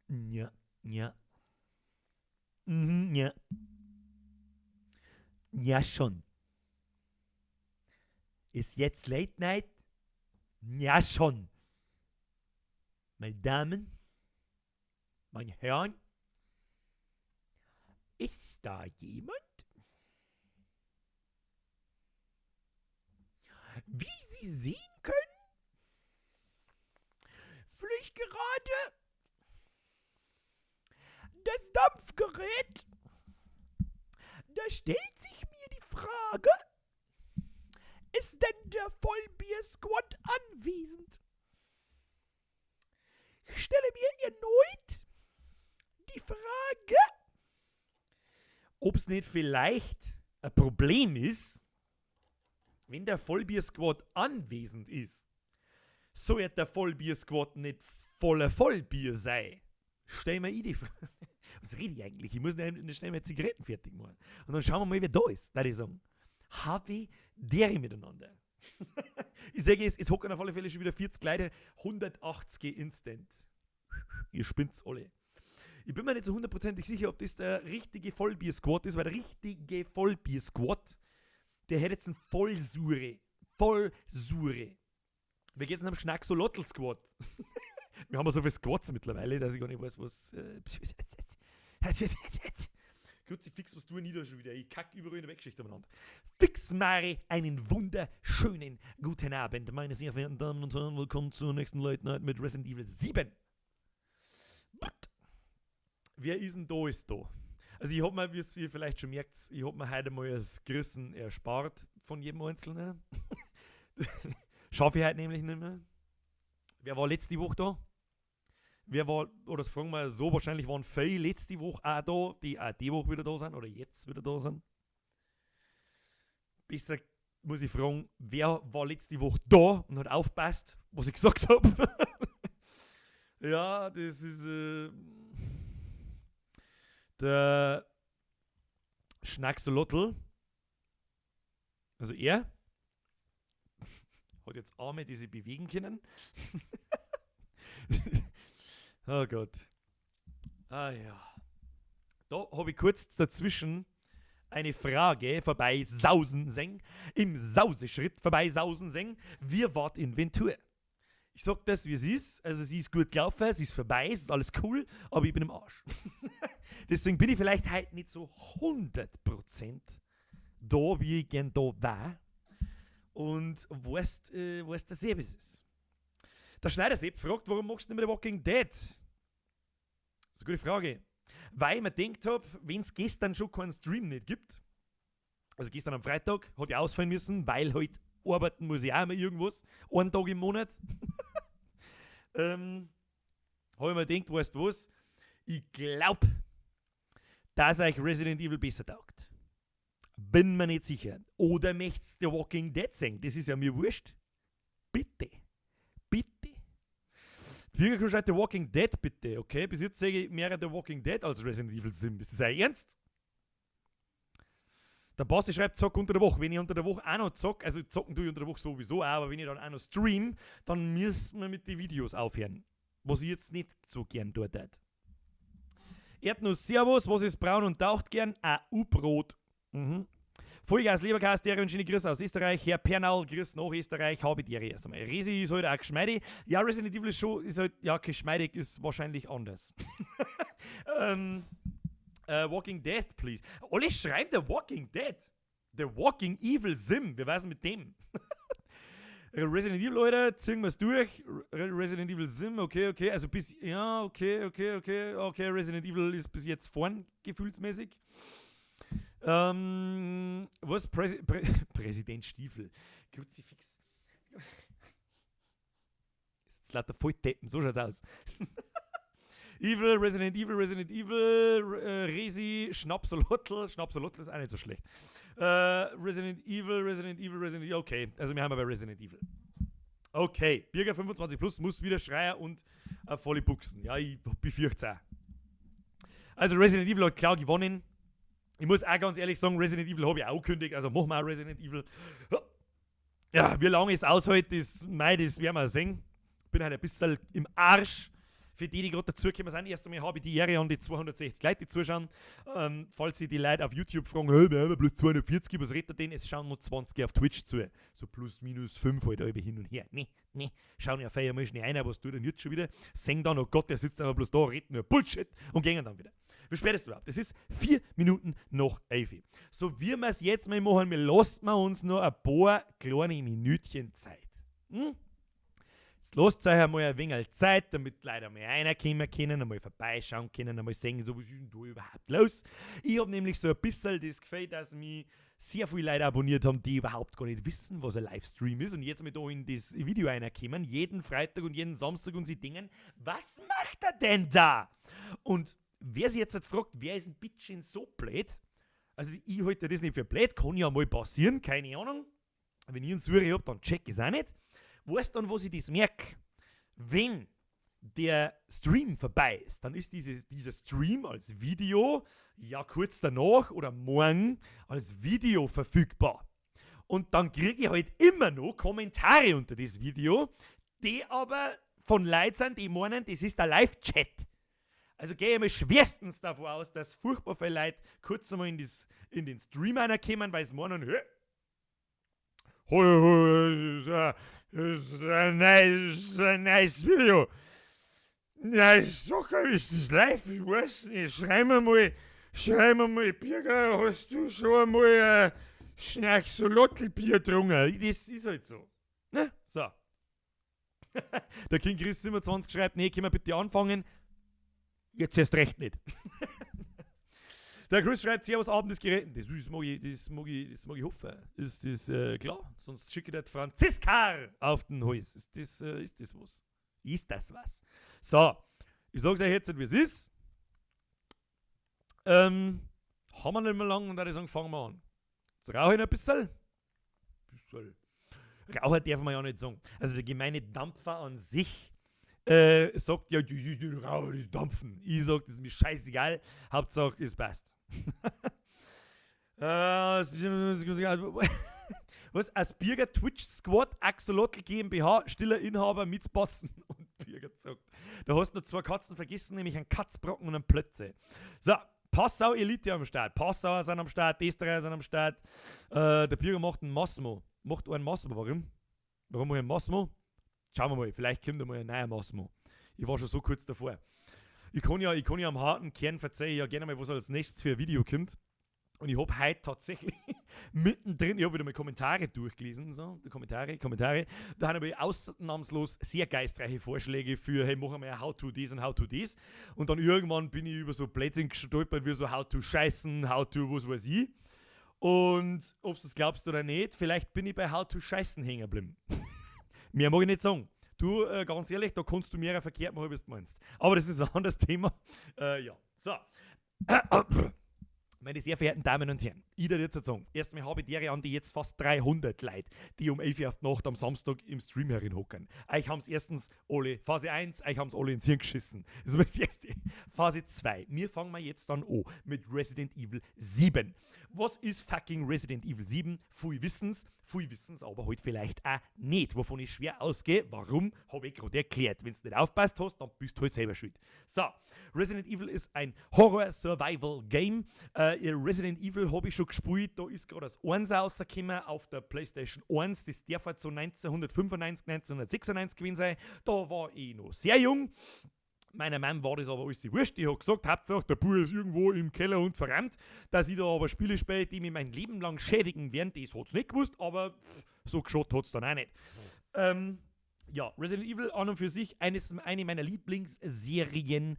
Ja, ja. Ja. Ja, schon. Ist jetzt Late Night? Ja, schon. Meine Damen, meine Herren, ist da jemand? Wie Sie sehen können, fliegt gerade das Dampfgerät. Da stellt sich mir die Frage, ist denn der Vollbier-Squad anwesend? Ich stelle mir erneut die Frage, ob es nicht vielleicht ein Problem ist, wenn der Vollbier-Squad anwesend ist, soll der Vollbier-Squad nicht voller Vollbier sein. Stell mir ich die Frage. Was rede ich eigentlich? Ich muss nicht schnell meine Zigaretten fertig machen. Und dann schauen wir mal, wer da ist, da ich sagen. Habe dere miteinander. Ich sage es, es hocken auf alle Fälle schon wieder 40 Leute, 180 Instant. Ihr spinnt's alle. Ich bin mir nicht so hundertprozentig sicher, ob das der richtige Vollbier-Squad ist, weil der richtige Vollbier-Squad, der hätte jetzt einen Vollsure. Vollsure. Wir gehen jetzt am Schnacksolotl-Squad. Wir haben ja so viele Squads mittlerweile, dass ich gar nicht weiß, was. Kruzifix, was tue ich da schon wieder? Ich kack überall in der Weggeschichte umeinander. Fix Mari, einen wunderschönen guten Abend, meine sehr verehrten Damen und Herren. Willkommen zur nächsten Late Night mit Resident Evil 7. But wer ist denn da, ist da? Also ich hab mir, wie ihr vielleicht schon merkt, ich hab mir heute mal das Grüßen erspart von jedem Einzelnen. Schaffe ich heute nämlich nicht mehr. Wer war letzte Woche da? Wer war, oder das fragen wir so, wahrscheinlich waren viele letzte Woche auch da, die auch die Woche wieder da sind oder jetzt wieder da sind. Besser muss ich fragen, wer war letzte Woche da und hat aufgepasst, was ich gesagt hab. Ja, das ist der Schnacksolotl. Also er hat jetzt Arme, die sich bewegen können. Oh Gott. Ah ja. Da hab ich kurz dazwischen eine Frage vorbei sausen seng. Im Sauseschritt vorbei sausen seng. Wir wart Inventur. Ich sag das, wie es ist. Also sie ist gut gelaufen, sie ist vorbei, es ist alles cool, aber ich bin im Arsch. Deswegen bin ich vielleicht heute nicht so 100% da, wie ich gern da war. Und weißt, dass es ist. Der Schneider-Sepp fragt, warum machst du nicht mehr The Walking Dead? Das ist eine gute Frage. Weil ich mir gedacht hab, wenn's gestern schon keinen Stream nicht gibt, also gestern am Freitag, hat ich ausfallen müssen, weil halt arbeiten muss ich auch immer irgendwas, einen Tag im Monat. Hab ich mir gedacht, weißt du was, ich glaub, dass euch Resident Evil besser taugt. Bin mir nicht sicher. Oder möchtest The Walking Dead sehen? Das ist ja mir wurscht. Bitte. Bitte. Bürger schreibt The Walking Dead, bitte, okay? Bis jetzt sehe ich mehr The Walking Dead als Resident Evil 7. Ist das euer Ernst? Der Basti schreibt, zock unter der Woche. Wenn ich unter der Woche auch noch zock, also zocken tue ich unter der Woche sowieso auch, aber wenn ich dann auch noch stream, dann müssen wir mit den Videos aufhören. Was ich jetzt nicht so gern tue. Erdnuss, Servus, was ist braun und taucht gern? Ein U-Brot. Vollgas, Leberkas, der und schöne Grüße aus Österreich. Herr Pernal, Grüß nach Österreich, habe die Ehre erst einmal. Resi ist halt auch geschmeidig. Ja, Resident Evil ist schon, ist halt, ja, geschmeidig ist wahrscheinlich anders. Walking Dead, please. Alle schreiben The Walking Dead. The Walking Evil Sim. Wer weiß mit dem? Resident Evil, Leute, ziehen wir's durch. Resident Evil Sim, okay, okay. Also bis, ja, okay, okay, okay, okay. Resident Evil ist bis jetzt vorn, gefühlsmäßig. Was? Präsident Stiefel. Kruzifix. Ist jetzt lauter Volldeppen, so schaut's aus. Evil, Resident Evil, Resident Evil, Resi, Schnapsolotl. Schnapsolotl ist auch nicht so schlecht. Resident Evil, Resident Evil, Resident Evil, okay. Also wir haben ja bei Resident Evil. Okay, Birger 25 plus muss wieder schreien und volle Buchsen. Ja, ich befürchte es auch. Also Resident Evil hat klar gewonnen. Ich muss auch ganz ehrlich sagen, Resident Evil habe ich auch angekündigt, also machen wir auch Resident Evil. Ja, wie lange es aushält, das, mei, das werden wir sehen. Bin halt ein bisschen im Arsch. Für die, die gerade dazugekommen sind, erst einmal habe ich die Ehre an die 260 Leute, die zuschauen. Falls sich die Leute auf YouTube fragen, hey, wir haben bloß 240, was redet er denn? Es schauen nur 20 auf Twitch zu. So plus minus 5 halt alle hin und her. Nee, nee, schauen ja feier mal schnell einer, was tut er denn jetzt schon wieder? Sehen dann, oh Gott, der sitzt einfach bloß da, redet nur Bullshit und gehen dann wieder. Wie spät ist es überhaupt? Es ist 4 Minuten nach 11. So wie wir es jetzt mal machen, wir lassen wir uns noch ein paar kleine Minütchen Zeit. Jetzt lasst euch einmal ein wenig Zeit, damit die Leute einmal reinkommen können, einmal vorbeischauen können, einmal sehen, so, was ist denn da überhaupt los? Ich hab nämlich so ein bisschen das Gefühl, dass mich sehr viele Leute abonniert haben, die überhaupt gar nicht wissen, was ein Livestream ist und jetzt mal da in das Video reinkommen, jeden Freitag und jeden Samstag und sie denken, was macht er denn da? Und wer sich jetzt halt fragt, wer ist ein bisschen so blöd? Also ich halte das nicht für blöd, kann ja mal passieren, keine Ahnung. Wenn ich einen Suri hab, dann check ich's auch nicht. Weißt dann, was ich das merk? Wenn der Stream vorbei ist, dann ist dieser Stream als Video ja kurz danach oder morgen als Video verfügbar. Und dann krieg ich halt immer noch Kommentare unter das Video, die aber von Leuten sind, die meinen, das ist der Live-Chat. Also gehe ich mal schwerstens davon aus, dass furchtbar viele Leute kurz einmal in den Stream reinkommen, weil sie meinen, hä? Hoi, hoi, das ist ein nice Video. Nice Sache, ist das live? Ich weiß nicht. Schreib mir mal, Birger, hast du schon einmal Schnarchsolotlbier getrunken? Das ist halt so. Ne? So. Der King Chris 27 schreibt, nee, können wir bitte anfangen? Jetzt erst recht nicht. Der Chris schreibt, Servus, Abend des Geräten. Das ist, mag ich, das mag ich, das mag ich hoffen. Ist das klar? Sonst schicke ich das Franziska auf den Hals. Ist das was? Ist das was? So, ich sag's euch jetzt, wie es ist. Haben wir nicht mehr lang und dann sagen, fangen wir an. Jetzt rauche ich noch ein bisschen. Bisschen. Raucher darf man ja nicht sagen. Also der gemeine Dampfer an sich sagt ja, das ist nicht Raucher, das ist Dampfen. Ich sag, das ist mir scheißegal. Hauptsache, es passt. Was? Als Birger Twitch Squad, Axolotl GmbH, stiller Inhaber mit Batzen und Birger zockt. Da hast du noch 2 Katzen vergessen, nämlich einen Katzbrocken und einen Plötze. So, Passau Elite am Start. Passauer sind am Start, Österreicher sind am Start. Der Birger macht einen Massimo. Macht einen Massimo. Warum? Warum mache ich einen Massimo? Schauen wir mal, vielleicht kommt einmal ein neuer Massimo. Ich war schon so kurz davor. Ich kann ja am harten Kern verzeihen, ja gerne mal, was als nächstes für ein Video kommt. Und ich hab heute tatsächlich mittendrin, ich hab wieder mal Kommentare durchgelesen, so, die Kommentare. Da haben wir ausnahmslos sehr geistreiche Vorschläge für, hey, machen wir How to this und How to this. Und dann irgendwann bin ich über so Blödsinn gestolpert, wie so How to Scheißen, How to was weiß ich. Und ob du das glaubst oder nicht, vielleicht bin ich bei How to Scheißen hängen geblieben. Mehr mag ich nicht sagen. Du, ganz ehrlich, da kannst du mehr verkehrt machen, wie du meinst. Aber das ist ein anderes Thema. Ja, so. Meine sehr verehrten Damen und Herren, ich würde jetzt sagen, erstmal habe ich die an die jetzt fast 300 Leute, die um 11 Uhr auf die Nacht am Samstag im Stream herinhocken. Euch haben's erstens alle, Phase 1, euch haben's alle ins Hirn geschissen. Das ist das Erste. Phase 2, wir fangen mal jetzt dann an mit Resident Evil 7. Was ist fucking Resident Evil 7? Viel wissen's, aber halt vielleicht auch nicht, wovon ich schwer ausgehe. Warum, hab ich gerade erklärt. Wenn's nicht aufpasst hast, dann bist du halt selber schuld. So, Resident Evil ist ein Horror-Survival-Game. Resident Evil hab ich schon gespielt, da ist gerade das 1 rausgekommen auf der PlayStation 1, das darf halt so 1995, 1996 gewesen sein. Da war ich noch sehr jung. Meiner Mom war das aber alles wurscht. Ich hab gesagt, Hauptsache der Bub ist irgendwo im Keller und verrammt. Dass ich da aber Spiele spiele, die mich mein Leben lang schädigen werden, das hat's nicht gewusst, aber so geschaut hat's dann auch nicht. Ja, Resident Evil an und für sich eine meiner Lieblingsserien.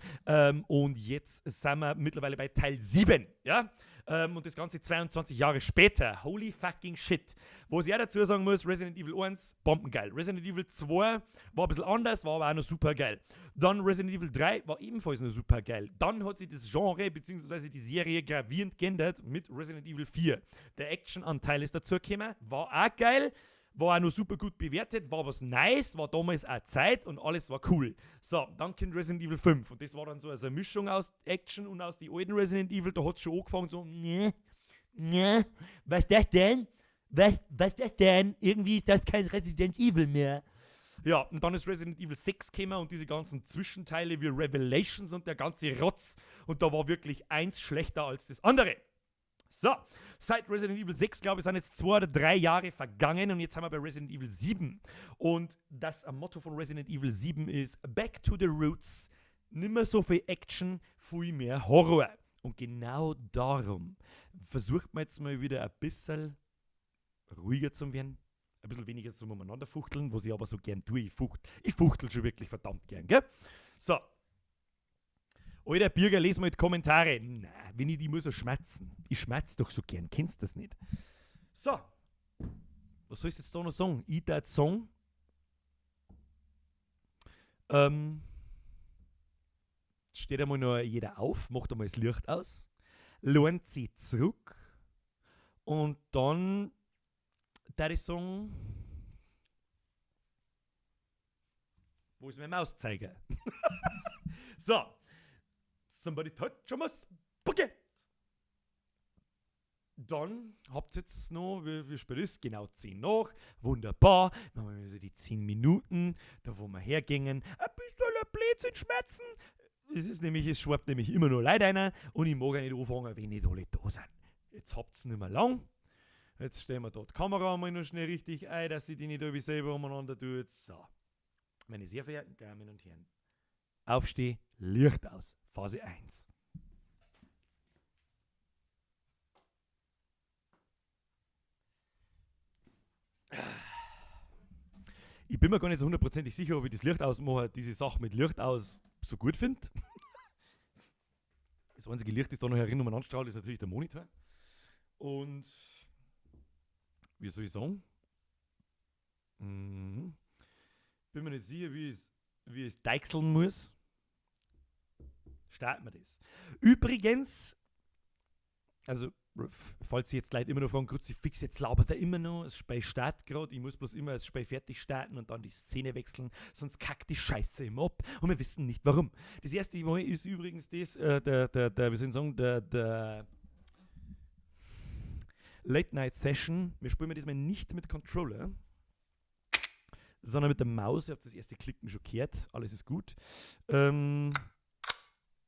Und jetzt sind wir mittlerweile bei Teil 7. Ja? Und das Ganze 22 Jahre später. Holy fucking shit. Was ich auch dazu sagen muss, Resident Evil 1, bombengeil. Resident Evil 2 war ein bisschen anders, war aber auch noch super geil. Dann Resident Evil 3 war ebenfalls noch super geil. Dann hat sich das Genre bzw. die Serie gravierend geändert mit Resident Evil 4. Der Action-Anteil ist dazu gekommen, war auch geil. War auch noch super gut bewertet, war was nice, war damals auch Zeit und alles war cool. So, dann kommt Resident Evil 5 und das war dann so also eine Mischung aus Action und aus den alten Resident Evil, da hat's schon angefangen so, ne, ne, was ist das denn? Was ist das denn? Irgendwie ist das kein Resident Evil mehr. Ja, und dann ist Resident Evil 6 gekommen und diese ganzen Zwischenteile wie Revelations und der ganze Rotz. Und da war wirklich eins schlechter als das andere. So, seit Resident Evil 6, glaube ich, sind jetzt 2 oder 3 Jahre vergangen und jetzt sind wir bei Resident Evil 7. Und das Motto von Resident Evil 7 ist Back to the Roots, nimmer so viel Action, viel mehr Horror. Und genau darum versucht man jetzt mal wieder ein bisschen ruhiger zu werden, ein bisschen weniger zum Umeinanderfuchteln, was ich aber so gern tue. Ich fuchtel schon wirklich verdammt gern, gell? So. Alter Birger, les mal die Kommentare. Na, wenn ich die muss so schmerzen. Ich schmerz doch so gern, kennst das nicht? So. Was soll ich jetzt da noch sagen? Ich darf sagen, steht einmal noch jeder auf, macht einmal das Licht aus, lehnt sich zurück und dann darf ich sagen, wo ist mein Mauszeiger? So. Somebody touch my spaghetti. Dann habt ihr jetzt noch, wie spät ist? Genau 10 nach. Wunderbar. Dann haben wir wieder die 10 Minuten, da wo wir hergingen. Ein bisschen Blödsinn schmerzen. Es schwappt nämlich immer nur Leute rein und ich mag ja nicht anfangen, wenn nicht alle da sind. Jetzt habt's nicht mehr lang. Jetzt stellen wir dort die Kamera mal noch schnell richtig ein, dass sie die nicht irgendwie selber umeinander tut. So. Meine sehr verehrten Damen und Herren. Aufsteh, Licht aus. Phase 1. Ich bin mir gar nicht so hundertprozentig sicher, ob ich das Licht ausmache, diese Sache mit Licht aus so gut finde. Das einzige Licht, das da noch herin umeinander strahlt, ist natürlich der Monitor. Und wie soll ich sagen? Bin mir nicht sicher, wie ich es deichseln muss. Starten wir das. Übrigens, also falls Sie jetzt Leute immer noch fragen, Kruzifix, jetzt labert er immer noch, das Spiel startet gerade, ich muss bloß immer das Spiel fertig starten und dann die Szene wechseln, sonst kackt die Scheiße immer ab und wir wissen nicht warum. Das erste Mal ist übrigens das, wie soll ich sagen, der Late Night Session. Wir spielen diesmal nicht mit Controller, sondern mit der Maus. Ihr habt das erste Klicken schon gehört, alles ist gut. Nein,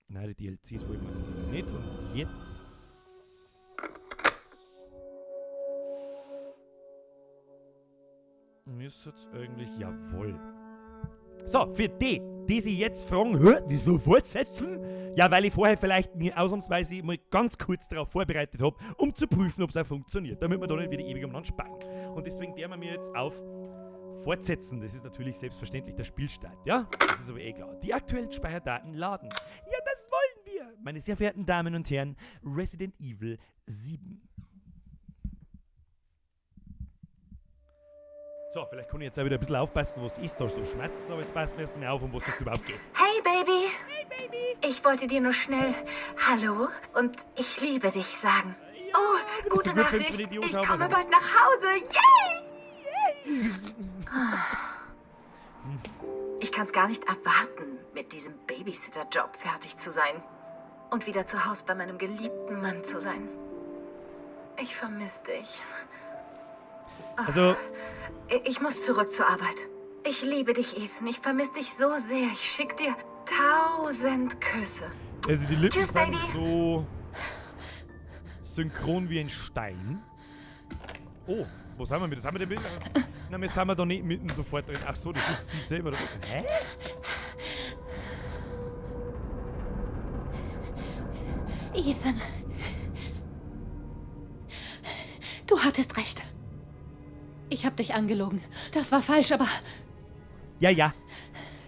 die DLCs wollen wir nicht. Und jetzt müsste es eigentlich, jawohl. So, für die, die sich jetzt fragen, wieso fortsetzen? Ja, weil ich vorher vielleicht mir ausnahmsweise mal ganz kurz darauf vorbereitet habe, um zu prüfen, ob es auch funktioniert, damit wir da nicht wieder ewig umeinander sparen. Und deswegen werden wir mir jetzt auf Fortsetzen. Das ist natürlich selbstverständlich der Spielstart, ja? Das ist aber eh klar. Die aktuellen Speicherdaten laden. Ja, das wollen wir! Meine sehr verehrten Damen und Herren, Resident Evil 7. So, vielleicht kann ich jetzt auch wieder ein bisschen aufpassen, was ist da so schmerzt, aber jetzt passt mir erst mal auf, um was das überhaupt geht. Hey Baby! Hey Baby! Ich wollte dir nur schnell Hallo und ich liebe dich sagen. Ja, oh, gute Nachricht, ich komme bald nach Hause. Yay! Yay! Ich kann's gar nicht erwarten, mit diesem Babysitter-Job fertig zu sein und wieder zu Hause bei meinem geliebten Mann zu sein. Ich vermisse dich. Also, ich muss zurück zur Arbeit. Ich liebe dich, Ethan. Ich vermisse dich so sehr. Ich schicke dir 1000 Küsse. Also die Lippen Tschüss, sind so synchron wie ein Stein. Oh, wo sind wir mit? Sind wir denn mit? Nein, wir sind wir da nicht mitten sofort drin. Ach so, das ist sie selber. Hä? Ethan. Du hattest recht. Ich hab dich angelogen. Das war falsch, aber... Ja, ja.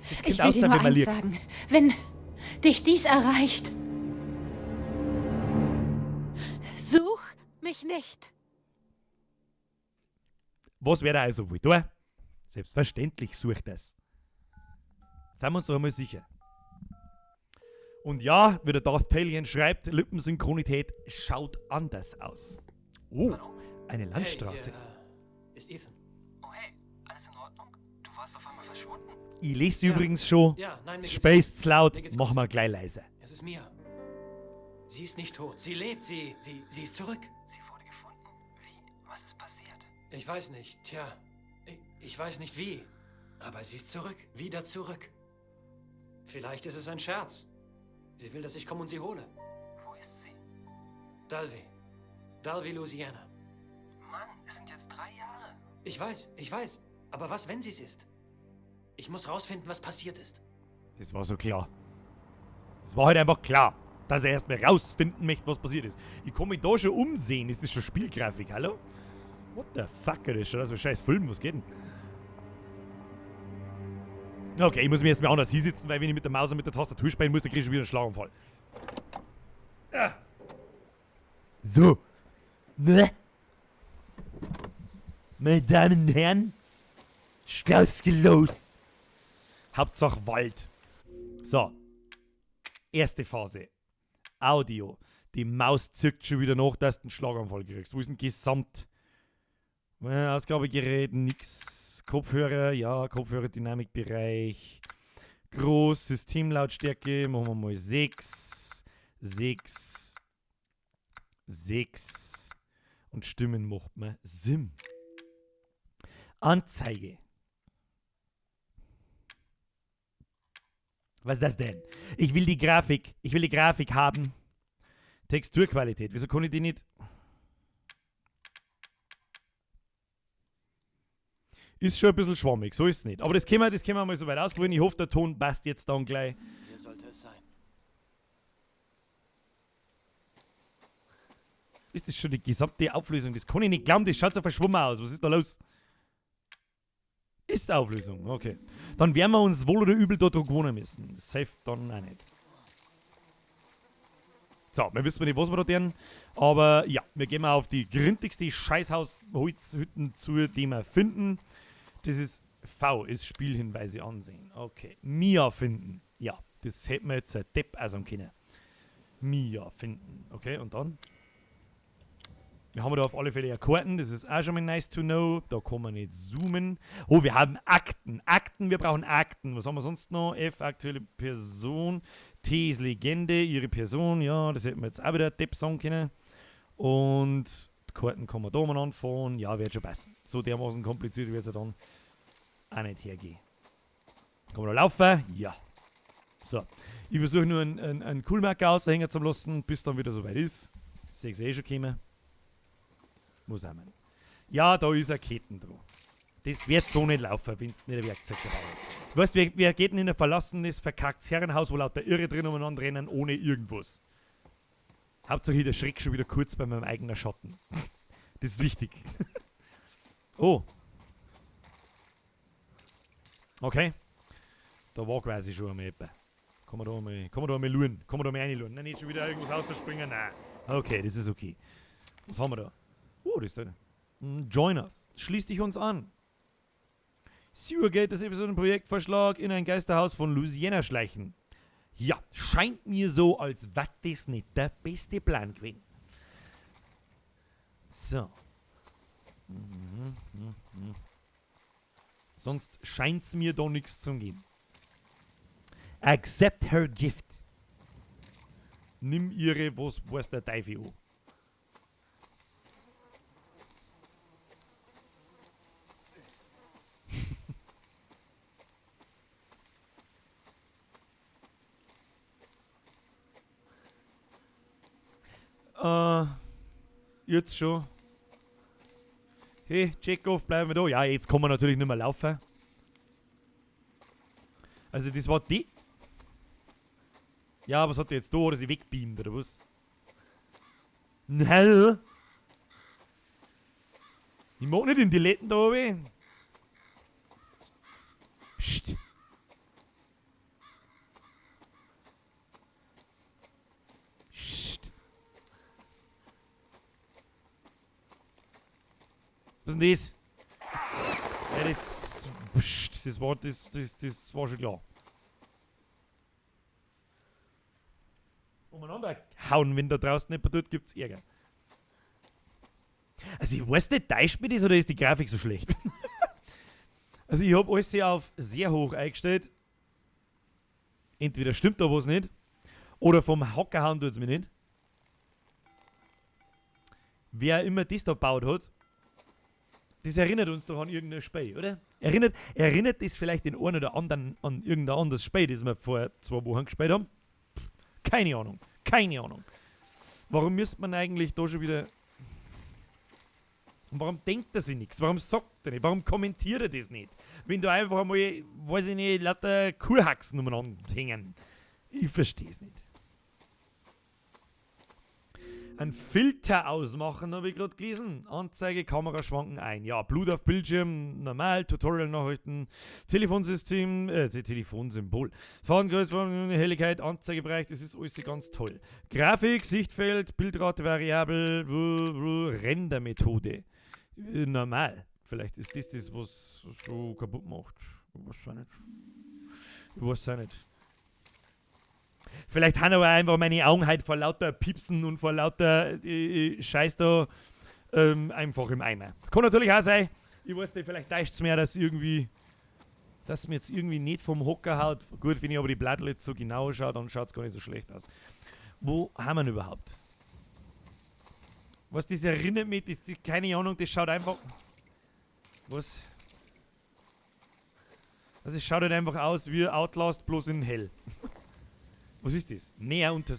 Das ich will dir nur eins sagen. Wenn dich dies erreicht, such mich nicht. Was wäre da also wohl da? Selbstverständlich sucht das. Seien wir uns doch einmal sicher. Und ja, wie der Darth Talion schreibt, Lippensynchronität schaut anders aus. Oh, eine Landstraße. Hey, ist Ethan. Oh hey, alles in Ordnung? Du warst auf einmal verschwunden. Ich lese ja. Übrigens schon. Ja, nein, Space zu laut, mach mal gleich leise. Es ist Mia. Sie ist nicht tot. Sie lebt. Sie ist zurück. Sie wurde gefunden. Wie? Was ist passiert? Ich weiß nicht. Tja, ich weiß nicht wie. Aber sie ist zurück. Wieder zurück. Vielleicht ist es ein Scherz. Sie will, dass ich komme und sie hole. Wo ist sie? Dalvey. Dalvey, Louisiana. Mann, es sind jetzt 3 Jahre. Ich weiß, ich weiß. Aber was, wenn sie es ist? Ich muss rausfinden, was passiert ist. Das war so klar. Es war halt einfach klar, dass er erstmal rausfinden möchte, was passiert ist. Ich kann mich da schon umsehen. Ist das schon Spielgrafik? Hallo? What the fuck, das ist schon so ein scheiß Film. Was geht denn? Okay, ich muss mir jetzt mal anders hinsitzen, weil wenn ich mit der Maus und mit der Tastatur spielen muss, dann krieg ich schon wieder einen Schlaganfall. Ah. So. Ne? Meine Damen und Herren, Strauß geht los. Hauptsache Wald. So. Erste Phase. Audio. Die Maus zirkt schon wieder nach, dass du einen Schlaganfall kriegst. Wo ist denn Gesamt? Ausgabegerät, nix. Kopfhörer, ja, Kopfhörer, Dynamikbereich. Groß, Systemlautstärke, machen wir mal 6. 6. 6. Und Stimmen macht man Sim. Anzeige. Was ist das denn? Ich will die Grafik. Ich will die Grafik haben. Texturqualität. Wieso kann ich die nicht? Ist schon ein bisschen schwammig, so ist es nicht. Aber das können wir mal so weit ausprobieren. Ich hoffe, der Ton passt jetzt dann gleich. Hier sollte es sein. Ist das schon die gesamte Auflösung? Das kann ich nicht glauben, das schaut so verschwommen aus. Was ist da los? Ist Auflösung, okay. Dann werden wir uns wohl oder übel da dran gewöhnen müssen. Das hilft dann auch nicht. So, wir wissen nicht, was wir da tun. Aber ja, wir gehen mal auf die grindigste Scheißhausholzhütten zu, die wir finden. Das ist V, ist Spielhinweise ansehen. Okay, Mia finden. Ja, das hätten wir jetzt ein Depp aussagen können. Mia finden. Okay, und dann? Wir haben da auf alle Fälle ja Karten, das ist auch schon mal nice to know. Da kann man nicht zoomen. Oh, wir haben Akten. Akten, wir brauchen Akten. Was haben wir sonst noch? F, aktuelle Person. T ist Legende, ihre Person. Ja, das hätten wir jetzt auch wieder Depp sagen können. Und die Karten kann man da mal anfahren. Ja, wird schon passen. So dermaßen kompliziert wird es ja dann auch nicht hergehen. Kann man da laufen? Ja. So. Ich versuche nur einen Coolmarker aushängen zu lassen, bis dann wieder soweit ist. Sehe ich eh schon kommen. Muss auch mal. Ja, da ist eine Ketten dran. Das wird so nicht laufen, wenn es nicht ein Werkzeug dabei ist. Weißt du, wer geht denn in ein verlassenes, verkacktes Herrenhaus, wo lauter Irre drin umeinander rennen, ohne irgendwas? Hauptsache, der Schreck schon wieder kurz bei meinem eigenen Schatten. Das ist wichtig. Oh. Okay. Da war quasi schon einmal jemand. Kann man da mal luren? Kann man da mal reinluren? Nein, nicht schon wieder irgendwas rausspringen? Nein. Okay, das ist okay. Was haben wir da? Oh, das ist da. Join us. Schließ dich uns an. Sewergate, das Episodenprojektvorschlag in ein Geisterhaus von Louisiana schleichen. Ja, scheint mir so, als wäre das nicht der beste Plan gewesen. So. Sonst scheint's mir da nichts zu geben. Accept her gift. Nimm ihre, was weiß der Teufel an. Jetzt schon. Hey, Chekhov, bleiben wir da. Ja, jetzt kann man natürlich nicht mehr laufen. Also das war die... Ja, was hat der jetzt da? Oder sie wegbeamt, oder was? Nein! Ich mag nicht in die Läden da oben. Psst. Psst. Was ist denn das? Ja, das... Psst, das war, das war schon klar. Umeinander hauen, wenn da draußen jemand tut, gibt's Ärger. Also ich weiß nicht, täuscht mich das oder ist die Grafik so schlecht? Also ich hab alles hier auf sehr hoch eingestellt. Entweder stimmt da was nicht, oder vom Hocker hauen tut's mir nicht. Wer immer das da gebaut hat, Das erinnert uns doch an irgendein Spiel, oder? Erinnert das vielleicht den einen oder anderen an irgendein anderes Spiel, das wir vor 2 Wochen gespielt haben? Pff, keine Ahnung. Keine Ahnung. Warum müsste man eigentlich da schon wieder... Und warum denkt er sich nichts? Warum sagt er nicht? Warum kommentiert er das nicht? Wenn da einfach einmal, weiß ich nicht, lauter Kuhhaxen umeinander hängen. Ich versteh's nicht. Ein Filter ausmachen, habe ich grad gelesen. Anzeige, Kamera schwanken ein. Ja, Blut auf Bildschirm, normal, Tutorial-Nachrichten, Telefonsystem, Telefonsymbol. Fadenkreuz, Helligkeit, Anzeigebereich, das ist alles ganz toll. Grafik, Sichtfeld, Bildrate variabel, Rendermethode. Normal. Vielleicht ist das das, was so kaputt macht. Ich weiß auch nicht. Ich weiß auch nicht. Vielleicht haben aber einfach meine Augen halt vor lauter Piepsen und vor lauter Scheiß da einfach im Eimer. Das kann natürlich auch sein. Ich weiß nicht, vielleicht täuscht's mir, dass mir jetzt irgendwie nicht vom Hocker haut. Gut, wenn ich aber die Blattl jetzt so genau schaue, dann schaut's gar nicht so schlecht aus. Wo haben wir denn überhaupt? Was, das erinnert mich, das, die, keine Ahnung, das schaut einfach... Was? Also es schaut halt einfach aus wie Outlast, bloß in hell. Was ist das? Näher unter...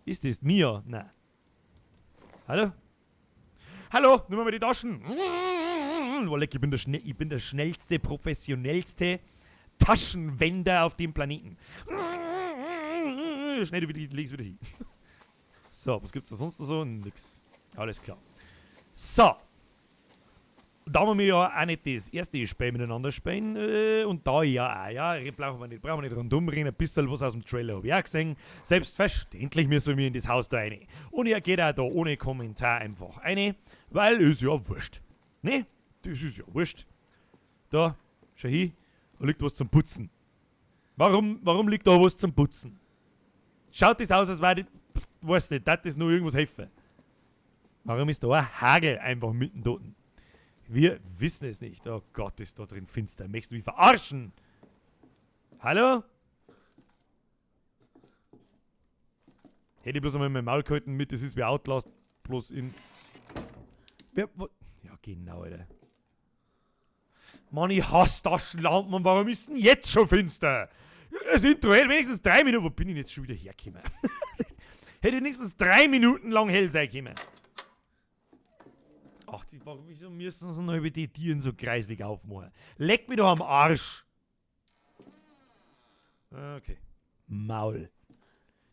Ist das Mia? Nein. Hallo? Hallo, nimm mal die Taschen. Oh, leck, ich bin der schnellste, professionellste Taschenwender auf dem Planeten. Schnell, du legst wieder hin. So, was gibt's da sonst noch so? Nix. Alles klar. So. Da wir ja auch nicht das erste Spiel miteinander spielen, und da ja auch, ja, brauchen wir nicht rundum reden, ein bisschen was aus dem Trailer hab ich auch gesehen. Selbstverständlich müssen wir in das Haus da rein. Und er geht auch da ohne Kommentar einfach rein, weil ist ja wurscht. Ne? Das ist ja wurscht. Da, schau hin, da liegt was zum Putzen. Warum liegt da was zum Putzen? Schaut das aus, als wäre das, pff, weiß nicht, dat das nur irgendwas helfen. Warum ist da ein Hagel einfach mitten dort? Wir wissen es nicht. Oh Gott, ist da drin finster. Möchtest du mich verarschen? Hallo? Hätte ich bloß einmal mein Maul gehalten mit, das ist wie Outlast, bloß in... Wer, wo, ja, genau, Alter. Mann, ich hasse Taschenlampen und warum ist denn jetzt schon finster? Das Intro hätte wenigstens 3 Minuten... Wo bin ich denn jetzt schon wieder hergekommen? Hätte wenigstens 3 Minuten lang hell sein können. Ach, die, warum, wieso müssen sie noch über die Tieren so kreislig aufmachen? Leck mich doch am Arsch! Okay. Maul.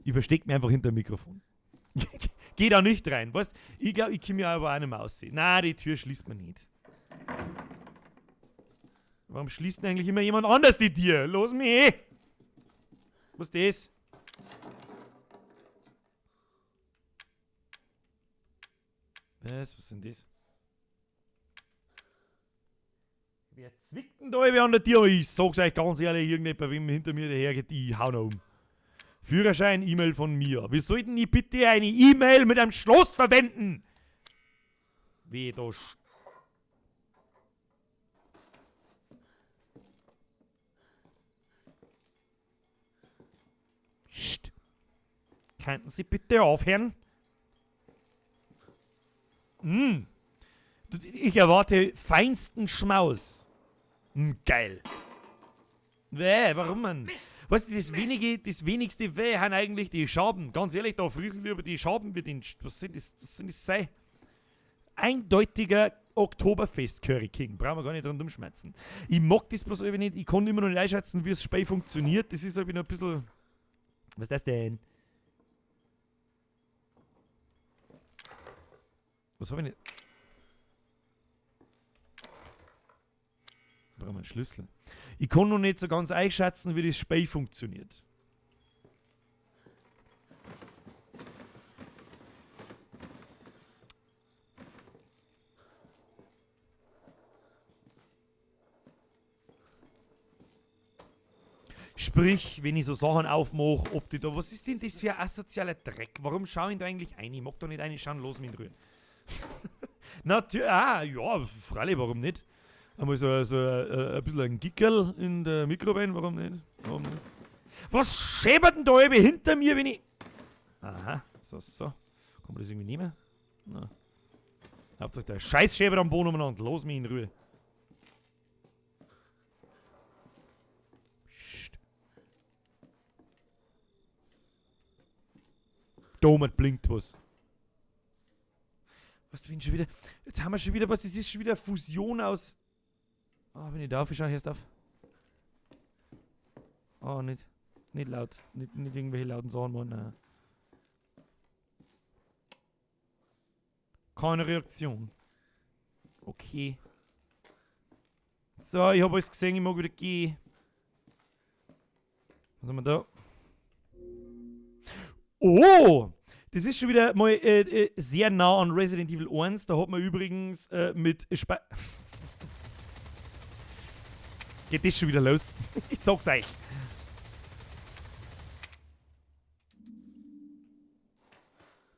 Ich versteck mich einfach hinter dem Mikrofon. Geh da nicht rein, weißt? Ich glaub, ich komm ja aber auch nicht mehr aussehen. Nein, die Tür schließt man nicht. Warum schließt denn eigentlich immer jemand anders die Tür? Los mich! Was ist das? Was? Was sind das? Wer zwickt denn da über an der Tür? Ich sag's euch ganz ehrlich, irgendjemand, wenn hinter mir dahergeht, ich hau noch um. Führerschein, E-Mail von mir. Wie sollten die bitte eine E-Mail mit einem Schloss verwenden? Weh, da Psst. Könnten Sie bitte aufhören? Ich erwarte feinsten Schmaus. Geil. Weh, warum, Mann? Mist. Weißt du, Mist. das wenigste Weh haben eigentlich die Schaben. Ganz ehrlich, da früh lieber die Schaben wie den Sch-, was sind das, was sind das sei? Eindeutiger Oktoberfest Curry King. Brauchen wir gar nicht rundum schmerzen. Ich mag das bloß irgendwie nicht. Ich kann immer noch nicht einschätzen, wie das Spiel funktioniert. Das ist irgendwie noch ein bisschen. Was ist das denn? Was hab ich nicht? Brauchen wir einen Schlüssel. Ich kann noch nicht so ganz einschätzen, wie das Spiel funktioniert. Sprich, wenn ich so Sachen aufmache, ob die da... Was ist denn das für ein asozialer Dreck? Warum schau ich da eigentlich ein? Ich mag da nicht reinschauen, lass mich in Ruhe. Natürlich, ah, ja, freilich, warum nicht? Einmal so ein bisschen ein Gickerl in der Mikrowelle, warum nicht? Warum nicht? Was schäbert denn da eben hinter mir, wenn ich... Aha, so, so. Kann man das irgendwie nehmen? Na. Hauptsache der Scheißschäber am Boden umeinander. Lass mich in Ruhe. Psst. Da oben blinkt was. Was, wenn schon wieder. Jetzt haben wir schon wieder was. Es ist schon wieder Fusion aus. Ah, wenn ich da aufschaue, hörst du auf. Oh, nicht. Nicht laut. Nicht irgendwelche lauten Sachen machen. Nein. Keine Reaktion. Okay. So, ich hab alles gesehen, ich mag wieder gehen. Was haben wir da? Oh! Das ist schon wieder mal sehr nah an Resident Evil 1. Da hat man übrigens mit Spe Geht das schon wieder los? Ich sag's euch.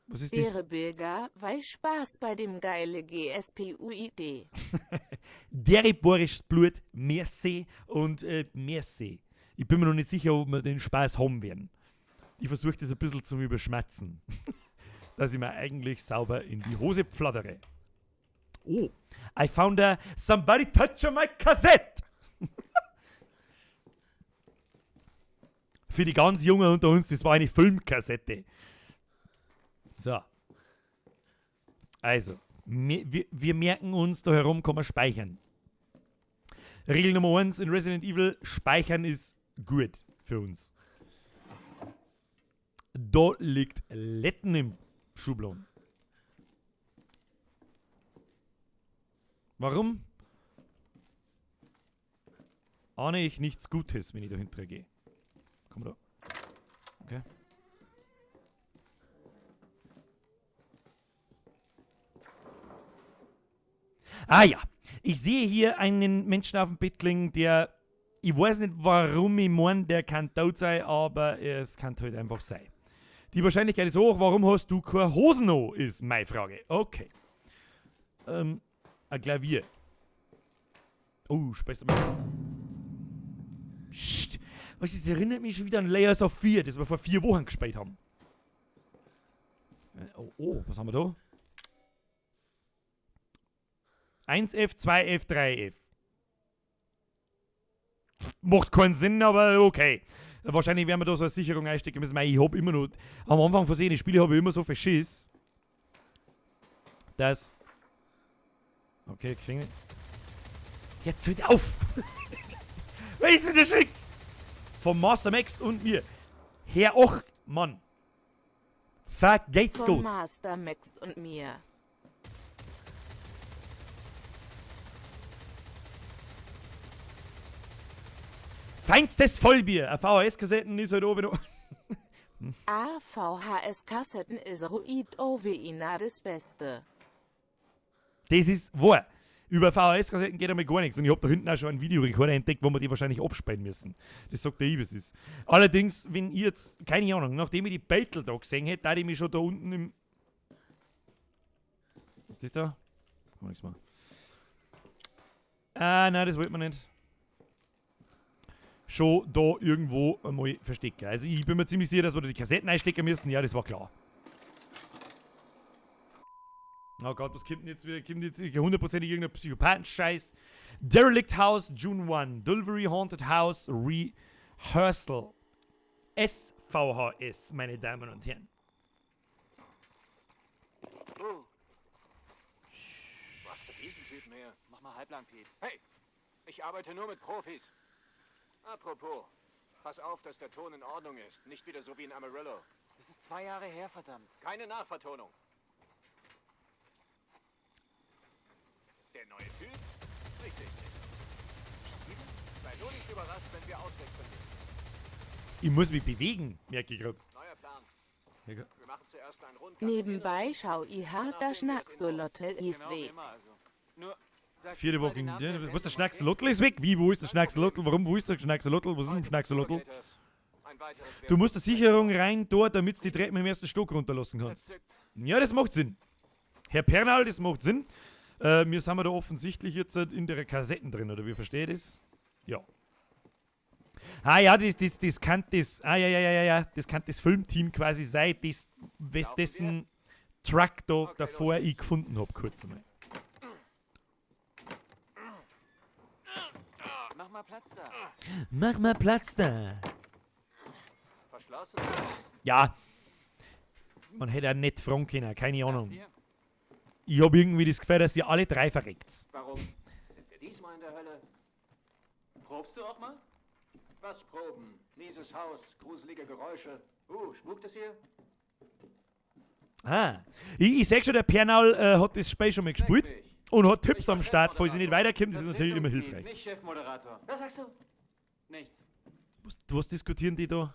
Was ist das? Ehre Bilger, weil Spaß bei dem geile GSPUID. Dere Boris Blut, merci und merci. Ich bin mir noch nicht sicher, ob wir den Spaß haben werden. Ich versuche das ein bisschen zum Überschmerzen. Dass ich mir eigentlich sauber in die Hose pfladdere. Oh, I found a somebody touch on my cassette. Für die ganz Jungen unter uns, das war eine Filmkassette. So. Also, wir merken uns, da herum kann man speichern. Regel Nummer 1 in Resident Evil, speichern ist gut für uns. Da liegt Letten im Schublon. Warum? Ahne ich nichts Gutes, wenn ich dahinter gehe. Komm da. Okay. Ah ja, ich sehe hier einen Menschen auf dem Bett liegen, der, ich weiß nicht warum ich meine, der kann tot sein, aber es kann halt einfach sein. Die Wahrscheinlichkeit ist hoch, warum hast du keine Hosen noch, ist meine Frage. Okay. Ein Klavier. Oh, speist mal. Psst. Was, das erinnert mich schon wieder an Layers of Fear, das wir vor 4 Wochen gespielt haben. Oh, oh, was haben wir da? 1F, 2F, 3F. Macht keinen Sinn, aber okay. Wahrscheinlich werden wir da so eine Sicherung einstecken müssen. Ich hab immer noch, am Anfang von den Spielen habe ich immer so viel Schiss, dass. Okay, Gefängnis. Jetzt hört auf! Welches ist der Schick? Vom Master Max und mir. Herr Och, Mann. Vergeht's Vom gut. Master Max und mir. Feinstes Vollbier. Ein V H S-Kassetten ist halt oben noch. A V H S-Kassetten ist Ruid O W I N A das Beste. Das ist wahr. Über V H S-Kassetten geht einmal gar nichts. Und ich hab da hinten auch schon einen Videorekorder entdeckt, wo wir die wahrscheinlich abspielen müssen. Das sagt der Ibis ist. Allerdings, wenn ihr jetzt, keine Ahnung, nachdem ich die Battle da gesehen hätte, da ich mich schon da unten im. Was ist das da? Kann man nichts machen. Ah, nein, das wollte man nicht. Schon da irgendwo einmal verstecken. Also ich bin mir ziemlich sicher, dass wir da die Kassetten einstecken müssen. Ja, das war klar. Oh Gott, was kommt denn jetzt wieder? Kommt jetzt hundertprozentig irgendein Psychopathen-Scheiß? Derelict House, June 1. Dulvey Haunted House, Rehearsal. SVHS, meine Damen und Herren. Oh. Was für diesen Typ mehr? Mach mal halblang, Pete. Hey, ich arbeite nur mit Profis. Apropos, pass auf, dass der Ton in Ordnung ist. Nicht wieder so wie in Amarillo. Das ist 2 Jahre her, verdammt. Keine Nachvertonung. Der neue Typ? Richtig. Sei nur nicht überrascht, wenn wir auswechseln müssen. Ich muss mich bewegen, merke ich grad. Neuer Plan. Ja, Wir machen zuerst einen Rundgang. Nebenbei schau ich hart, der Schnacksolotl ist Genau wie weg. immer, also. Nur, sag Vierte mal Woche den in Namen der der- Wo ist der Sendung, okay? Schnacksolotl ist weg? Wie, wo ist der Schnacksolotl? Warum, wo ist der Schnacksolotl? Was ist denn Schnacksolotl? Du musst die Sicherung rein dort, damit du die Treppen im ersten Stock runterlassen kannst. Ja, das macht Sinn. Herr Pernal, das macht Sinn. Wir sind da offensichtlich jetzt in der Kassetten drin, oder wie verstehe ich das? Ja. Ah ja, das kann das, ah ja, ja, ja, ja, ja, das kann das Filmteam quasi sein, das, dessen Truck da davor ich gefunden hab, kurz einmal. mal Platz da. Mach mal Platz da. Verschlossen. Ja. Man hätte auch nett fragen können, keine Ahnung. Ich habe irgendwie das Gefühl, dass ihr alle drei verreckt. Warum sind wir diesmal in der Hölle? Probst du auch mal? Was proben? Mieses Haus, gruselige Geräusche. Spukt es hier? Ah. Ich sag schon, der Pernaul hat das Spiel schon mal gespielt und hat Tipps Ich war am Start, falls ich nicht weiterkomme, das ist natürlich immer Vertretungsglied, hilfreich. Nicht Chefmoderator. Was sagst du? Nichts. Was diskutieren die da?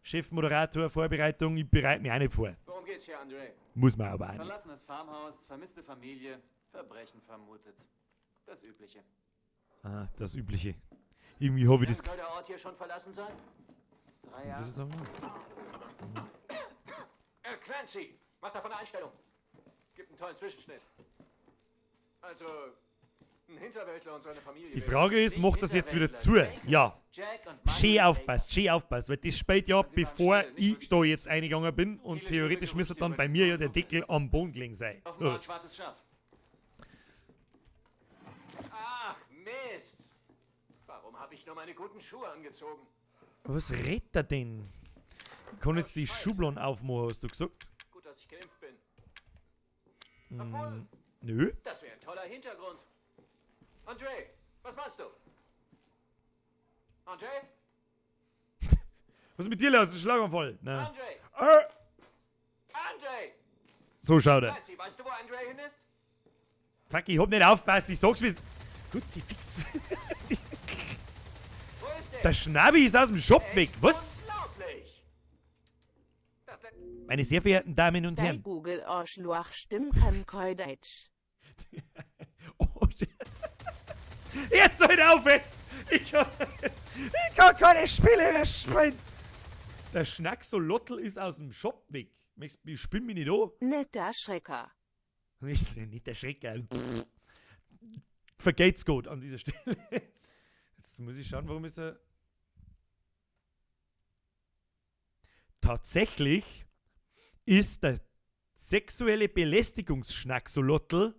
Chefmoderator, Vorbereitung, ich bereite mich auch nicht vor. Worum geht's hier, André? Muss man aber auch nicht. Verlassenes Farmhaus, vermisste Familie, Verbrechen vermutet. Das Übliche. Ah, das Übliche. Irgendwie habe ich das Soll Gefühl. der Ort hier schon verlassen sein? 3 Jahre. Was ist da? Clancy, mach davon eine Einstellung. Gibt einen tollen Zwischenschnitt. Also, ein Hinterwäldler und seine Familie. Die Frage ist, macht das jetzt wieder zu? Ja. Jack und Michael Schön Baker. aufpasst, schön aufpasst, weil das spielt ja, bevor ich da jetzt eingegangen bin und theoretisch müsste dann bei mir ja der Deckel am Boden gelegen sein. Offenbar ein schwarzes Schaf. Ach, Mist! Warum habe ich nur meine guten Schuhe angezogen? Was redet er denn? Ich kann jetzt die Schubladen aufmachen, hast du gesagt? Gut, dass ich geimpft bin. Obwohl, Nö. das wäre ein toller Hintergrund. André, was machst du? André? Was ist mit dir los? Ein Schlaganfall. Nein. André! André! So schaut er. Clancy, weißt du, wo André hin ist? Fuck, ich hab nicht aufgepasst, ich sag's wie's. Gut, sie fix. Wo ist der? Der Schnabi ist aus dem Shop weg. Was? Unglaublich! Das Meine sehr verehrten Damen und Dei Herren. Google Arschloch stimmt kann kein Deutsch. Oh, shit. Jetzt halt auf jetzt! Ich kann keine Spiele mehr spielen! Der Schnacksolotl ist aus dem Shop weg. Ich spinn mich nicht an. Netter Schrecker. Nicht der Schrecker. Pff. Vergeht's gut an dieser Stelle. Jetzt muss ich schauen, warum ist er. Tatsächlich ist der sexuelle Belästigungsschnacksolotl,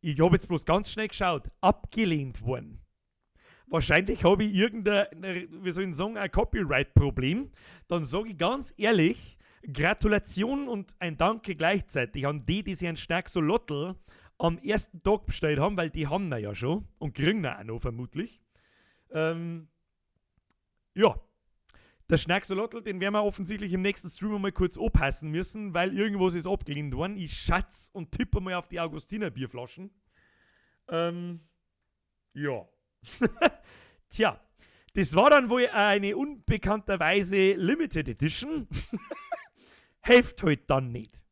ich habe jetzt bloß ganz schnell geschaut, abgelehnt worden. Wahrscheinlich habe ich irgendein, wie soll ich sagen, ein Copyright-Problem. Dann sage ich ganz ehrlich, Gratulation und ein Danke gleichzeitig an die, die sich einen Schnacksolotl am ersten Tag bestellt haben, weil die haben ihn ja schon und kriegen ihn auch noch vermutlich. Ja, der Schnacksolotl, den werden wir offensichtlich im nächsten Stream mal kurz anpassen müssen, weil irgendwas ist abgelehnt worden. Ich schatz und tippe mal auf die Augustiner Bierflaschen. Ja. Tja, das war dann wohl eine unbekannterweise Limited Edition. Hilft halt dann nicht.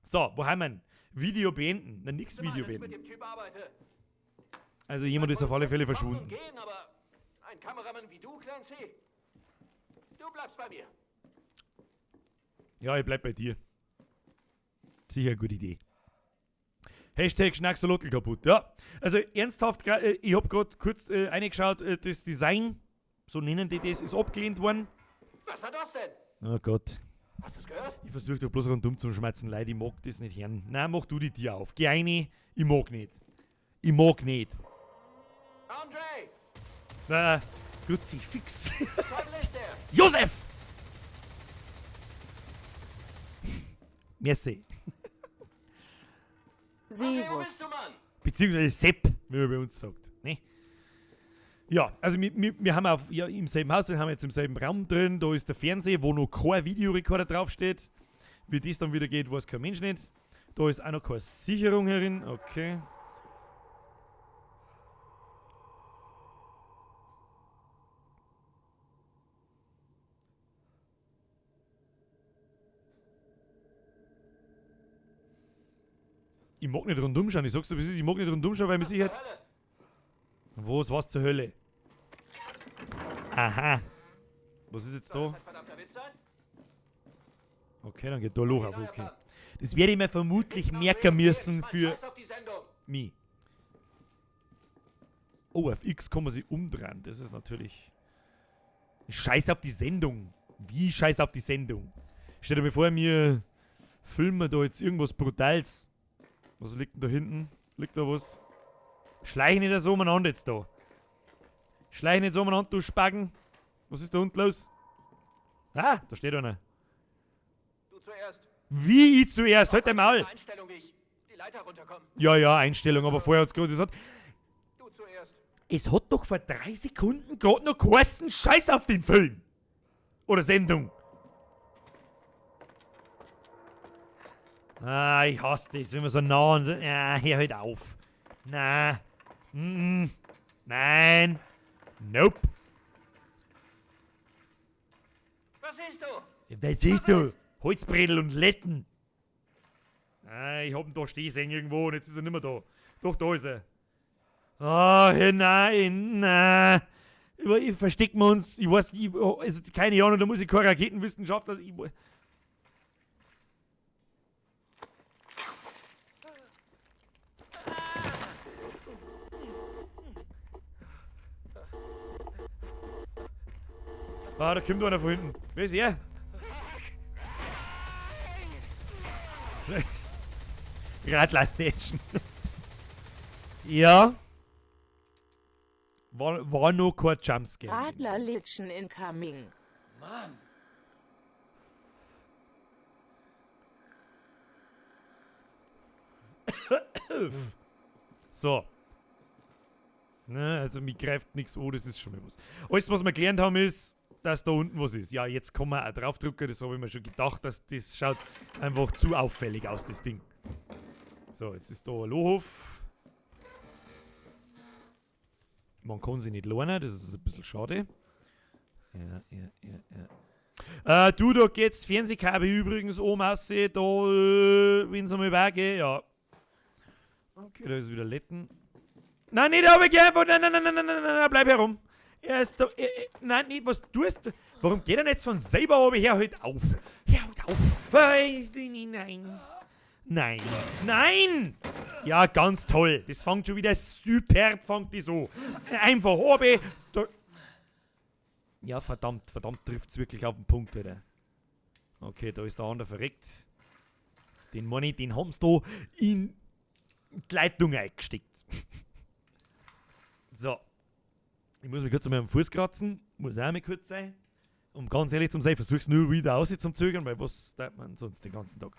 So, wo haben wir denn? Video beenden. Na, nix Video Mal, dass ich beenden. mit dem Typ arbeite. Also jemand ist auf alle Fälle Kommen und verschwunden. Gehen, aber ein Kameramann wie du, Clancy? Du bleibst bei mir. Ja, ich bleib bei dir. Sicher eine gute Idee. Hashtag Schnacksolotl kaputt. Ja, also ernsthaft, ich hab grad kurz reingeschaut, das Design, so nennen die das, ist abgelehnt worden. Was war das denn? Oh Gott. Hast du's gehört? Ich versuch doch bloß rundum zum Schmerzen, Leute, ich mag das nicht hören. Nein, mach du die Tür auf. Geh rein, ich mag nicht. Ich mag nicht. André! Na, Kruzifix. Teufel ist der! Josef! Merci. André, wo Servus. bist du, Mann? Beziehungsweise Sepp, wie man bei uns sagt. Ne? Ja, also wir haben auf, ja, im selben Haus, den haben wir jetzt im selben Raum drin, da ist der Fernseher, wo noch kein Videorekorder draufsteht. Wie das dann wieder geht, weiß kein Mensch nicht. Da ist auch noch keine Sicherung herin, okay. Ich mag nicht rundum schauen, ich sag's dir, wie es ist, ich mag nicht rundum schauen, weil mit Sicherheit... Wo ist was zur Hölle? Aha. Was ist jetzt da? Ein verdammter Witz sein? Okay, dann geht da Loch auf, okay. Das werde ich mir vermutlich merken müssen für Scheiß auf die Sendung. mich. Oh, auf X kann man sich umdrehen. Das ist natürlich... Scheiß auf die Sendung. Wie scheiß auf die Sendung? Stell dir mal vor, mir filmen da jetzt irgendwas Brutales. Was liegt denn da hinten? Liegt da was? Schleichen nicht so umeinander jetzt da. Schleich nicht so umeinander, du Spacken. Was ist da unten los? Ah, da steht einer. Du zuerst. Wie ich zuerst? Halt dein Maul. Einstellung, wie ich die Leiter runterkomme. Ja, ja, Einstellung, aber vorher hat's gerade gesagt. Du zuerst. Es hat doch vor 3 Sekunden gerade noch geheißen, Scheiß auf den Film. Oder Sendung. Ah, ich hasse das, wenn man so nah und so. Ja, hör halt auf. Na. Mm -mm. Nein. Nope. Was siehst du? Was siehst du? Holzbredel und Letten. Ah, ich hab ihn da stehen sehen irgendwo und jetzt ist er nimmer da. Doch, da ist er. Ah, nein, nein. Ich verstecken wir uns. Ich weiß nicht, also keine Ahnung, da muss ich kein Raketenwissenschaftler sein. Ah, da kommt einer von hinten. Wer ist er? Radlerlätschen. Ja. War noch kein Jumpscare. Radlerlätschen incoming. Mann! So. Ne, also mir greift nichts an, das ist schon mal was. Alles, was wir gelernt haben, ist, dass da unten was ist. Ja, jetzt kann man auch draufdrücken, das habe ich mir schon gedacht, dass das schaut einfach zu auffällig aus, das Ding. So, jetzt ist da ein Lohof. Man kann sie nicht lernen, das ist ein bisschen schade. Ja, ja, ja, ja. Du, da geht's Fernsehkabel übrigens oben raus, da, wenn's einmal weggeht, ja. Okay, da ist wieder Letten. Nein, nicht, aber geh einfach, nein, nein, nein, nein, nein, nein, nein, bleib herum. Er ist da, nein, nicht, was tust du? Warum geht er nicht von selber oben her? Halt auf. Hör halt auf. Nein. Nein. Nein! Ja, ganz toll. Das fängt schon wieder superb, fängt das an. Einfach oben. Da. Ja, verdammt, verdammt trifft's wirklich auf den Punkt, Alter. Okay, da ist der andere verreckt. Den meine ich, den haben's da in die Leitung eingesteckt. So. Ich muss mich kurz einmal am Fuß kratzen. Muss auch mal kurz sein. Um ganz ehrlich zu sein, versuch's nur wieder raus zum Zögern, weil was tut man sonst den ganzen Tag?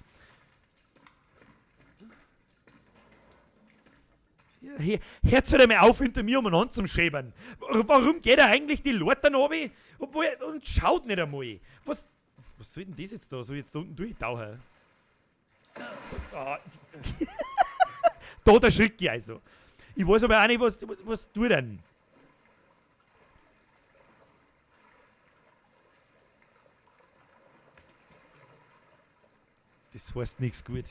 Ja, hört halt einmal auf, hinter mir umeinander zum Schäbern. Warum geht er eigentlich die Leute runter? Obwohl er, und schaut nicht einmal. Was soll denn das jetzt da? Soll ich jetzt da unten durchtauchen? Ah. Da der Schrick ich also. Ich weiß aber auch nicht, was tut denn? Das heißt nichts gut.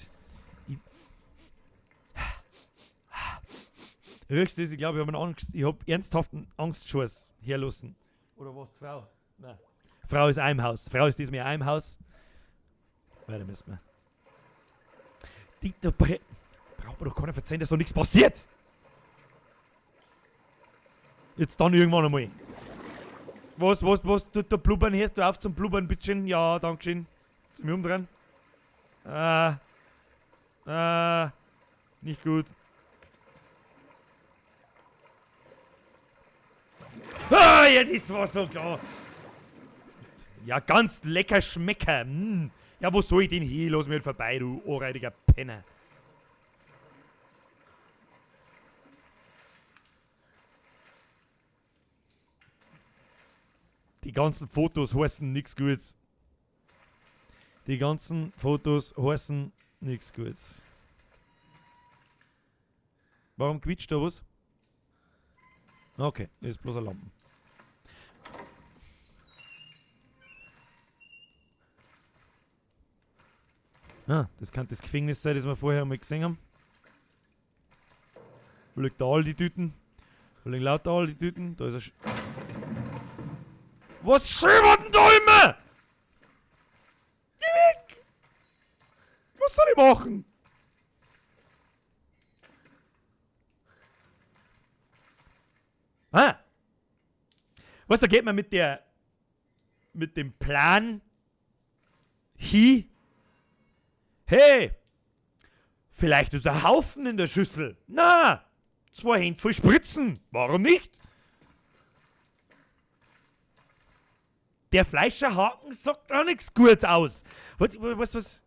Riechst du das? Ich glaube, ich habe Angst. Ich hab ernsthaften Angstschuss herlassen. Oder was, Frau? Nein. Frau ist auch im Haus. Frau ist diesmal auch im Haus. Weiter müssen wir. Die, da braucht man doch keiner verzeihen, dass da nichts passiert. Jetzt dann irgendwann einmal. Was, tut da blubbern? Hörst du auf zum Blubbern, bitteschön? Ja, dankeschön. Zu mir umdrehen. Nicht gut. Ah, ja, das war so klar. Ja, ganz lecker Schmecker. Hm. Ja, wo soll ich denn hin? Lass mich halt vorbei, du ohrreidiger Penner. Die ganzen Fotos heißen nix Gutes. Die ganzen Fotos heißen nix Gutes. Warum quietscht da was? Okay, das ist bloß eine Lampe. Ah, das kann das Gefängnis sein, das wir vorher einmal gesehen haben. Wo liegt da all die Tüten? Wo liegen lauter all die Tüten? Da ist ein Was schimmert denn da immer? Geh weg! Was soll ich machen? Ah! Was, da geht man mit dem Plan hi. Hey! Vielleicht ist ein Haufen in der Schüssel. Na! 2 Hände voll Spritzen. Warum nicht? Der Fleischerhaken sagt auch nichts Gutes aus. Was?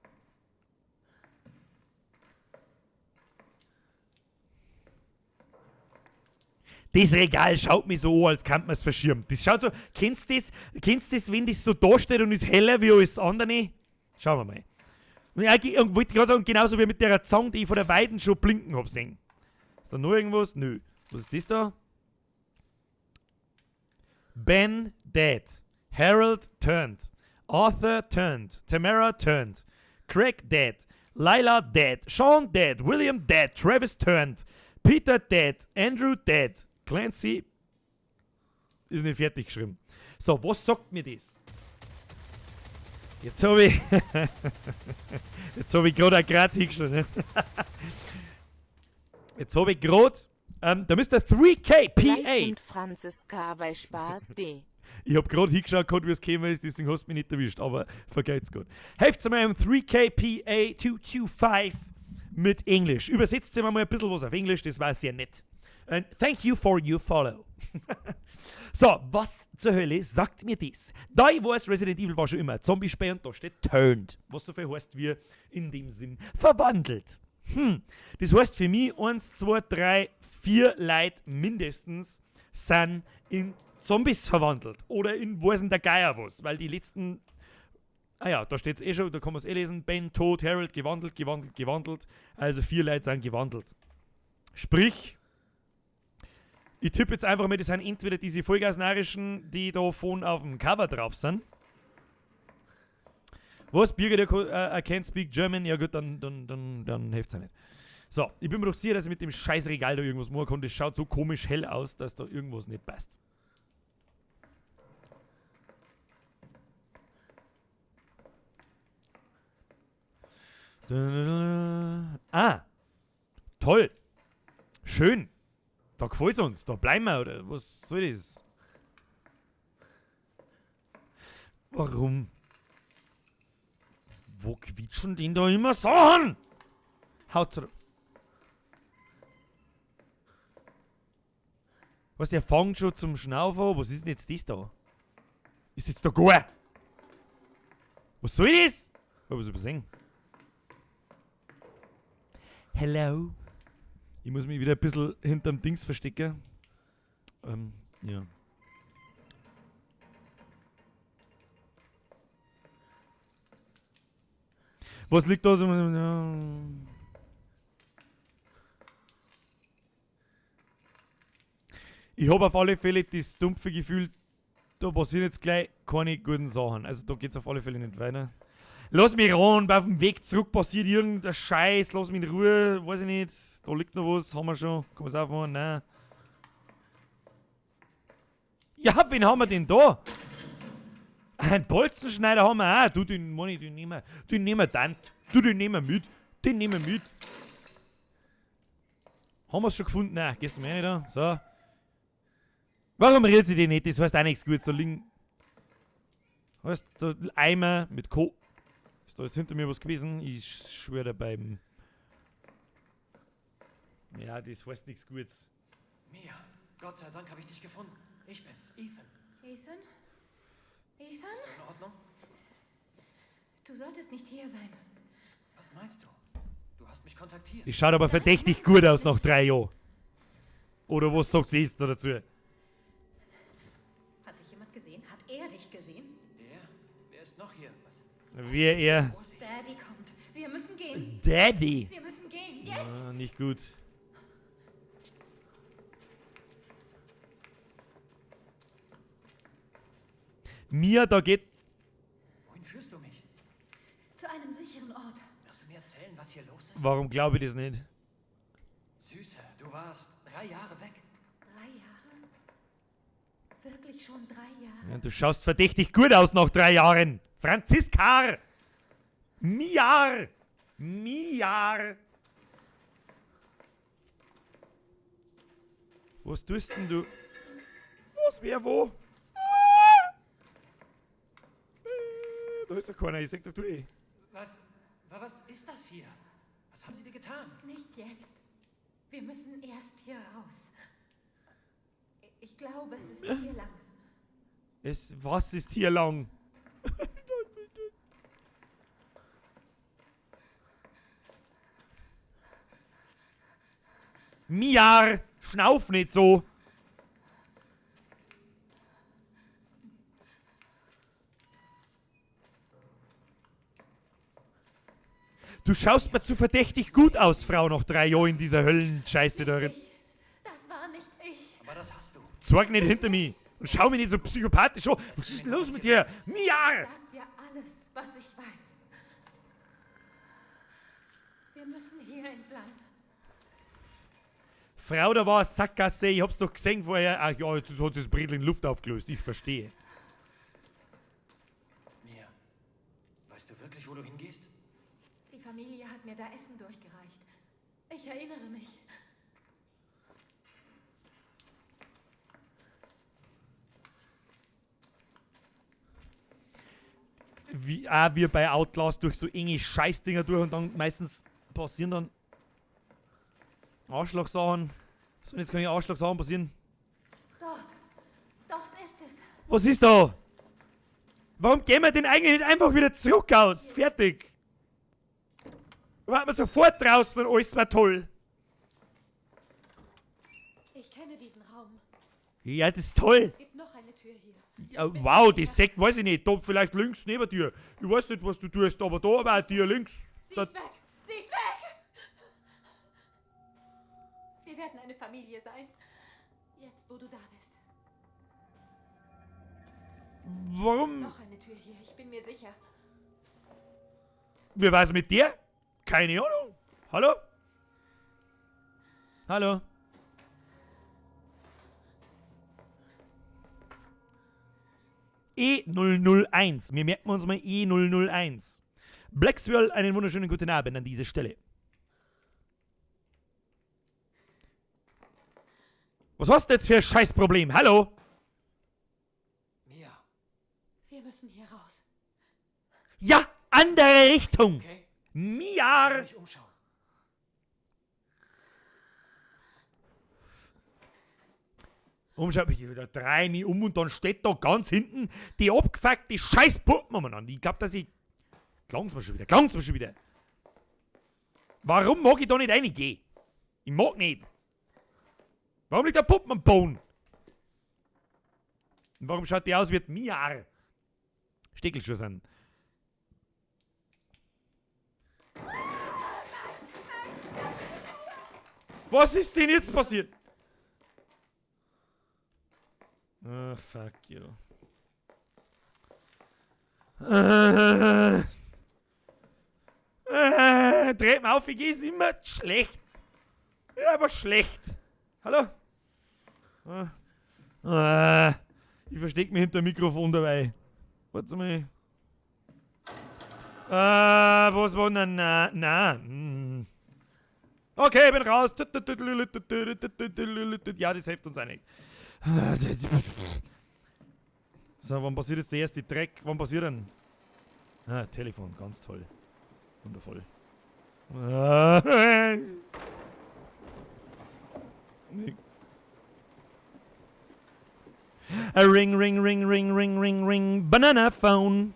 Das Regal schaut mich so an, als könnte man es verschirmen. Das schaut so. Kennst du das? Kennst du das, wenn das so da steht und ist heller wie alles andere? Schauen wir mal. Und ich wollte gerade sagen, genauso wie mit der Zange, die ich von der Weiden schon blinken hab sehen. Ist da noch irgendwas? Nö. Was ist das da? Ben dead. Harold turned. Arthur turned. Tamara turned. Craig dead. Lila dead. Sean dead. William dead. Travis turned. Peter dead. Andrew dead. Clancy ist nicht fertig geschrieben. So, was sagt mir das? Jetzt habe ich. Jetzt habe ich gerade auch gerade hingeschaut. Ne? Jetzt habe ich gerade. Da Mr. 3KPA. Und Franziska bei Spaß D. Ich habe gerade hingeschaut, wie es gekommen ist, deswegen hast du mich nicht erwischt, aber vergeht's gut. Helft mir einem 3KPA 225 mit Englisch. Übersetzt mir mal ein bisschen was auf Englisch, das war sehr nett. And thank you for your follow. So, was zur Hölle sagt mir das? Da ich weiß, Resident Evil war schon immer ein Zombie-Spiel und da steht turned. Was so viel heißt wie in dem Sinn verwandelt. Das heißt für mich 1, 2, 3, 4 Leute mindestens sind in Zombies verwandelt. Oder in weiß denn der Geier was. Weil die letzten. Ah ja, da steht's eh schon, da kann man es eh lesen. Ben tot, Harold gewandelt, gewandelt, gewandelt. Also 4 Leute sind gewandelt. Sprich, ich tippe jetzt einfach mal, das sind entweder diese Vollgasnarischen, die da vorne auf dem Cover drauf sind. Was? Birgit, I can't speak German? Ja gut, dann hilft's ja nicht. So, ich bin mir doch sicher, dass ich mit dem scheiß Regal da irgendwas machen kann. Das schaut so komisch hell aus, dass da irgendwas nicht passt. Ah, toll. Schön. Da gefällt's uns, da bleiben wir, oder was soll das? Warum? Wo quietschen denn da immer Sachen? Haut zurück. Was, der fängt schon zum Schnaufen an? Was ist denn jetzt das da? Ist jetzt da gar? Was soll das? Ich hab was übersehen. Hello. Ich muss mich wieder ein bisschen hinterm Dings verstecken. Ja. Was liegt da so? Ich hab auf alle Fälle das dumpfe Gefühl, da passieren jetzt gleich keine guten Sachen. Also da geht's auf alle Fälle nicht weiter. Lass mich ran, auf dem Weg zurück passiert irgendein Scheiß, lass mich in Ruhe, weiß ich nicht. Da liegt noch was, haben wir schon. Kann man's aufmachen? Nein. Ja, wen haben wir denn da? Einen Bolzenschneider haben wir auch. Du, den meine ich, den nehmen wir. Den nehmen wir dann. Du, den nehmen wir mit. Den nehmen wir mit. Haben wir's schon gefunden? Nein, gehst du mir nicht da? So. Warum rührt sie den nicht? Das heißt auch nichts Gutes. Da liegen. Weißt du, da Eimer mit Co. Ist da jetzt hinter mir was gewesen? Ich schwöre beim. Ja, das heißt nichts Gutes. Mia, Gott sei Dank habe ich dich gefunden. Ich bin's, Ethan. Ethan? Ethan? Ist du in Ordnung? Du solltest nicht hier sein. Was meinst du? Du hast mich kontaktiert. Ich schaut aber verdächtig gut aus nach 3 Jahren. Oder was sagt sie da dazu? Hat dich jemand gesehen? Hat er dich gesehen? Er? Wer ist noch hier? Was? Wie er. Daddy kommt. Wir müssen gehen. Daddy? Wir müssen gehen. Jetzt! Ah, nicht gut. Mia, da geht's. Wohin führst du mich? Zu einem sicheren Ort. Wirst du mir erzählen, was hier los ist? Warum glaube ich das nicht? Süße, du warst 3 Jahre weg. 3 Jahre? Wirklich schon 3 Jahre? Ja, du schaust verdächtig gut aus nach 3 Jahren. Franziska! Miar! Miar! Was tust denn du? Was, wer, wo? Ah! Da ist doch keiner, ich sag doch du eh. Was ist das hier? Was haben sie dir getan? Nicht jetzt. Wir müssen erst hier raus. Ich glaube, es ist hier lang. Was ist hier lang? Mia, schnauf nicht so. Du schaust mir zu verdächtig gut aus, Frau, noch 3 Jahre in dieser Höllenscheiße da drin. Das war nicht ich. Aber das hast du. Zeig nicht hinter mir und schau mich nicht so psychopathisch an. Was ist denn los mit dir? Mia! Ich sag dir alles, was ich weiß. Wir müssen hier entlang. Frau, da war eine Sackgasse. Ich hab's doch gesehen vorher. Ach ja, jetzt hat sich das Bredel in Luft aufgelöst. Ich verstehe. Mia, weißt du wirklich, wo du hingehst? Die Familie hat mir da Essen durchgereicht. Ich erinnere mich. Wie auch wir bei Outlast durch so enge Scheißdinger durch und dann meistens passieren dann Arschlochsachen. So, jetzt kann ich Arschlochsachen passieren. Dort. Dort ist es. Was ist da? Warum gehen wir denn eigentlich nicht einfach wieder zurück aus? Fertig. Warten wir sofort draußen und alles war toll. Ich kenne diesen Raum. Ja, das ist toll. Es gibt noch eine Tür hier. Ja, wow, die Sekt weiß ich nicht. Da vielleicht links neben dir. Ich weiß nicht, was du tust, aber da war dir links. Sie Da ist weg. Sie ist weg. Wir werden eine Familie sein. Jetzt, wo du da bist. Warum? Noch eine Tür hier, ich bin mir sicher. Wer weiß mit der? Keine Ahnung. Hallo? Hallo? E001. Wir merken uns mal E001. Black Swirl, einen wunderschönen guten Abend an dieser Stelle. Was hast du jetzt für ein Scheißproblem? Hallo? Mia. Wir müssen hier raus. Ja, andere Richtung. Okay. Mia. Mich umschauen. Umschauen, ich da dreh mich um und dann steht da ganz hinten die abgefuckte Scheißpuppen umeinander. Ich glaub, dass ich... Klang's mir schon wieder, klang's mir schon wieder. Warum mag ich da nicht reingehen? Ich mag nicht. Warum liegt da Puppen am Boden? Und warum schaut die aus wie Mia? Steckelschuhe sind. Was ist denn jetzt passiert? Ah, fuck you. Dreht mir auf, ich ist immer schlecht. Ja, aber schlecht. Hallo? Ich versteck mich hinter dem Mikrofon dabei. Warte mal. Was war denn? Na, na. Okay, ich bin raus. Ja, das hilft uns auch nicht. So, wann passiert jetzt der erste Dreck? Wann passiert denn? Ah, Telefon, ganz toll. Wundervoll. A ring, ring, ring, ring, ring, ring, ring, Banana Phone.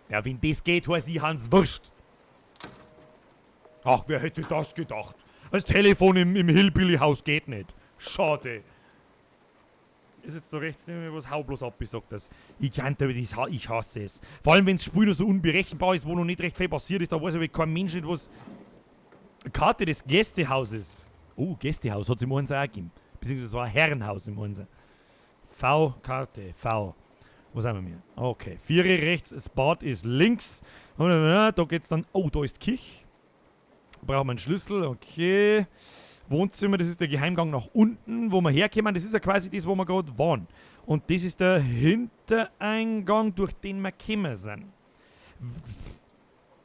Ja, wenn das geht, heißt ich Hans Wurst. Ach, wer hätte das gedacht? Das Telefon im Hillbilly-Haus geht nicht. Schade. Ist jetzt da rechts nicht mehr was, hau bloß ab, ich sag das. Ich kann da, ich hasse es. Vor allem, wenn's Spiel noch so unberechenbar ist, wo noch nicht recht viel passiert ist, da weiß aber kein Mensch nicht, was. Karte des Gästehauses. Oh, Gästehaus hat's im Einser auch gegeben. Beziehungsweise es war ein Herrenhaus im Einser. V, Karte, V. Wo sind wir hier? Okay, 4 rechts, das Bad ist links. Da geht's dann. Oh, da ist Kich. Brauchen wir einen Schlüssel, okay. Wohnzimmer, das ist der Geheimgang nach unten, wo wir herkommen. Das ist ja quasi das, wo wir gerade waren. Und das ist der Hintereingang, durch den wir gekommen sind.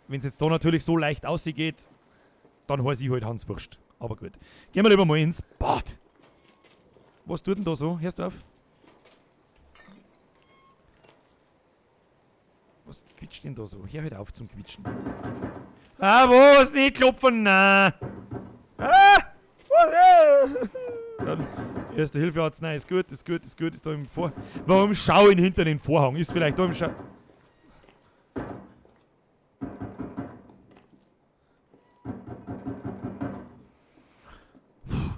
Wenn's jetzt da natürlich so leicht ausgeht, dann heiße ich halt Hans Wurst. Aber gut. Gehen wir lieber mal ins Bad. Was tut denn da so? Hörst du auf? Was quietscht denn da so? Hör halt auf zum Quietschen. Ah, was? Nicht klopfen, nein. Ah! Was? Erste Hilfe Arznei ist gut, ist gut, ist gut, ist da im Vor... Warum schau ich hinter den Vorhang? Ist vielleicht da im Scha...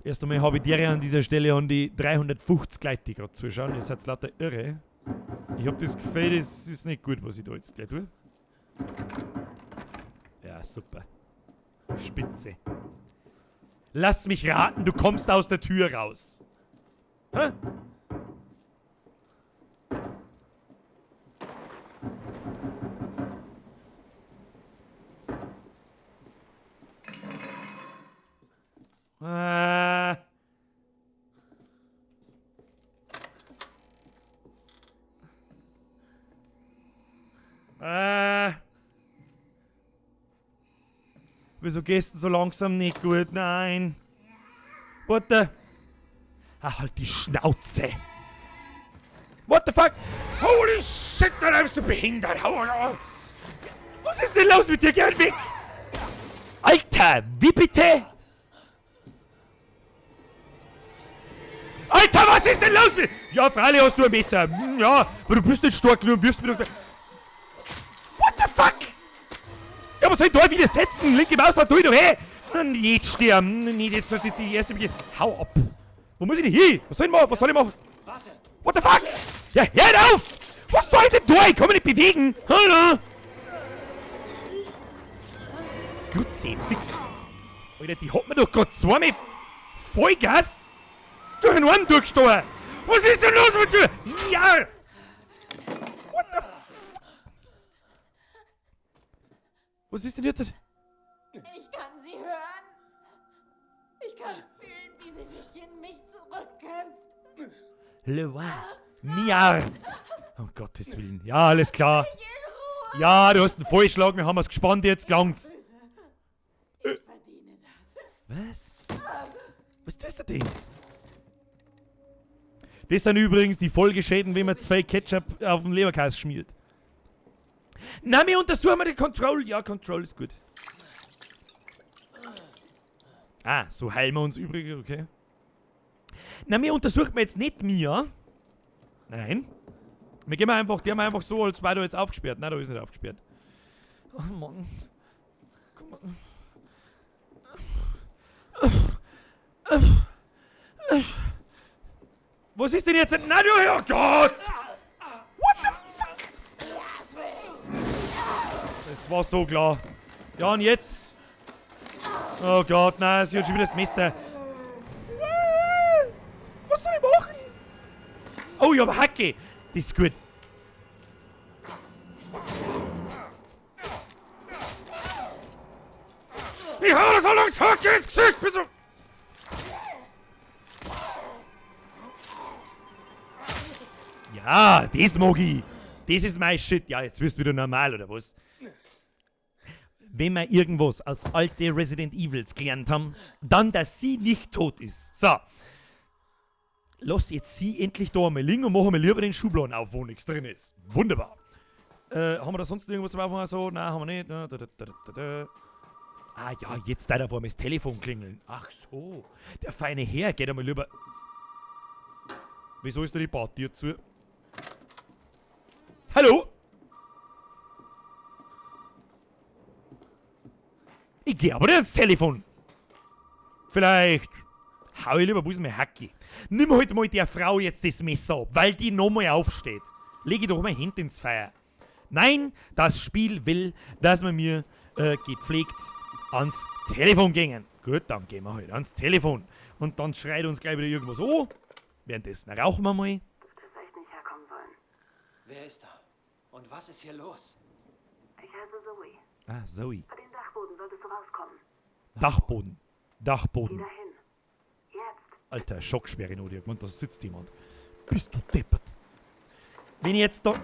Erst einmal habe ich dir an dieser Stelle an die 350 Leute, die gerade zuschauen. Ihr seid lauter irre. Ich hab das Gefühl, das ist nicht gut, was ich da jetzt gleich tue. Ja, super. Spitze. Lass mich raten, du kommst aus der Tür raus. Hä? Wieso gehst du so langsam nicht gut? Nein. What the? Ach, halt die Schnauze. What the fuck? Holy shit, da bist du behindert. Was ist denn los mit dir? Geh weg. Alter, wie bitte? Alter, was ist denn los mit... Ja, freilich hast du ein Messer. Ja, aber du bist nicht stark genug und wirfst mir doch... What the fuck? Ja, was soll ich da wieder setzen? Linke Maus hat durch, hey! Nicht sterben. Nicht jetzt, das ist die erste... Hau ab. Wo muss ich denn hin? Was soll ich machen? Was soll ich machen? Warte. What the fuck? Ja, hör auf! Was soll ich denn da? Ich kann mich nicht bewegen. Hallo? Grütze, fix. Alter, die hat mir doch gerade zweimal Vollgas durch den Arm durchgestochen. Was ist denn los mit dir? Ja! What the f... Was ist denn jetzt? Ich kann sie hören. Ich kann fühlen, wie sie sich in mich zurückkämpft. Lewa. Miar. Um Gottes Willen. Ja, alles klar. Ja, du hast einen Vollschlag. Wir haben es gespannt. Jetzt gelangt's. Ich verdiene das. Was? Was tust du denn? Das sind übrigens die Folgeschäden, wenn man 2 Ketchup auf den Leberkäse schmiert. Na, wir untersuchen mal die Control. Ja, Control ist gut. Ah, so heilen wir uns übrigens, okay. Na, wir untersuchen wir jetzt nicht Mia. Nein. Wir gehen einfach, die haben einfach so, als wäre da jetzt aufgesperrt. Nein, da ist nicht aufgesperrt. Oh Mann. Komm mal. Was ist denn jetzt? Nein, du, oh Gott! What the fuck? Das war so klar. Ja, und jetzt? Oh Gott, nein, sie hat schon wieder das Messer. Was soll ich machen? Oh, ich hab Hacke. Das ist gut. Ich hau das so lange Hacke ins Gesicht, bis du... Ja, das mag ich. Das ist mein Shit. Ja, jetzt wirst du wieder normal, oder was? Wenn wir irgendwas aus alte Resident Evils gelernt haben, dann, dass sie nicht tot ist. So. Lass jetzt sie endlich da einmal liegen und machen wir lieber den Schubladen auf, wo nichts drin ist. Wunderbar. Haben wir da sonst irgendwas zum Aufmachen? So? Nein, haben wir nicht. Da, da, da, da, da. Ah ja, jetzt da vor mir das Telefon klingeln. Ach so. Der feine Herr geht einmal lieber... Wieso ist da die Badtür zu? Hallo? Ich geh aber nicht ans Telefon. Vielleicht hau ich lieber, wo ist mein Hacki? Nimm halt mal der Frau jetzt das Messer ab, weil die nochmal aufsteht. Leg ich doch mal Hände ins Feuer. Nein, das Spiel will, dass wir mir gepflegt ans Telefon gingen. Gut, dann gehen wir halt ans Telefon. Und dann schreit uns gleich wieder irgendwas an. Währenddessen rauchen wir mal. Du hättest echt nicht herkommen sollen. Wer ist da? Und was ist hier los? Ich heiße Zoe. Ah, Zoe. Bei dem Dachboden solltest du rauskommen. Dachboden. Dachboden. Geh dahin. Jetzt. Alter, Schocksperre noch, die hat gemeint, da sitzt jemand. Bist du deppert? Wenn ich jetzt da...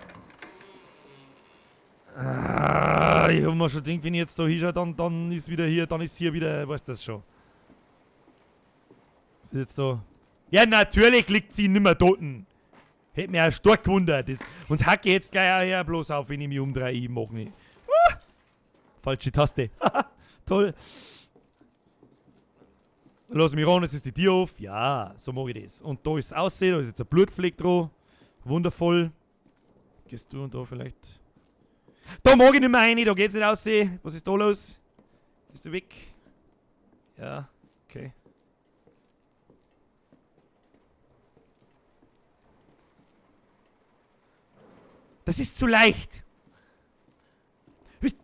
Ah, ich hab mir schon gedacht, wenn ich jetzt da hinschaue, dann ist wieder hier, dann ist hier wieder, weißt du das schon. Was ist jetzt da? Ja, natürlich liegt sie nimmer toten. Hätte mir auch stark gewundert. Das, und hacke ich jetzt gleich auch her, bloß auf, wenn ich mich umdrehe, ich mag nicht. Ah, falsche Taste. Toll. Lass mich ran, jetzt ist die Tür auf. Ja, so mag ich das. Und da ist es aussehen, da ist jetzt ein Blutfleck dran. Wundervoll. Gehst du und da vielleicht. Da mag ich nicht mehr rein, da geht's nicht aussehen. Was ist da los? Bist du weg? Ja, okay. Das ist zu leicht. Ich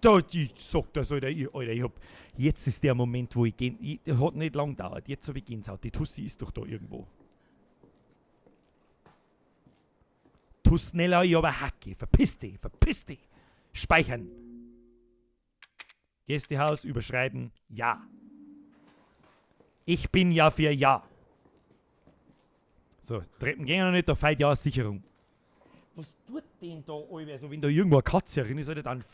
sag das, Alter, ich hab. Jetzt ist der Moment, wo ich gehen. Das hat nicht lang gedauert. Jetzt hab ich Gänsehaut. Die Tussi ist doch da irgendwo. Tussnella, ich hab eine Hacke. Verpiss dich, verpiss dich. Speichern. Gästehaus überschreiben. Ja. Ich bin ja für Ja. So, Treppen gehen noch nicht, da fällt ja eine Sicherung. Was tut denn da, Alter? Also, wenn da irgendwo eine Katze drin ist, Alter, dann.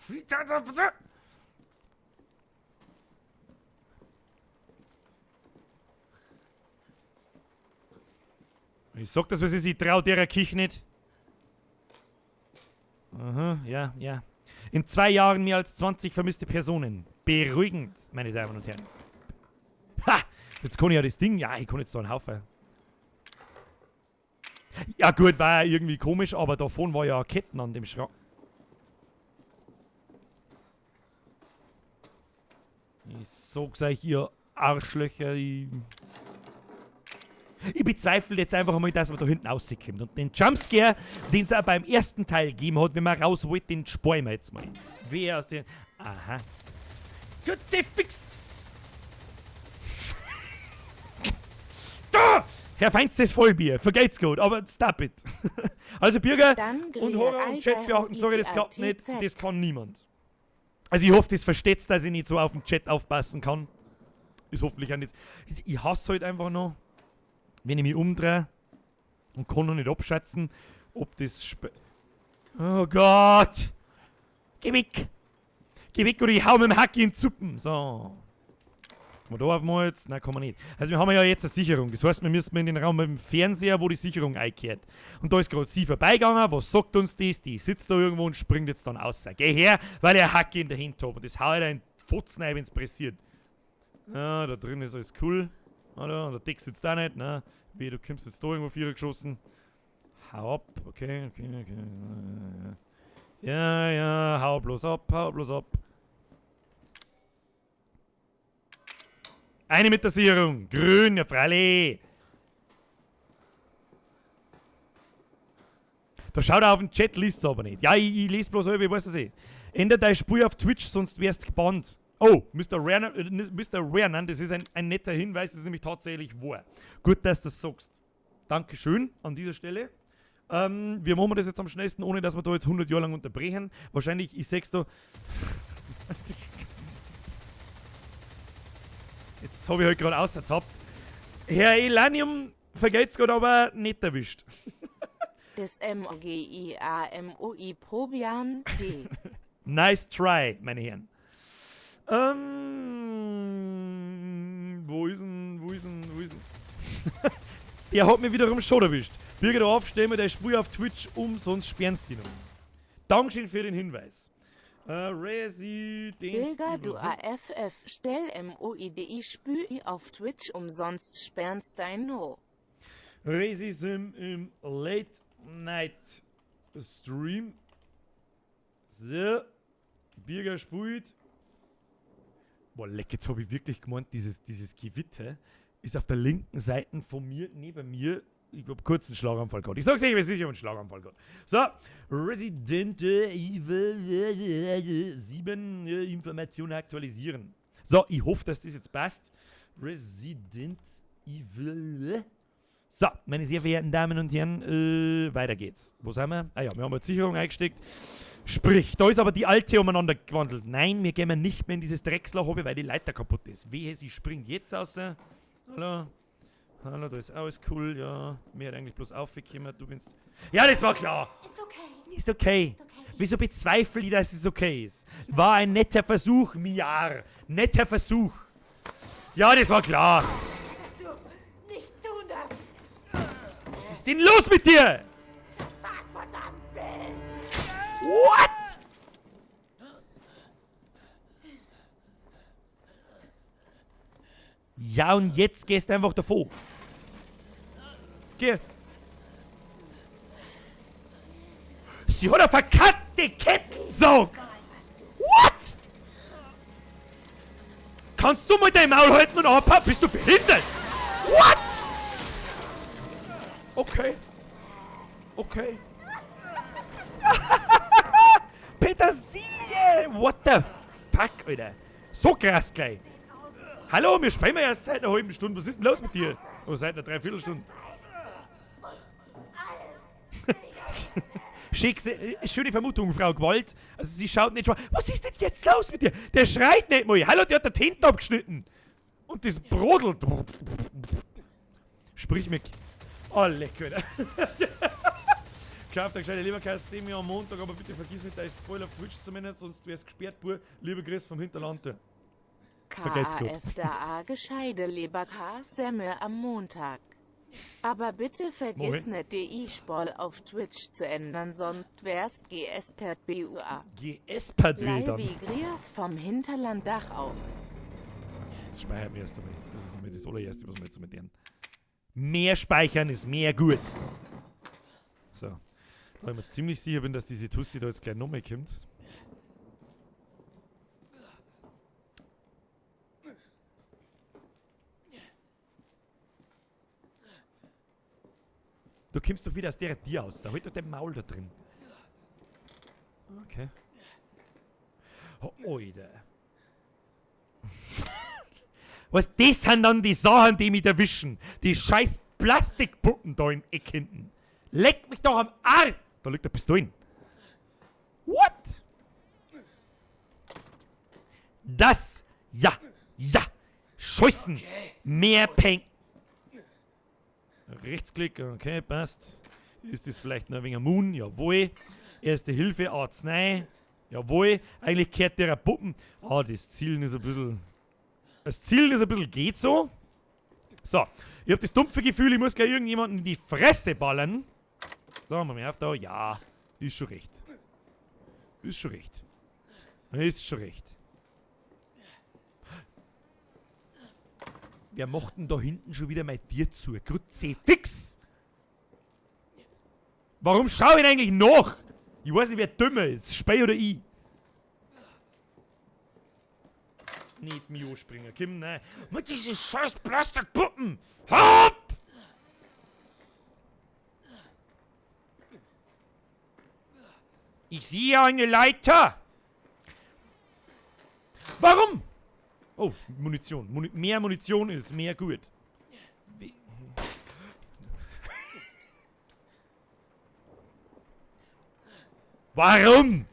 Ich sag das, was ist, ich trau der Kirche nicht. Aha, ja, ja. In 2 Jahren mehr als 20 vermisste Personen. Beruhigend, meine Damen und Herren. Ha! Jetzt kann ich ja das Ding. Ja, ich kann jetzt da einen Haufen. Ja gut, war ja irgendwie komisch, aber davon war ja Ketten an dem Schrank. Ich sag's euch, ihr Arschlöcher. Ich bezweifle jetzt einfach mal, dass man da hinten rauskommt. Und den Jumpscare, den es auch beim ersten Teil gegeben hat, wenn man raus wollte, den sparen wir jetzt mal. Wer aus den... Aha. Kruzifix! Da! Herr Feinstes Vollbier, vergeht's gut, aber stop it. Also Bürger und Horror und Chat beachten, sorry, das klappt nicht, das kann niemand. Also ich hoffe, das versteht's, dass ich nicht so auf den Chat aufpassen kann. Ist hoffentlich auch nicht... Ich hasse halt einfach noch, wenn ich mich umdrehe und kann noch nicht abschätzen, ob das... Oh Gott! Geh weg! Geh weg oder ich hau mit dem Hacki in die Suppen. So. Kann man da aufmachen jetzt? Nein, kann man nicht. Also wir haben ja jetzt eine Sicherung. Das heißt, wir müssen in den Raum mit dem Fernseher, wo die Sicherung einkehrt. Und da ist gerade sie vorbeigegangen. Was sagt uns das? Die sitzt da irgendwo und springt jetzt dann raus. Geh her, weil ich eine Hacke in der Hand habe. Und das hau ich da in die Fotzen rein, wenn's pressiert. Ah, da drin ist alles cool. Oder? Und der Dick sitzt da nicht. Ne? Wie, du kommst jetzt da irgendwo Vierer geschossen. Hau ab. Okay, okay, okay. Ja, ja, hau bloß ab, hau bloß ab. Eine mit der Sicherung. Grün, ja freilich. Da schaut er auf den Chat, liest es aber nicht. Ja, ich lese bloß halb, ich weiß das eh. Ändert deine Spur auf Twitch, sonst wärst du gebannt. Oh, Mr. Renan, das ist ein netter Hinweis, das ist nämlich tatsächlich wahr. Gut, dass du das sagst. Dankeschön an dieser Stelle. Wir machen das jetzt am schnellsten, ohne dass wir da jetzt 100 Jahre lang unterbrechen. Wahrscheinlich, ich seh's da... Jetzt habe ich halt gerade ausertappt. Herr Elanium, vergelt's Gott, aber nicht erwischt. Das M-O-G-I-A-M-O-I Probian D. Nice try, meine Herren. Wo ist denn, wo ist denn, wo ist denn? Der hat mich wiederum schon erwischt. Birgit auf, stell mir deine Spur auf Twitch um, sonst sperren's die noch. Dankeschön für den Hinweis. Resident Bilger, du AFF, stell MOIDI Spü auf Twitch umsonst sperren's dein No. Resi im Late Night Stream. So. Birger spielt. Boah, leck, jetzt hab ich wirklich gemeint, dieses Gewitter ist auf der linken Seite von mir, neben mir. Ich hab kurz einen Schlaganfall gehabt. Ich sag's euch, ich weiß nicht, ich hab einen Schlaganfall gehabt. So, Resident Evil 7 Informationen aktualisieren. So, ich hoffe, dass das jetzt passt. Resident Evil. So, meine sehr verehrten Damen und Herren, weiter geht's. Wo sind wir? Ah ja, wir haben die Sicherung eingesteckt. Sprich, da ist aber die alte umeinander gewandelt. Nein, wir gehen nicht mehr in dieses Drecksloch, weil die Leiter kaputt ist. Wehe, sie springt jetzt raus. Hallo. Hallo, da ist alles cool, ja. Mir hat eigentlich bloß aufgekommen, du bist... Ja, das war klar! Ist okay. Ist okay. Ist okay. Wieso bezweifle ich, dass es okay ist? War ein netter Versuch, Miar. Netter Versuch. Ja, das war klar. Dass du nicht tun darfst. Was ist denn los mit dir? Verdammt bist. What? Ja. Ja, und jetzt gehst du einfach davon. Geh. Sie hat eine verkackte Kettensog! What? Kannst du mal dein Maul halten und abhauen? Bist du behindert? What? Okay. Okay. Petersilie! What the fuck, Alter? So krass gleich. Hallo, wir sprechen erst seit einer halben Stunde. Was ist denn los mit dir? Oh, seit einer Dreiviertelstunde. Schöne Vermutung, Frau Gewalt. Also sie schaut nicht schon. Was ist denn jetzt los mit dir? Der schreit nicht mal. Hallo, der hat den Tinten abgeschnitten. Und das brodelt. Sprich mit. Oh, leck, Alter. Geschafft, gescheite Leberkäse, sehen wir am Montag, aber bitte vergiss nicht, dein Spoiler auf Twitch zumindest, sonst wär's gesperrt, Bur. Liebe Grüße vom Hinterland. Vergelt's gut. KAFDA gescheide Leberkäse am Montag. Aber bitte vergiss Moin. nicht, die E-Spol auf Twitch zu ändern, sonst wär's GS per BUA. GS per B dann. Leibi Grias vom Hinterland Dachau. Das speichert mir erst einmal. Das ist einmal das allererste, was wir jetzt mit denen. Mehr speichern ist mehr gut. So. Da ich mir ziemlich sicher bin, dass diese Tussi da jetzt gleich nochmal kommt. Du kommst doch wieder aus der Tür raus. Halt doch dein Maul da drin. Okay. Oh, Alter. Was, das sind dann die Sachen, die mich erwischen. Die scheiß Plastikpuppen da im Eck hinten. Leck mich doch am Arsch! Da liegt eine Pistole. What? Das, ja, ja. Scheißen. Mehr Peng. Rechtsklick, okay, passt. Ist das vielleicht noch ein wenig Moon? Jawohl. Erste Hilfe, Arznei. Jawohl. Eigentlich kehrt der Puppen. Ah, das Zielen ist ein bisschen. Das Zielen ist ein bisschen, geht so. So, ich hab das dumpfe Gefühl, ich muss gleich irgendjemanden in die Fresse ballern. So, machen wir auf da. Ja, ist schon recht. Ist schon recht. Ist schon recht. Wer macht denn da hinten schon wieder mein Tier zu? Kruzifix! Warum schau ich denn eigentlich nach? Ich weiß nicht, wer dümmer ist. Spey oder ich. Nicht mich anspringen. Komm, nein. Mit diesen scheiß Plastikpuppen! Hopp! Ich sehe eine Leiter! Warum? Oh, Munition. Mehr Munition ist mehr gut. Wie? Warum?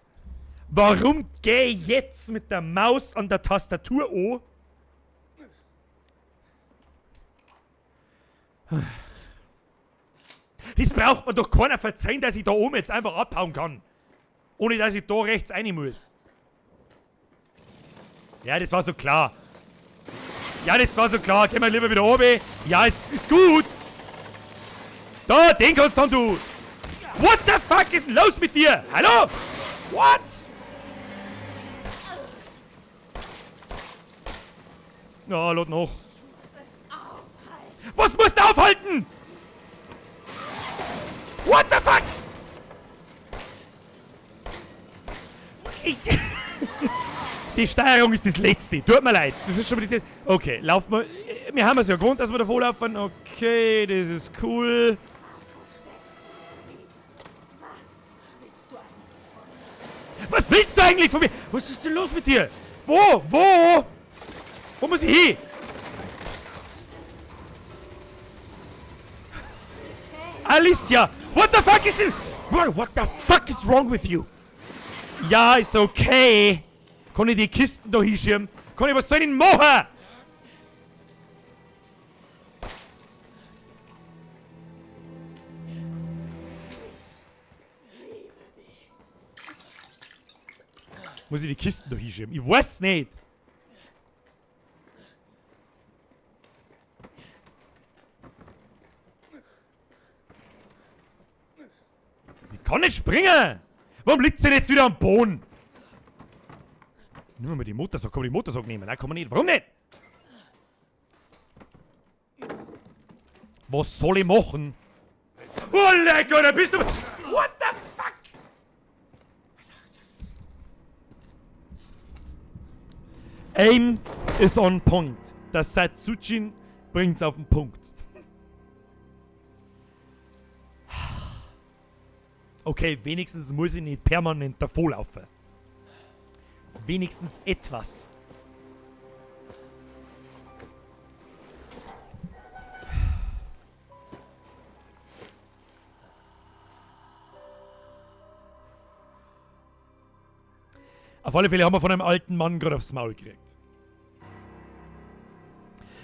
Warum geh ich jetzt mit der Maus an der Tastatur an? Das braucht man doch keiner verzeihen, dass ich da oben jetzt einfach abhauen kann. Ohne dass ich da rechts rein muss. Ja, das war so klar. Ja, das war so klar. Geh mal lieber wieder oben. Ja, es ist gut. Da, den kannst du dann, du. What the fuck ist denn los mit dir? Hallo? What? Na, lad noch. Was musst du aufhalten? What the fuck? Ich Die Steuerung ist das Letzte. Tut mir leid. Das ist schon wieder das. Okay, laufen wir. Wir haben es ja gewohnt, dass wir davor laufen. Okay, das ist cool. Was willst du eigentlich von mir? Was ist denn los mit dir? Wo? Wo? Wo muss ich hin? Alicia! What the fuck is it? What the fuck is wrong with you? Ja, ist okay. Kann ich die Kisten da hinschieben? Kann ich, was soll ich denn machen? Muss ich die Kisten da hinschieben? Ich weiß nicht. Ich kann nicht springen! Warum liegt's denn jetzt wieder am Boden? Nimm mal die Motorsaug. Kann man die Motorsaug nehmen? Nein, kann man nicht. Warum nicht? Was soll ich machen? Oh, leck, Alter, bist du... What the fuck? Aim is on point. Das Satsujin bringt's auf den Punkt. Okay, wenigstens muss ich nicht permanent davonlaufen. Wenigstens etwas. Auf alle Fälle haben wir von einem alten Mann gerade aufs Maul gekriegt.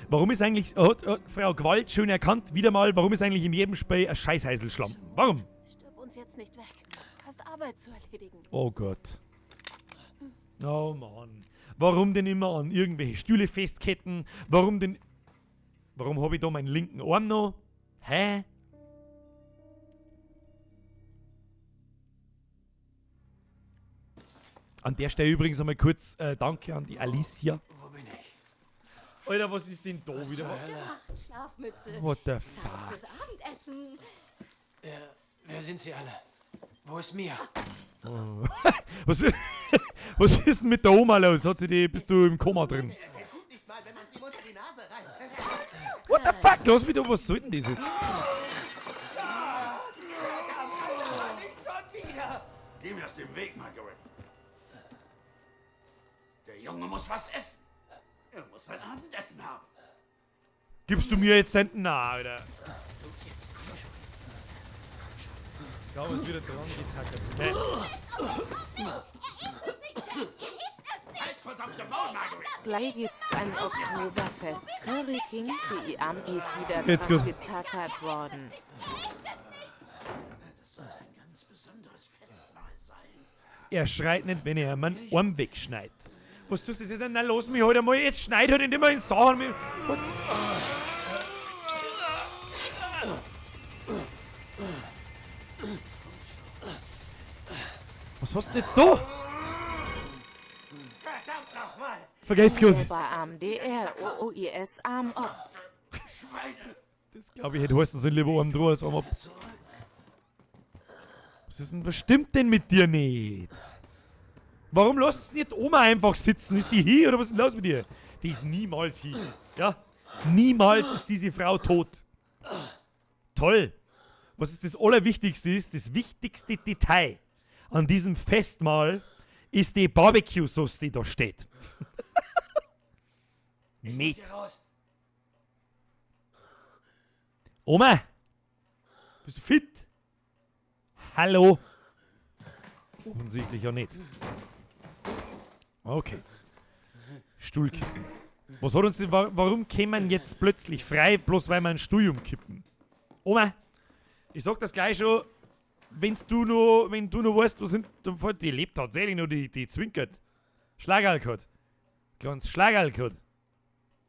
Warum ist eigentlich, hat Frau Gewalt schön erkannt, wieder mal, warum ist eigentlich in jedem Spiel ein Scheißheiselschlampen? Warum? Stirb uns jetzt nicht weg. Du hast Arbeit zu erledigen. Oh Gott. Oh Mann. Warum denn immer an irgendwelche Stühle festketten? Warum denn... Warum hab ich da meinen linken Arm noch? Hä? An der Stelle übrigens einmal kurz Danke an die Alicia. Wo bin ich? Alter, was ist denn da Was wieder? zur Hölle? Schlafmütze. What the Zeit fuck? Fürs Abendessen. Wer sind Sie alle? Wo ist Mia? Oh. Was ist denn mit der Oma los? Hat sie die, bist du im Koma drin? What the fuck? Lass mich doch, was soll denn das jetzt? Geh mir aus dem Weg, Margaret. Der Junge muss was essen. Er muss sein Abendessen haben. Gibst du mir jetzt ein... Na, Alter. Los jetzt, komm schon. Ich glaube, es ist wieder dran getackert. Nee. Halt, verdammte Maul, Margaret! Gleich gibt's ein Oktoberfest. Curry King PIAM ist wieder Jetzt dran gut. getackert worden. Das soll ein ganz besonderes Festmahl sein. Er schreit nicht, wenn er meinen Arm wegschneit. Was tust du jetzt denn? Na, lass mich halt einmal. Jetzt schneid halt nicht immer in Sachen. What? Was hast du denn jetzt da? Verdammt nochmal! Vergeht's gut. Oberarm D R O O I S Arm ab. Das glaube ich hätte heißen sollen, lieber Arm drüber als Arm ab. Was ist denn, was stimmt denn mit dir nicht? Warum lässt du nicht Oma einfach sitzen? Ist die hier oder was ist denn los mit dir? Die ist niemals hier. Ja? Niemals ist diese Frau tot. Toll. Was ist das Allerwichtigste ist, das wichtigste Detail an diesem Festmahl ist die Barbecue-Sauce, die da steht. Met. Hier raus. Oma! Bist du fit? Hallo? Offensichtlich ja nicht. Okay. Stuhl kippen. Was hat uns denn, warum kämen jetzt plötzlich frei, bloß weil wir einen Stuhl umkippen? Oma, ich sag das gleich schon, wenn du noch weißt, was sind, dann fällt, die lebt tatsächlich noch, die zwinkert. Schlagerl gehabt. Kleines Schlagerl gehabt.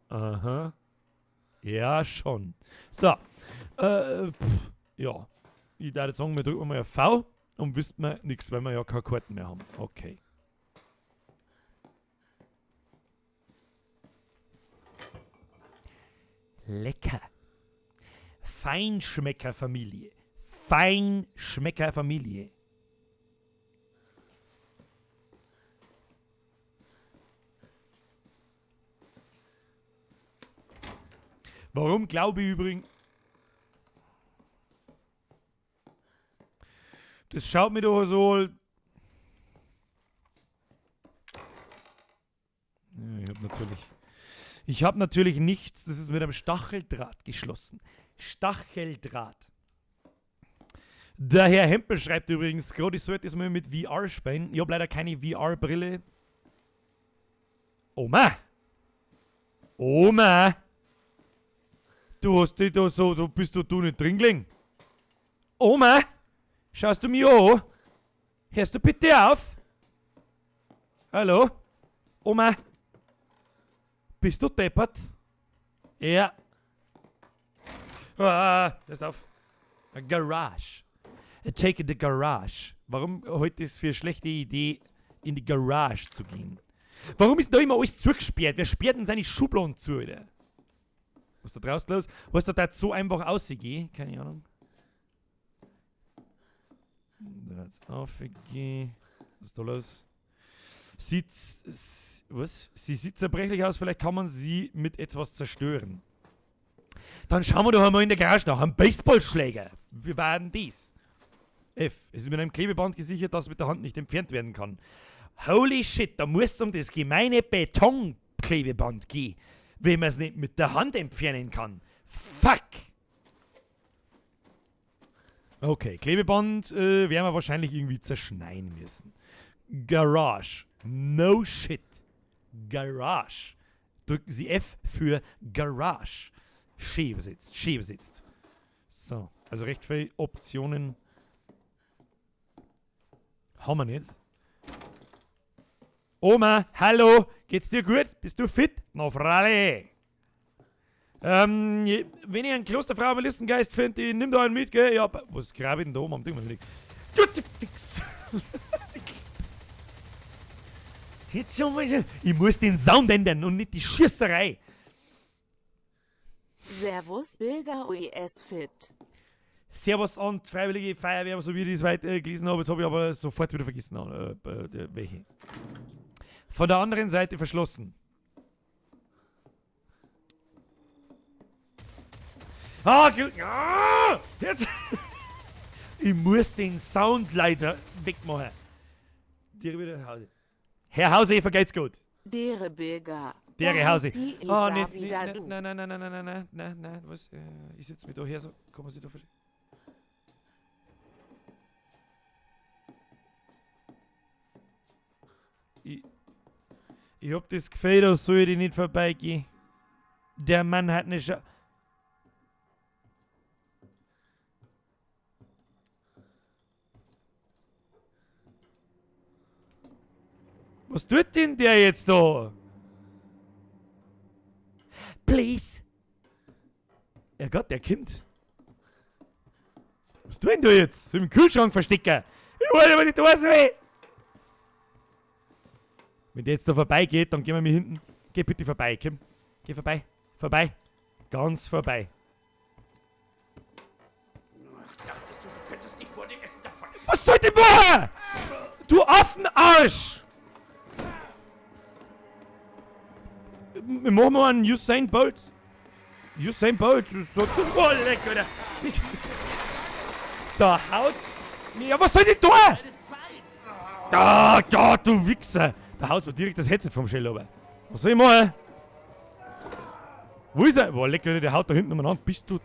Aha. Ja, schon. So. Ja. Ich würde sagen, wir drücken mal ein V und wisst wir nix, weil wir ja keine Karten mehr haben. Okay. Lecker. Feinschmeckerfamilie. Feinschmeckerfamilie. Warum glaube ich übrigens... Das schaut mir doch so... Ja, ich hab natürlich... Ich hab natürlich nichts, das ist mit einem Stacheldraht geschlossen. Stacheldraht. Der Herr Hempel schreibt übrigens gerade, ich sollte es mal mit VR spielen. Ich hab leider keine V R-Brille. Oma! Oma! Du hast dich da so, du bist du nicht drin gelegen. Oma! Schaust du mich an? Hörst du bitte auf? Hallo? Oma? Bist du deppert? Ja. Ah, pass auf. A Garage. Take the garage. Warum heute ist es für eine schlechte Idee, in die Garage zu gehen? Warum ist da immer alles zugesperrt? Wer sperrt denn seine Schubladen zu, Alter? Was da draußen los? Was da da so einfach aussieht, keine Ahnung. Da wird's aufgehen. Was ist da los? Sieht, was? Sie sieht zerbrechlich aus, vielleicht kann man sie mit etwas zerstören. Dann schauen wir doch einmal in der Garage nach. Ein Baseballschläger. Wie war denn dies? F. Es ist mit einem Klebeband gesichert, das mit der Hand nicht entfernt werden kann. Holy shit, da muss es um das gemeine Betonklebeband gehen, wenn man es nicht mit der Hand entfernen kann. Fuck! Okay, Klebeband werden wir wahrscheinlich irgendwie zerschneiden müssen. Garage. No shit. Garage. Drücken Sie F für Garage. Schön übersetzt. Schön übersetzt. So, also recht viele Optionen haben wir nicht. Oma, hallo, geht's dir gut? Bist du fit? Na, freilich. Wenn ich einen Klosterfrau am Listengeist finde, ich nimm da einen mit, gell? Ja, was grabe ich denn da oben am Ding? Fix. Jetzt schon mal, ich muss den Sound ändern und nicht die Schießerei. Servus Bilger OES Fit. Servus und Freiwillige Feuerwehr, so wie ich das weit gelesen habe, jetzt habe ich aber sofort wieder vergessen, welche. Von der anderen Seite verschlossen. Ah, jetzt. Ich muss den Sound leider wegmachen. Dir wieder nach Hause. Herr Hause, vergeht's gut. Dere Bilger. Dere Hause. Oh, nicht, nicht, nein, nein, nein, nein, nein, nein, nein, nein, was? Ich sitze mir da her, so, kann man sich da verstehen? Ich hab das Gefühl, da soll ich nicht vorbeigehen. Der Mann hat eine Scha... Was tut denn der jetzt da? Please! Ja Gott, der kommt. Was tut denn du jetzt? Im Kühlschrank verstecken! Ich wollte aber nicht da sein! Wenn der jetzt da vorbeigeht, dann gehen wir mir hinten. Geh bitte vorbei, Kim. Geh vorbei. Vorbei. Ganz vorbei. Dachtest du, du könntest dich vor dem Essen davon... Was soll ich denn machen? Du Affenarsch! Wir machen mal einen Usain Bolt. Usain Bolt. So, oh, leck, Alter. Da haut's. Ja, was soll ich denn da? Ah, Gott, du Wichser. Da haut's mir direkt das Headset vom Shell runter. Was soll ich machen? Wo ist er? Boah, leck, Alter, der haut da hinten umeinander. Bist du...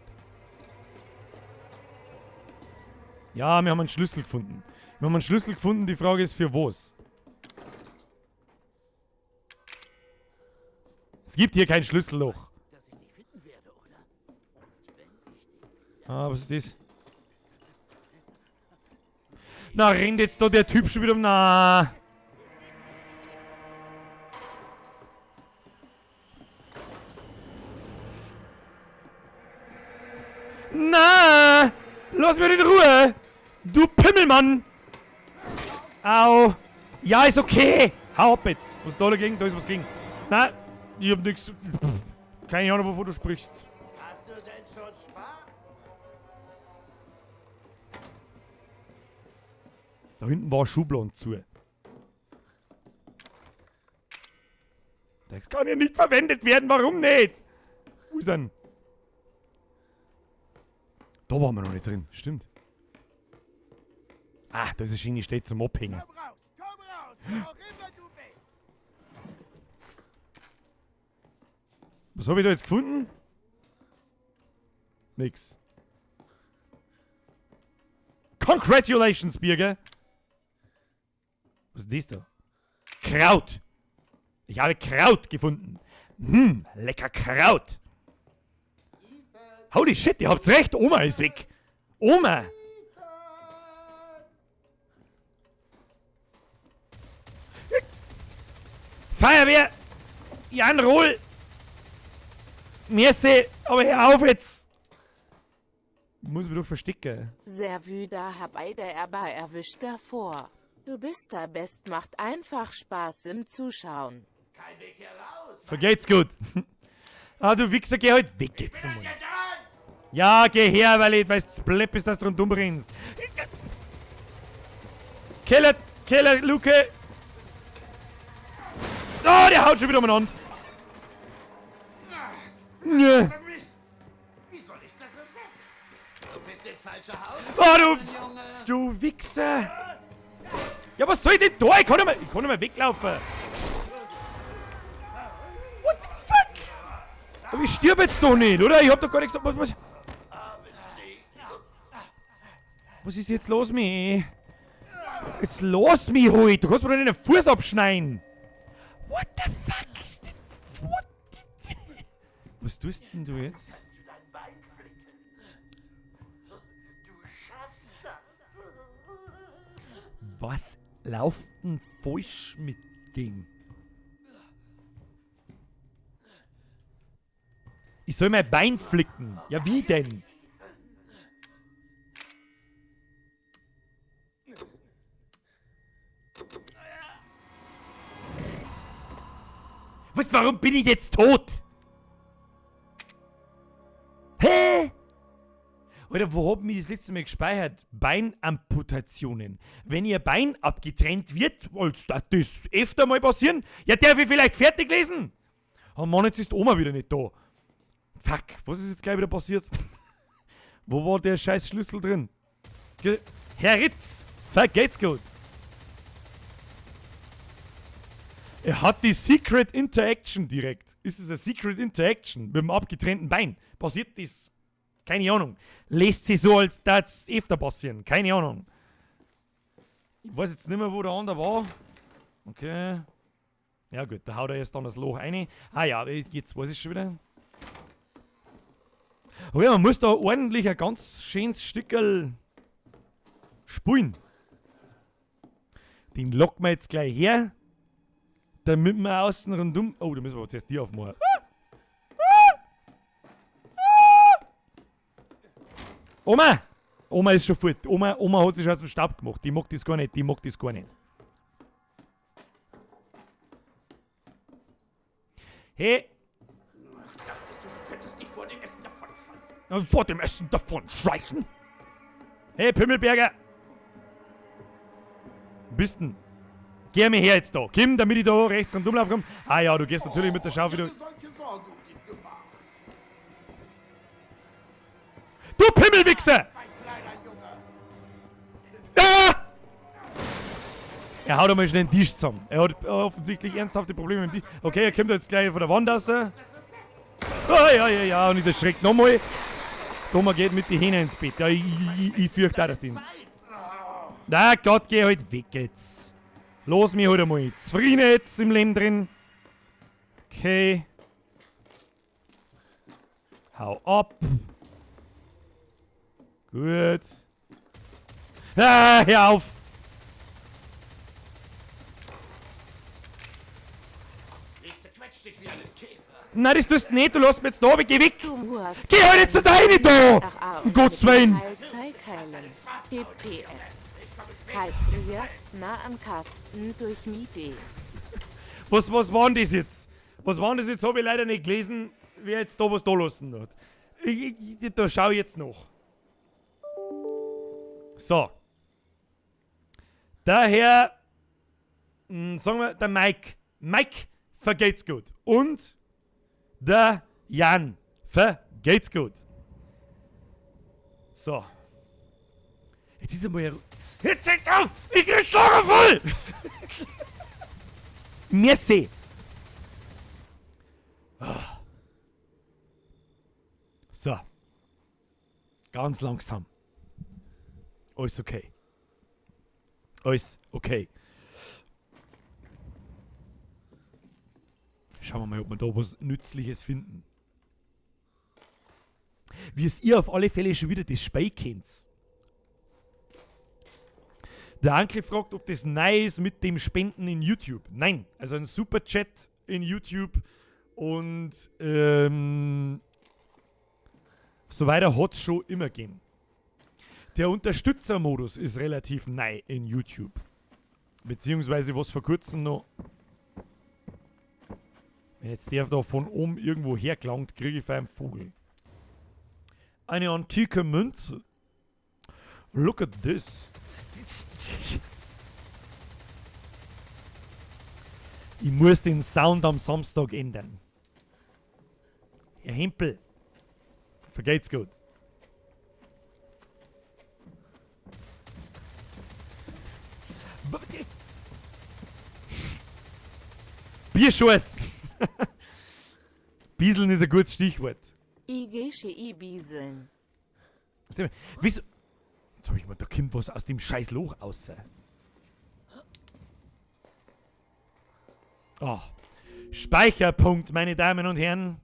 Ja, wir haben einen Schlüssel gefunden. Wir haben einen Schlüssel gefunden, die Frage ist für was? Es gibt hier kein Schlüsselloch. Ah, was ist das? Na, rennt jetzt da der Typ schon wieder um. Na. Na! Lass mich in Ruhe! Du Pimmelmann! Au! Ja, ist okay! Hau ab jetzt! Was ist da dagegen? Da ist was gegen. Na, ich hab nix. Pff, keine Ahnung, wovon du sprichst. Hast du denn schon Spaß? Da hinten war eine Schublade zu. Das kann ja nicht verwendet werden, warum nicht? Wo ist denn? Da waren wir noch nicht drin, stimmt. Ah, da ist eine schöne Stelle zum Abhängen. Komm raus, wo auch immer du bist. Was hab ich da jetzt gefunden? Nix. Congratulations, Birger! Was ist das da? Kraut! Ich habe Kraut gefunden. Hm, lecker Kraut! Holy shit, ihr habt's recht, Oma ist weg! Oma! Feuerwehr! Jan Rohl! Merci, aber hör auf jetzt! Muss mich doch verstecken. Sehr wüder hab ei der aber erwischt davor. Du bist da best, macht einfach Spaß im Zuschauen. Kein Weg heraus. Vergeht's gut. Ah, du Wichser, geh halt weg jetzt mal. Ja, geh her, weil ich weiß, du bist, dass du rundum rennst. Keller, Keller, Luke. Oh, der haut schon wieder umeinander. Nö. Oh, du, du Wichser. Ja, was soll ich denn da? Ich kann nicht mehr, ich kann nicht mehr weglaufen. What the fuck? Aber ich stirb jetzt doch nicht, oder? Ich hab doch gar nichts gesagt. Was, was ist jetzt los mit mir? Jetzt lass mich halt! Du kannst mir doch nicht den Fuß abschneiden! What the fuck ist das? What? Was tust denn du jetzt? Was läuft denn falsch mit dem? Ich soll mein Bein flicken. Ja, wie denn? Was, warum bin ich jetzt tot? Hä? Alter, wo hab ich mich das letzte Mal gespeichert? Beinamputationen. Wenn ihr Bein abgetrennt wird, als darf das öfter mal passieren, ja, darf ich vielleicht fertig lesen? Oh Mann, jetzt ist Oma wieder nicht da. Fuck, was ist jetzt gleich wieder passiert? Wo war der scheiß Schlüssel drin? Herr Ritz, vergeht's gut. Er hat die Secret Interaction direkt. Ist es eine Secret Interaction mit dem abgetrennten Bein? Passiert das? Keine Ahnung. Lest sie so, als das öfter passieren. Keine Ahnung. Ich weiß jetzt nicht mehr, wo der andere war. Okay. Ja gut, da haut er erst dann das Loch rein. Ah ja, jetzt weiß ich schon wieder. Oh ja, man muss da ordentlich ein ganz schönes Stückel spulen. Den locken wir jetzt gleich her. Damit wir außen rundum... Oh, da müssen wir aber zuerst die aufmachen. Ah! Ah! Ah! Oma! Oma ist schon fort. Oma, Oma hat sich schon aus dem Staub gemacht. Die mag das gar nicht. Die mag das gar nicht. Hey! Dachtest du, du könntest dich vor dem Essen davonschleichen? Vor dem Essen davonschleichen? Hey, Pimmelberger! Wo bist denn? Geh mir her jetzt da. Komm, damit ich da rechts rundum laufen kann. Ah ja, du gehst natürlich mit der Schaufel. Du Pimmelwichser! Ah! Er haut einmal schnell den Tisch zusammen. Er hat offensichtlich ernsthafte Probleme mit dem Tisch. Okay, er kommt jetzt gleich von der Wand raus. Ah, ja, ja, ja, und ich erschreckt nochmal. Thomas geht mit den Hähnen ins Bett. Ja, ich fürchte auch das Ding. Na Gott, geh halt weg jetzt. Los mich halt einmal. Zufrieden jetzt im Leben drin. Okay. Hau ab. Gut. Ah, hör auf! Ich zerquetsch dich wie einen Käfer. Nein, das tust du nicht, du lässt mich jetzt da, geh weg! Geh halt jetzt da rein, da! Um Gottes Willen! Was war denn das jetzt? Was war denn das jetzt? Hab ich leider nicht gelesen, wer jetzt da was da lassen hat. Da schau ich jetzt noch. So. Daher, sagen wir, der Mike. Mike vergeht's gut. Und der Jan vergeht's gut. So. Jetzt ist einmal... Jetzt seht auf! Ich krieg Schlaganfall! Merci! So. Ganz langsam. Alles okay. Alles okay. Schauen wir mal, ob wir da was Nützliches finden. Wie es ihr auf alle Fälle schon wieder das Spiel kennt. Der Onkel fragt, ob das neu ist mit dem Spenden in YouTube. Nein, also ein super Chat in YouTube und so weiter hat's schon immer gegeben. Der Unterstützermodus ist relativ neu in YouTube. Beziehungsweise was vor kurzem noch... Wenn jetzt der da von oben irgendwo hergelangt, kriege ich einen Vogel. Eine antike Münze. Look at this. Ich muss den Sound am Samstag ändern. Herr Hempel. Vergeht's gut. Bierschuss! Bieseln ist ein gutes Stichwort. IG Bieseln. Wieso? Jetzt hab ich mal, da kommt was aus dem scheiß Loch raus. Oh. Speicherpunkt, meine Damen und Herren.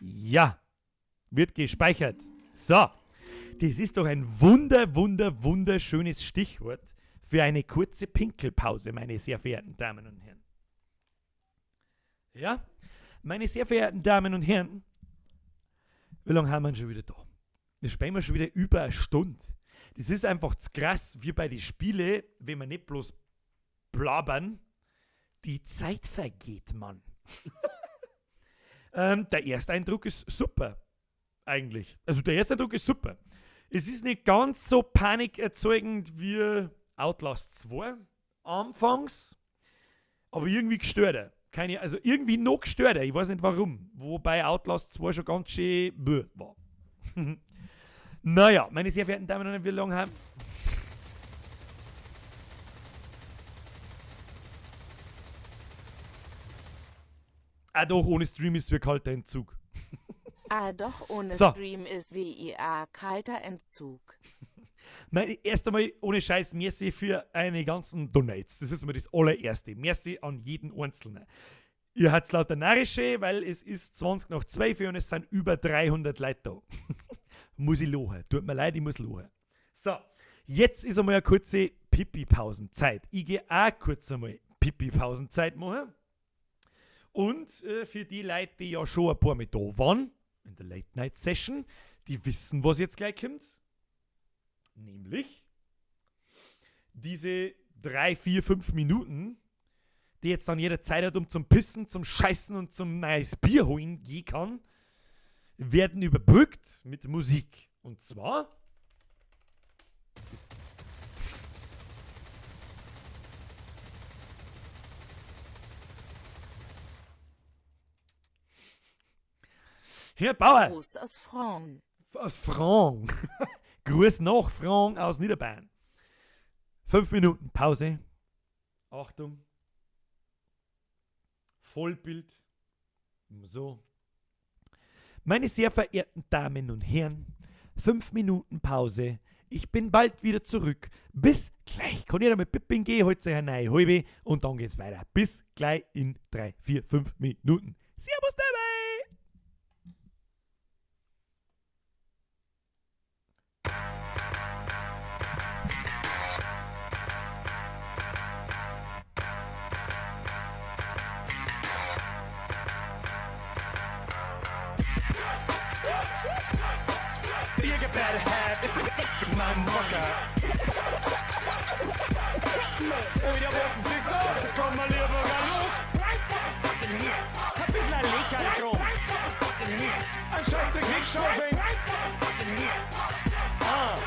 Ja. Wird gespeichert. So. Das ist doch ein wunderschönes Stichwort für eine kurze Pinkelpause, meine sehr verehrten Damen und Herren. Ja? Meine sehr verehrten Damen und Herren, wie lange haben wir denn schon wieder da? Wir spielen wir schon wieder über eine Stunde. Das ist einfach zu krass, wie bei den Spielen, wenn wir nicht bloß blabbern, die Zeit vergeht, Mann. Der Ersteindruck ist super, eigentlich. Also der Ersteindruck ist super. Es ist nicht ganz so panikerzeuggend wie Outlast 2 anfangs, aber irgendwie gestörter. Keine, also irgendwie noch gestörter, ich weiß nicht warum. Wobei Outlast 2 schon ganz schön bäh war. Naja, meine sehr verehrten Damen und Herren, wir lange haben. Ah doch, ohne Stream ist wie kalter Entzug. Ah doch, ohne So. Stream ist WIA kalter Entzug. Nein, erst einmal ohne Scheiß, merci für eine ganzen Donates. Das ist mal das allererste. Merci an jeden Einzelnen. Ihr habt's lauter Narrische, weil es ist 12:20 und es sind über 300 Leute da. Muss ich lachen. Tut mir leid, ich muss lachen. So, jetzt ist einmal eine kurze Pipi-Pausenzeit. Ich gehe auch kurz einmal Pipi-Pausenzeit machen. Und für die Leute, die ja schon ein paar Mal da waren, in der Late-Night-Session, die wissen, was jetzt gleich kommt. Nämlich diese 3, 4, 5 Minuten, die jetzt dann jeder Zeit hat, um zum Pissen, zum Scheißen und zum neues Bier holen gehen kann, werden überbrückt mit Musik. Und zwar ist Herr Bauer. Gruß aus Franc. Aus Franc. Gruß nach Franc aus Niederbayern. 5 Minuten Pause. Achtung. Vollbild. So. Meine sehr verehrten Damen und Herren, 5 Minuten Pause. Ich bin bald wieder zurück. Bis gleich. Kann jeder mit Pippin gehen, holt sich eine neue halbe und dann geht's weiter. Bis gleich in 3, 4, 5 Minuten. Servus dabei! You better have my Mucker. Oder was bist du? Komm mal lieber Loch. Ein bisschen Lächerl drum. Ein Scheißdreck wegschaufeln. Ah.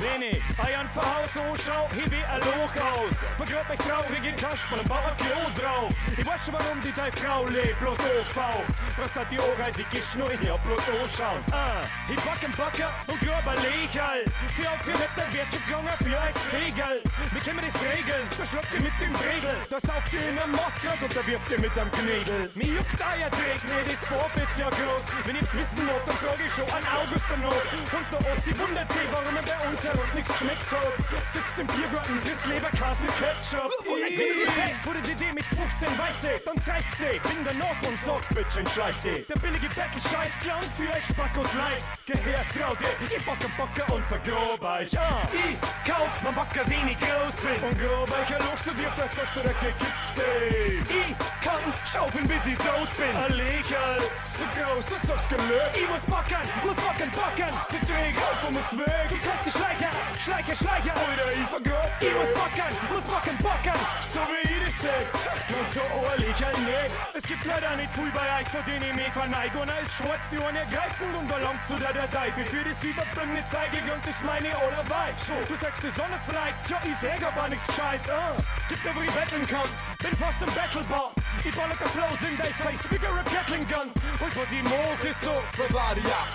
Wenn ich euren Verhaus anschau, heb ich ein Loch aus. Vergrab mich traurig in Kasperl und bau ein Klo drauf. Ich weiß schon, warum die deine Frau lebt, bloß OV. Brauchst halt die Ohren, die gehst nur her, bloß anschauen. Ah, ich back einen Backer und grab ein Lächerl. Für auf, für nicht, der wird schon gegangen, für euch Fegerl. Wir können das regeln, da schlagt ihr mit dem Bredel. Da sauft ihr in einem Maskrad und da wirft ihr mit einem Knädel. Mir juckt euer Dreck nicht, das Bohrfitz ja grad. Wenn ich's wissen wollt, dann frag ich schon an August danach. Und der Ossi wundert sich, warum er bei uns und nichts geschmeckt hat. Sitzt im Biergarten, frisst Leberkäse mit Ketchup. Ich sag vor der DD mit 15 Weiße, dann zeigst sie, bin danach und sag, Bitch, entschleich dich. Der billige Bettel scheiß Clown für euch Spackos leid. Geher traut ihr, ich back am Backer und vergrob euch. Ah, ich kauf mein Backer, wenn ich groß bin. Und grob euch ein Loch so wirft, als sagst du, der gekippt ist. Ich kann schaufeln, bis ich tot bin. Ein Lächerl, so groß, du sagst gelöt. Ich muss backen, backen. Der Dreh auf und muss weg. Du kannst dich schleichen. Schleicher, Schleicher, Schleicher. Alter, ich vergrab, ich muss backern, muss backen, backern. So wie ich das seh, und da ehrlich ein nicht. Es gibt leider nicht viel bei euch, vor denen ich mich verneig. Und er ist schwarz, die Ohren ergreifen und da langt zu der Teufel. Für das überbringende Zeige und das meine allerweil. Du sagst, die Sonne ist vielleicht, tja, ich sag aber nix Gescheites, ah. Gibt aber ich betteln kann, bin fast im Battlebar. Ich baller der Flows in dein Face, wie a Gatling Gun. Alles was ich mach ist so, Bavaria.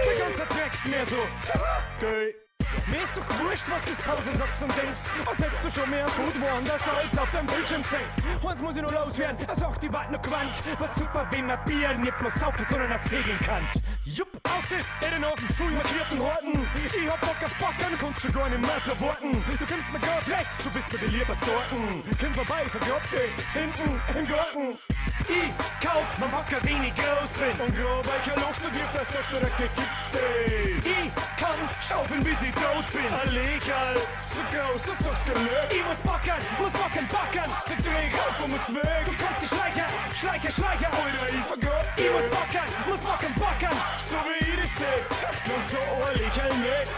Der ganze Dreck ist mir so, Gay. Mir ist doch wurscht, was das Pause sagt und denkst, als hättest du schon mehr Food woanders als auf deinem Bildschirm gesehen. Eins muss ich noch loswerden, er sagt, die wart noch gewandt. Wird super, wenn man Bier nicht bloß saufen, sondern auch fegen kann. Jupp, aus ist, in den Nasen zu markierten Horten. Ich hab Bock auf Backern, kannst schon gar nicht mehr da warten. Du kommst mir grad recht, du bist mir die lieber Sorten. Komm vorbei, vergrab dich, hinten im Garten. Ich kauf mir Wacker, wenn ich groß bin. Und grab euch ein Loch so tief, dass sagst du, da gibt's das. Ich kann schaufeln, bis ich tot bin. Ein Lächerl, so groß, das sagst du gelöst. Ich muss backern, muss backen, backern. Der Dreh rauf und muss weg. Du kannst dich Schleicher, Schleicher, Schleicher. Alter, ich vergrab, ich muss backern, muss backen, backern. So wie ich das seh, und da ehrlich ein nicht.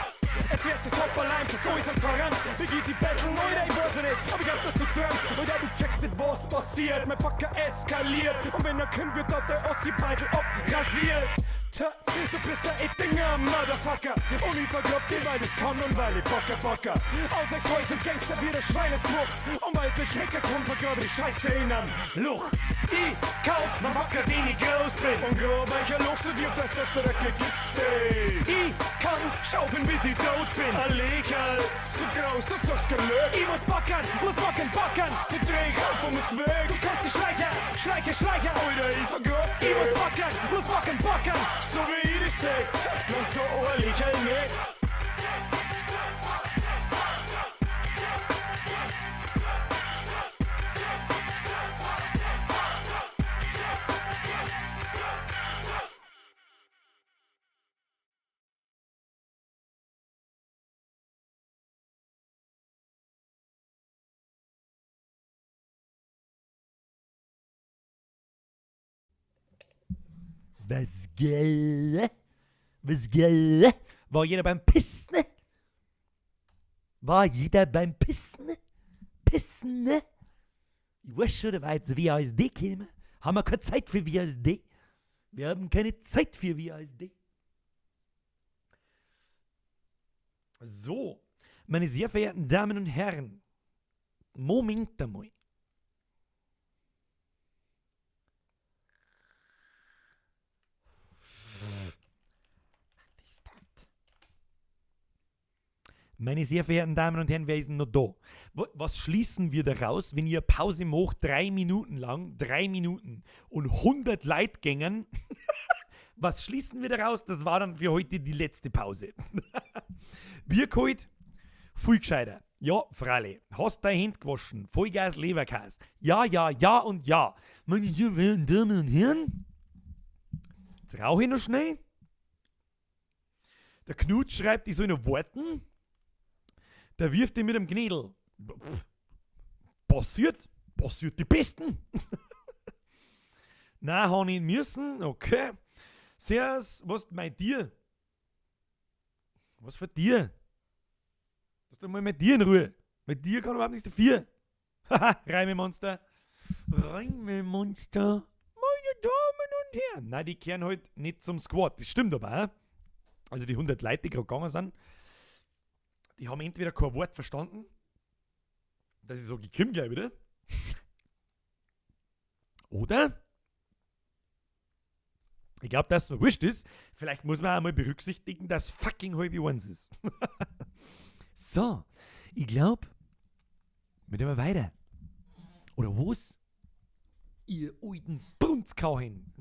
Jetzt wird es hoppala einfach alles und voran. Wie geht die Battle? Alter, ich weiß nicht. Aber ich glaub, dass du träumst. Alter, du checkst nicht, was passiert. Mein Backer eskaliert. Und wenn er kommt, wird dort der Ossi-Beitel abrasiert. Tja, du bist der Ettinger, Motherfucker. Und ich verglob dir, weil ich's kann und weil ich bocke, bocke. Aus euch Toys und Gangster wie der Schwein ist gemacht. Und weil's nicht schmecken kann, vergrabe die Scheiße in einem Loch. Ich kauf mir Wacker, wenn ich groß bin. Und grab euch ein Loch so tief, dass sagst du, da gibt's das. Ich kann schaufeln, bis ich tot bin. Ein Lächerl, so groß, das sagst gelöst. Ich muss backern, muss backen, backern. Der Dreh rauf und muss weg. Du kannst dich Schleicher, Schleicher, Schleicher. Alter, ich vergrab, ich muss backern, muss backen, backern. So wie ich das seh, und da ehrlich ein nicht. Was geht? Was geht? War jeder beim Pissen? War jeder beim Pissen? Pissen? Ich weiß schon, da war jetzt WASD gekommen. Haben wir keine Zeit für WASD? Wir haben keine Zeit für WASD. So, meine sehr verehrten Damen und Herren, Moment einmal. Was ist das? Meine sehr verehrten Damen und Herren, wer ist denn noch da? Was schließen wir daraus, wenn ihr Pause macht, 3 Minuten lang, 3 Minuten und 100 Leitgängern? Was schließen wir daraus? Das war dann für heute die letzte Pause. Bier geholt, viel gescheiter. Ja, freilich. Hast deine Hände gewaschen. Vollgas Leberkäse. Ja, ja, ja und ja. Meine sehr verehrten Damen und Herren, jetzt rauche ich noch schnell. Der Knut schreibt, ich soll noch warten. Der wirft ihn mit dem Gnädel. Pff, passiert. Passiert die Besten. Nein, hab ich müssen. Okay. Servus, was meint dir? Was für dir? Lass doch mal mit dir in Ruhe. Mit dir kann überhaupt nichts dafür. Haha, Reimemonster. Reimemonster. Meine Damen und Herren. Nein, die kehren halt nicht zum Squad. Das stimmt aber, hä? Also die 100 Leute, die gerade gegangen sind, die haben entweder kein Wort verstanden, dass ich sage, ich komm gleich wieder. Oder, ich glaub, dass es mir wurscht ist, vielleicht muss man auch mal berücksichtigen, dass fucking 12:30 ist. So, ich glaub, mit dem weiter. Oder was? Ihr alten Brunzkauhen.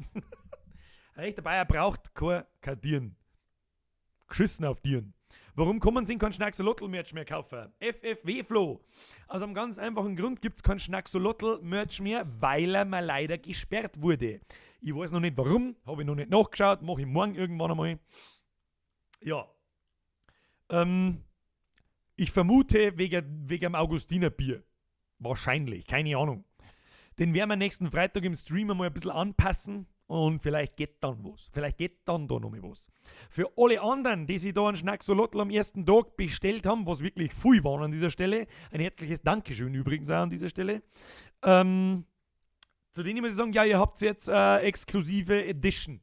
Echt, der Bayer braucht kein Tieren. Geschissen auf Tieren. Warum kann man sich kein Schnacksolotl-Merch mehr kaufen? FFW Flo. Aus einem ganz einfachen Grund gibt's kein Schnacksolotl-Merch mehr, weil er mal leider gesperrt wurde. Ich weiß noch nicht warum, hab ich noch nicht nachgeschaut, mach ich morgen irgendwann einmal. Ja. Ich vermute wegen dem Augustinerbier. Wahrscheinlich, keine Ahnung. Den werden wir nächsten Freitag im Stream einmal ein bisschen anpassen. Und vielleicht geht dann was. Vielleicht geht dann da noch mal was. Für alle anderen, die sich da einen Schnacksolotl am ersten Tag bestellt haben, was wirklich viel waren an dieser Stelle, ein herzliches Dankeschön übrigens auch an dieser Stelle. Zu denen muss ich sagen, ja, ihr habt jetzt exklusive Edition.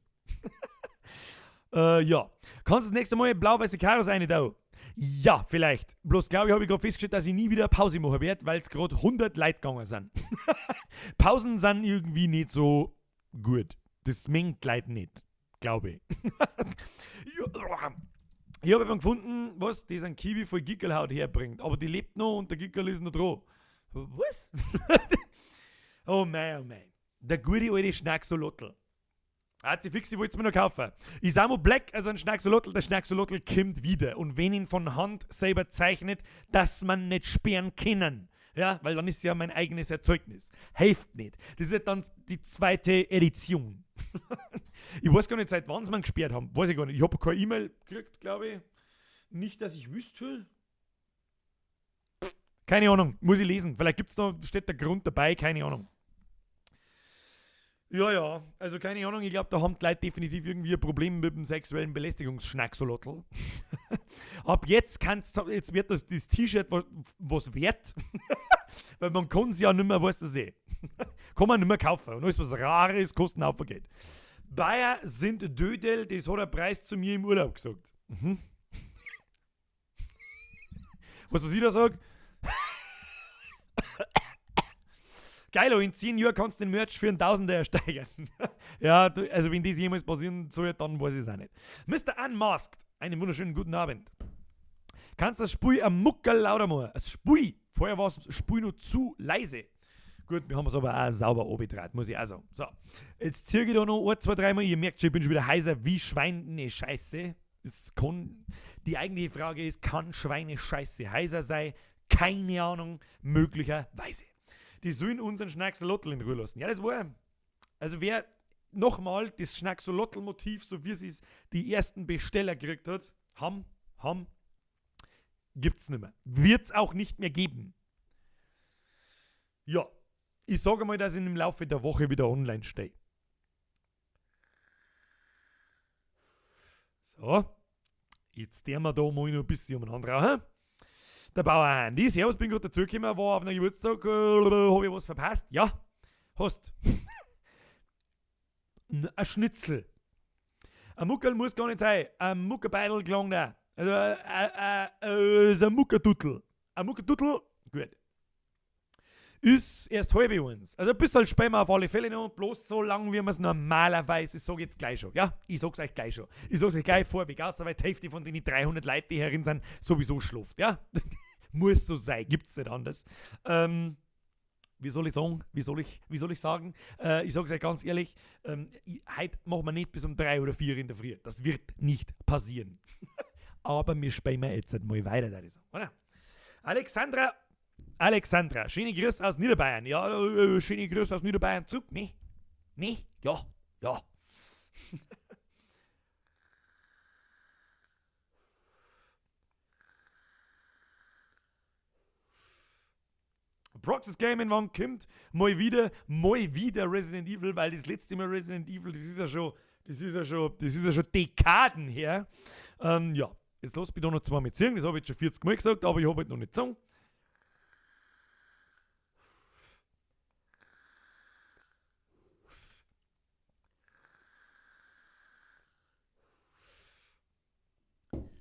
Ja. Kannst du das nächste Mal blau-weiße Karos rein da? Ja, vielleicht. Bloß glaube ich, habe ich gerade festgestellt, dass ich nie wieder Pause machen werde, weil's grad 100 Leute gegangen sind. Pausen sind irgendwie nicht so gut. Das mengt Leute nicht, glaube ich. Ich habe jemanden gefunden, was, die einen Kiwi voll Gickelhaut herbringt. Aber die lebt noch und der Gickel ist noch dran. Was? Oh mei, oh mei. Der gute alte Schnacksolotl. Hat sie fix, ich wollt's mir noch kaufen. Isamu Black, also ein Schnacksolotl, der Schnacksolotl kommt wieder. Und wenn ihn von Hand selber zeichnet, dass man nicht sperren können. Ja, weil dann ist ja mein eigenes Erzeugnis. Hilft nicht. Das ist ja dann die zweite Edition. Ich weiß gar nicht, seit wann sie mir gesperrt haben. Weiß ich gar nicht. Ich hab keine E-Mail gekriegt, glaub ich. Nicht, dass ich wüsste. Keine Ahnung. Muss ich lesen. Vielleicht gibt's noch, steht der Grund dabei. Keine Ahnung. Ja, ja. Also keine Ahnung. Ich glaub, da haben die Leute definitiv irgendwie ein Problem mit dem sexuellen Belästigungsschnacksolotl. Ab jetzt kannst du, jetzt wird das T-Shirt was wert. Weil man kann's ja nimmer, weißt du eh. Kann man nimmer kaufen. Und alles, was rar ist, kostet einen Haufen Geld. Bayer sind Dödel, das hat der Preis zu mir im Urlaub gesagt. Weißt du, was ich da sag? Geilo, in 10 Jahren kannst du den Merch für einen Tausender ersteigern. Ja, du, also wenn das jemals passieren soll, dann weiß ich's auch nicht. Mister Unmasked, einen wunderschönen guten Abend. Kannst das Spiel am Muckerl lauter machen? Das Spiel, vorher war's das Spiel noch zu leise. Gut, wir haben es aber auch sauber runtergedreht, muss ich auch sagen. So, jetzt zieh ich da noch 1, 2, 3 Mal. Ihr merkt schon, ich bin schon wieder heiser wie Schweine Scheiße. Es kann, die eigentliche Frage ist, kann Schweine Scheiße heiser sein? Keine Ahnung, möglicherweise. Die sollen unseren Schnacksolotl in Ruhe lassen. Ja, das war. Also wer nochmal das Schnacksolotl-Motiv, so wie es die ersten Besteller gekriegt hat, haben, gibt's nimmer. Wird's auch nicht mehr geben. Ja, ich sage mal, dass ich im Laufe der Woche wieder online stehe. So, jetzt der wir da mal noch ein bisschen umeinander rauchen. Der Bauer Andi, servus, bin gerade dazugekommen, war auf einem Geburtstag, hab ich was verpasst? Ja, hast. Ein Schnitzel. Ein Muckerl muss gar nicht sein. Ein Muckerbeidel klang da. Also ist ein Muckerduttel. Ein Muckerduttel, gut. Ist erst halb eins. Also ein bisschen spielen wir auf alle Fälle noch, bloß so lang, wie wir's normalerweise, ich sag jetzt gleich schon, ja, ich sag's euch gleich schon. Ich sag's euch gleich vorweg, außer weil die Hälfte von den 300 Leuten, die herin sind, sowieso schläft, ja. Muss so sein, gibt's nicht anders. Wie soll ich sagen? Wie soll ich, wie soll ich sagen? Ich sag's euch ganz ehrlich, heute machen wir nicht bis um 3 oder 4 in der Früh. Das wird nicht passieren. Aber wir spielen jetzt halt mal weiter, würde ich sagen, oder? Alexandra, schöne Grüße aus Niederbayern. Ja, schöne Grüße aus Niederbayern zurück. Ne? Ne? Ja, ja. Proxys Gaming, wann kommt mal wieder Resident Evil, weil das letzte Mal Resident Evil, das ist ja schon, das ist ja schon, das ist ja schon Dekaden her. Ja, jetzt lass mich da noch zweimal ziehen, das hab ich jetzt schon 40 Mal gesagt, aber ich hab halt noch nicht gezogen.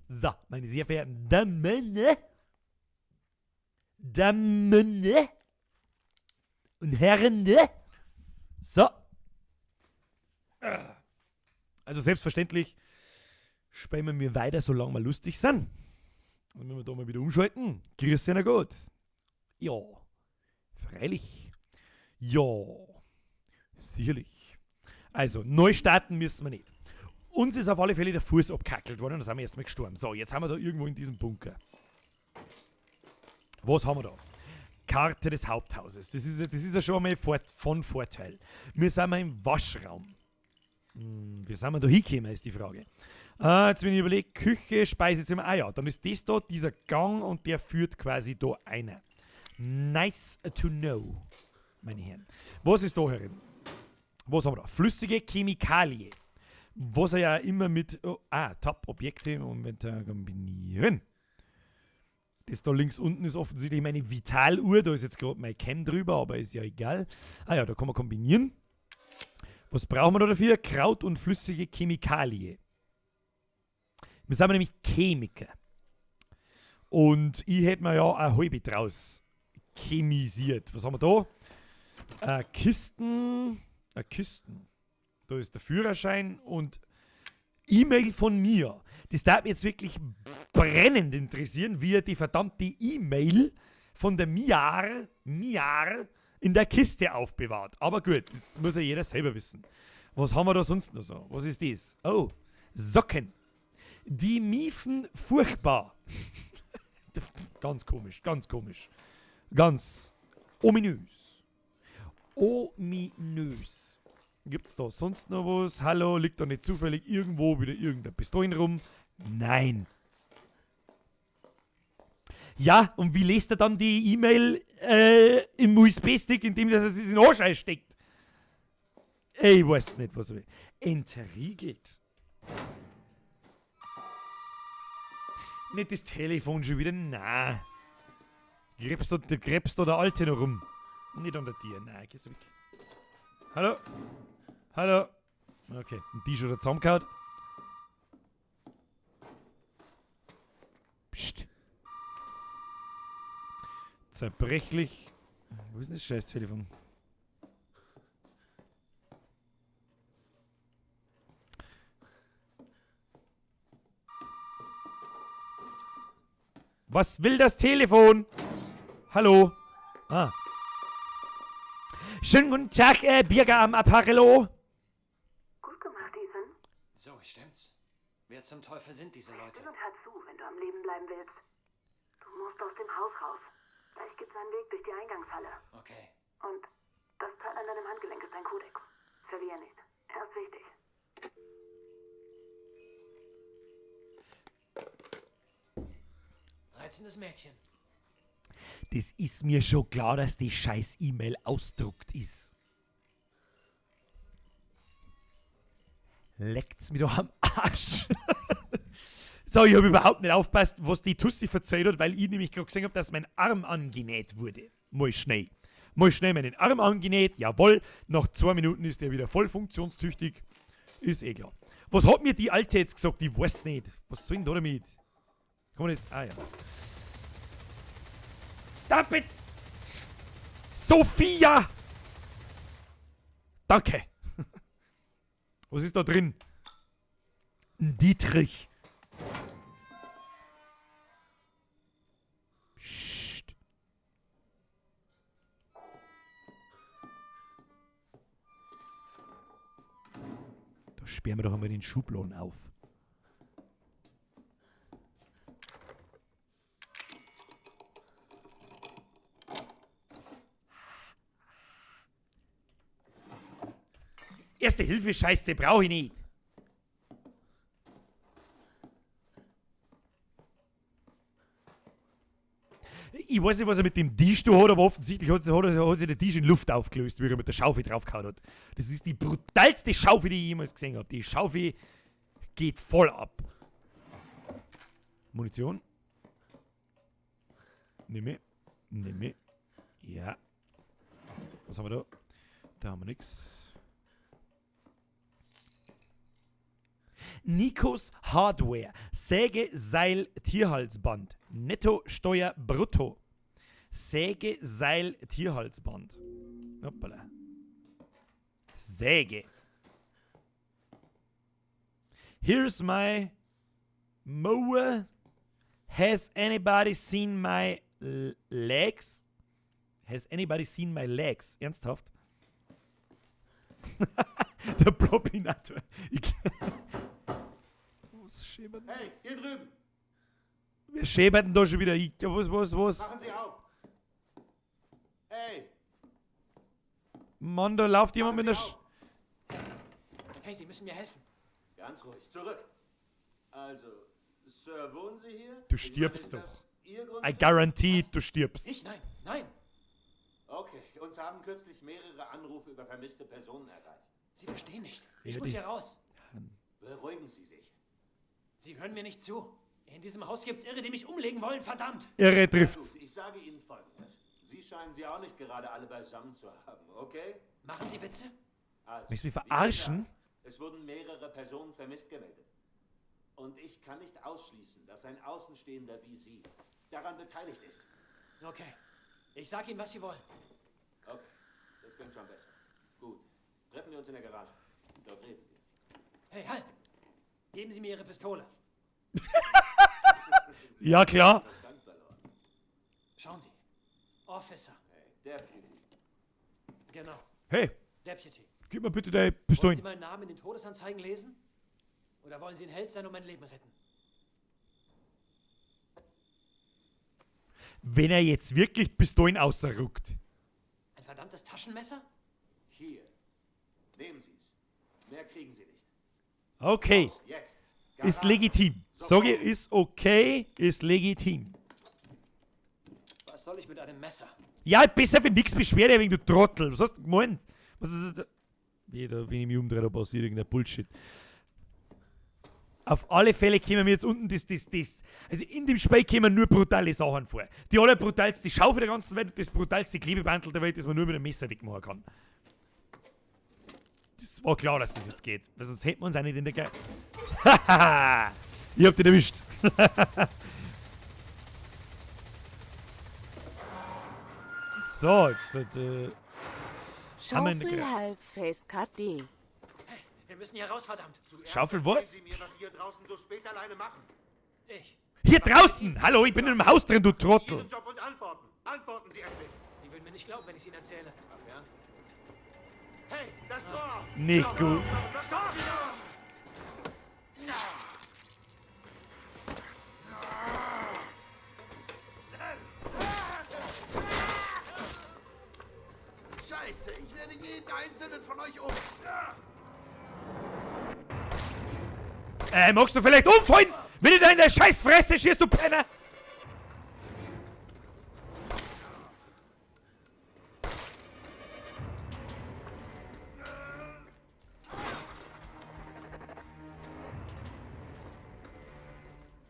So, meine sehr verehrten Damen, Damen und Herren, ne? So. Also selbstverständlich spielen wir weiter, solange wir lustig sind. Und wenn wir da mal wieder umschalten, grüß dich Gott. Ja, freilich. Ja, sicherlich. Also, neu starten müssen wir nicht. Uns ist auf alle Fälle der Fuß abgehackelt worden und da sind wir erstmal gestorben. So, jetzt haben wir da irgendwo in diesem Bunker. Was haben wir da? Karte des Haupthauses. Das ist ja schon einmal von Vorteil. Wir sind mal im Waschraum. Wie sind wir da hingekommen, ist die Frage. Jetzt wenn ich überlege, Küche, Speisezimmer. Ah ja, dann ist das da, dieser Gang und der führt quasi da einer. Nice to know, meine Herren. Was ist da herin? Was haben wir da? Flüssige Chemikalie. Was er ja immer mit. Oh, Top-Objekte im Inventar kombinieren. Das da links unten ist offensichtlich meine Vitaluhr. Da ist jetzt gerade mein Cam drüber, aber ist ja egal. Ah ja, da kann man kombinieren. Was brauchen wir da dafür? Kraut und flüssige Chemikalie. Wir sind nämlich Chemiker. Und ich hätte mir ja eine halbe draus chemisiert. Was haben wir da? Kisten. Kisten. Da ist der Führerschein und E-Mail von mir. Das darf mich jetzt wirklich brennend interessieren, wie er die verdammte E-Mail von der Miar in der Kiste aufbewahrt. Aber gut, das muss ja jeder selber wissen. Was haben wir da sonst noch so? Was ist das? Oh, Socken. Die miefen furchtbar. Ganz komisch, ganz komisch. Ganz ominös. Ominös. Gibt's da sonst noch was? Hallo, liegt da nicht zufällig irgendwo wieder irgendeine Pistolen rum? Nein. Ja, und wie lest er dann die E-Mail im USB-Stick, in dem er es in den Arsch steckt? Ich weiß nicht, was er will. Entriegelt. Nicht das Telefon schon wieder, nein. Gräbst da der Alte noch rum? Nicht an der Tür, nein, gehst du weg. Hallo? Hallo? Okay, und die schon da zusammengehauen. Psst. Zerbrechlich. Wo ist denn das scheiß Telefon? Was will das Telefon? Hallo? Ah. Schönen guten Tag, Birger am Apparello. Gut gemacht, Ethan. So, stimmt's? Wer zum Teufel sind diese Leute? Still und hör zu, wenn du am Leben bleiben willst. Du musst aus dem Haus raus. Gleich gibt's einen Weg durch die Eingangshalle. Okay. Und das Teil an deinem Handgelenk ist ein Kodex. Verlier nicht. Er ist wichtig. Reizendes Mädchen. Das ist mir schon klar, dass die scheiß E-Mail ausdruckt ist. Leckt's mir doch am Arsch. So, ich habe überhaupt nicht aufgepasst, was die Tussi verzählt hat, weil ich nämlich gerade gesehen habe, dass mein Arm angenäht wurde. Mal schnell. Mal schnell meinen Arm angenäht, jawohl. Nach 2 Minuten ist der wieder voll funktionstüchtig. Ist eh klar. Was hat mir die Alte jetzt gesagt? Ich weiß nicht. Was soll denn da damit? Komm jetzt. Ah ja. Stop it! Sophia! Danke! Was ist da drin? Ein Dietrich. Psst. Da sperren wir doch einmal den Schubladen auf. Erste Hilfe, Scheiße, brauche ich nicht. Ich weiß nicht, was er mit dem Tisch da hat, aber offensichtlich hat sich der Tisch in Luft aufgelöst, wie er mit der Schaufel draufgehauen hat. Das ist die brutalste Schaufel, die ich jemals gesehen habe. Die Schaufel geht voll ab. Munition. Nimm ich. Nimm ich. Ja. Was haben wir da? Da haben wir nix. Nikos Hardware. Säge, Seil, Tierhalsband. Netto, Steuer, Brutto. Säge, Seil, Tierhalsband. Hoppala. Säge. Here's my mower. Has anybody seen my legs? Has anybody seen my legs? Ernsthaft? Der Propinator. Was schäbert? Hey, hier drüben! Wer schäbert denn da schon wieder? Was? Machen Sie auf! Hey! Mann, da läuft jemand mit der Hey, Sie müssen mir helfen. Ganz ruhig, zurück. Also, Sir, wohnen Sie hier? Du stirbst doch. I guarantee, du stirbst. Ich? Nein, nein. Okay, uns haben kürzlich mehrere Anrufe über vermisste Personen erreicht. Sie verstehen nicht. Ich muss hier raus. Beruhigen Sie sich. Sie hören mir nicht zu. In diesem Haus gibt's Irre, die mich umlegen wollen, verdammt! Irre trifft's. Gut, ich sage Ihnen Folgendes. Sie scheinen sie auch nicht gerade alle beisammen zu haben, okay? Machen Sie Witze? Also, Möchtest du mich verarschen? gesagt, es wurden mehrere Personen vermisst gemeldet. Und ich kann nicht ausschließen, dass ein Außenstehender wie Sie daran beteiligt ist. Okay. Ich sag Ihnen, was Sie wollen. Okay, das klingt schon besser. Gut, treffen wir uns in der Garage. Dort reden wir. Hey, halt! Geben Sie mir Ihre Pistole. Ja, klar. Schauen Sie. Officer. Hey, Deputy. Genau. Hey. Deputy. Gib mir bitte deine Wollen Pistolen. Sie meinen Namen in den Todesanzeigen lesen? Oder wollen Sie ein Held sein und mein Leben retten? Wenn er jetzt wirklich Pistolen ausruckt. Ein verdammtes Taschenmesser? Hier. Nehmen Sie es. Mehr kriegen Sie nicht. Okay. Jetzt. Ist legitim. Sage ist okay, ist legitim. Was soll ich mit einem Messer? Ja, besser wenn nix Beschwerde wegen du Trottel. Was hast du gemeint? Was ist das? Wie, da, wenn ich mich umdrehe, da passiert irgendein Bullshit. Auf alle Fälle kämen mir jetzt unten das. Also in dem Spiel kämen nur brutale Sachen vor. Die allerbrutalste Schaufel der ganzen Welt und das brutalste Klebebandel der Welt, das man nur mit einem Messer wegmachen kann. Das war klar, dass das jetzt geht. Weil sonst hätten wir uns auch nicht in der Ge. Haha! Ich hab den erwischt. So, jetzt haben wir in der Schaufel halb Face KD. Wir müssen hier raus, verdammt. Schaufel was? Sie mir, was Sie hier draußen so spät alleine machen. Ich. Hier draußen! Hallo, ich bin in einem Haus drin, du Trottel! Ihren Job und antworten. Antworten Sie endlich. Sie würden mir nicht glauben, wenn ich es Ihnen erzähle. Ach ja? Hey, das Tor! Nicht gut. Stopp! Scheiße, ich werde jeden einzelnen von euch um. Magst du vielleicht umfallen? Wenn ich da in der Scheißfresse schießt, du Penner!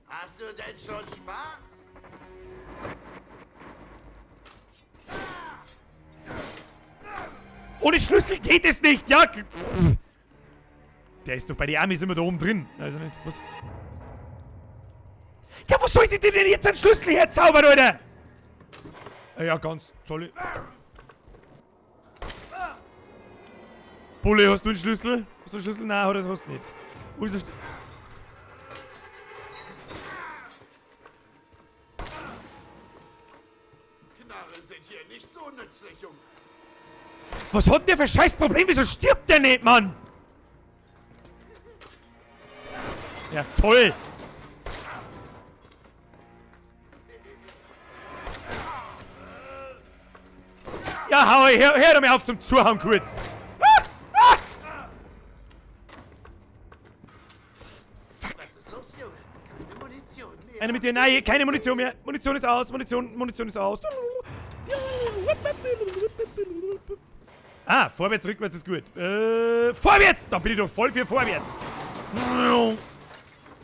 Hast du denn schon Spaß? Ohne Schlüssel geht es nicht, ja! Pff. Der ist doch bei den Amis immer da oben drin. Also nicht, was? Ja, wo soll ich denn jetzt einen Schlüssel herzaubern, Alter? Ja, ganz toll. Bulle, hast du einen Schlüssel? Hast du einen Schlüssel? Nein, oder hast du nicht. Wo ist der Schlüssel? Knarren sind hier nicht so nützlich, Junge. Was hat denn der für ein scheiß Problem? Wieso stirbt der nicht, Mann? Ja, toll. Ja, hau, hör doch mal auf zum Zuhauen kurz. Ah, ah. Fuck. Was ist los, Junge? Keine Munition mehr. Eine mit dir. Nein, keine Munition mehr. Munition ist aus. Munition ist aus. Ah, vorwärts, rückwärts ist gut. Vorwärts! Da bin ich doch voll für vorwärts.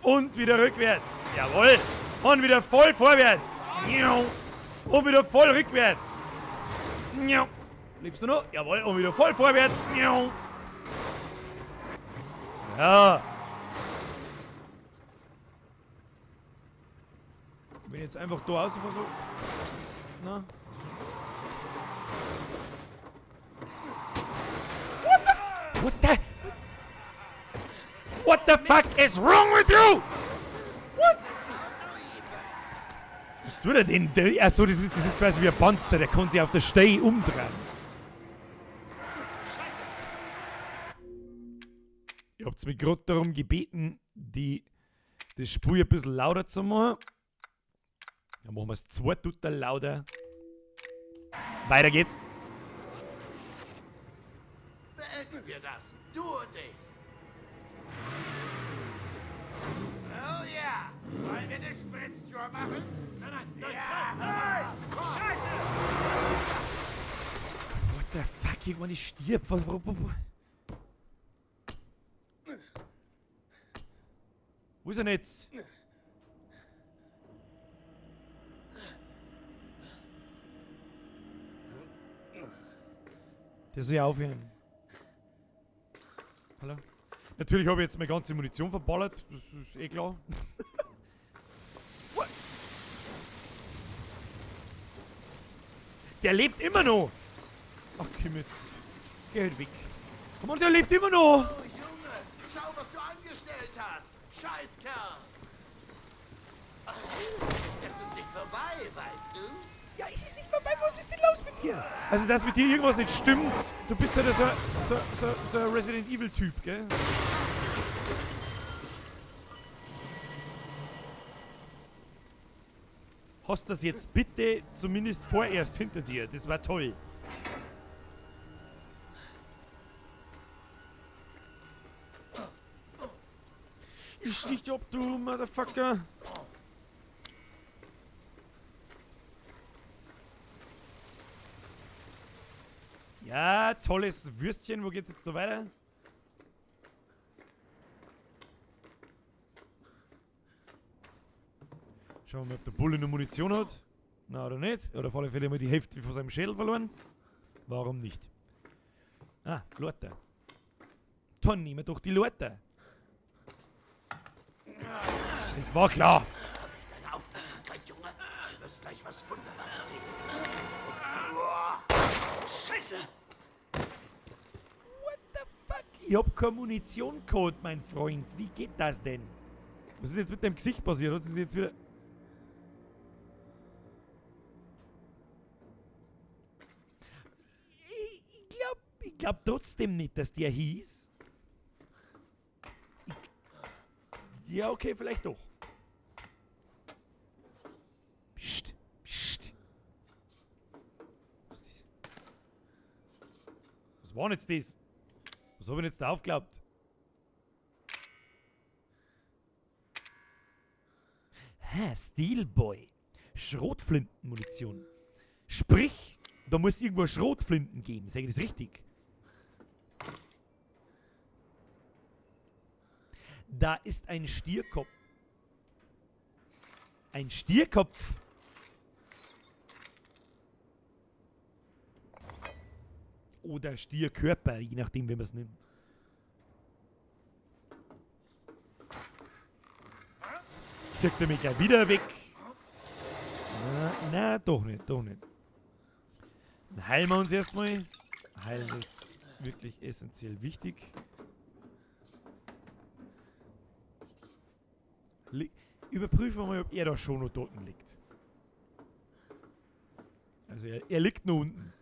Und wieder rückwärts. Jawohl. Und wieder voll vorwärts. Und wieder voll rückwärts. Lebst du noch? Jawohl. Und wieder voll vorwärts. So. Wenn ich jetzt einfach da raus versuche. Na? What the? What the fuck is wrong with you? What? Was tut er denn? Achso, das ist quasi wie ein Panzer, der kann sich auf der Stelle umdrehen. Scheiße! Ihr habt mich gerade darum gebeten, das Spiel ein bisschen lauter zu machen. Dann machen wir es 2 Tutter lauter. Weiter geht's. Beenden wir das. Du und ich. Oh ja. Wollen wir eine Spritztour machen? Nein, nein, nein, ja. nein, nein. Scheiße! What the fuck? Irgendwann ich stirb. Wo ist er denn jetzt? Der soll ja aufhören. Hallo? Natürlich habe ich jetzt meine ganze Munition verballert. Das ist eh klar. What? Der lebt immer noch! Ach, komm jetzt. Geh halt weg. Komm on, der lebt immer noch! Oh, Junge, schau, was du angestellt hast! Scheißkerl! Es ist nicht vorbei, weißt du? Ja, es ist nicht vorbei. Was ist denn los mit dir? Also, dass mit dir irgendwas nicht stimmt. Du bist ja so ein Resident Evil Typ, gell? Hast das jetzt bitte zumindest vorerst hinter dir. Das war toll. Ich stich dich ab, du Motherfucker. Ja, tolles Würstchen. Wo geht's jetzt so weiter? Schauen wir mal, ob der Bulle noch Munition hat. Na, oder nicht? Oder auf alle Fälle mal die Hälfte von seinem Schädel verloren. Warum nicht? Ah, Leute. Dann nehmen wir doch die Leute. Es war klar. Hab ich deine Aufmerksamkeit, Junge? Du wirst gleich was Wunderbares sehen. Scheiße! What the fuck? Ich hab keine Munition gehabt, mein Freund. Wie geht das denn? Was ist jetzt mit deinem Gesicht passiert? Hat sie sich jetzt wieder... Ich glaub trotzdem nicht, dass der hieß. Ja, okay, vielleicht doch. Psst, psst. Was ist das? Was war denn jetzt das? Was hab ich denn jetzt da aufgeklappt? Hä, Steelboy. Schrotflintenmunition. Sprich, da muss irgendwo Schrotflinten geben. Sag ich das richtig? Da ist ein Stierkopf. Ein Stierkopf. Oder Stierkörper, je nachdem, wie man's nimmt. Jetzt zirkt er mich gleich wieder weg. Na, na, doch nicht, doch nicht. Dann heilen wir uns erstmal. Heilen ist wirklich essentiell wichtig. Überprüfen wir mal, ob er da schon noch dort liegt. Also er liegt noch unten.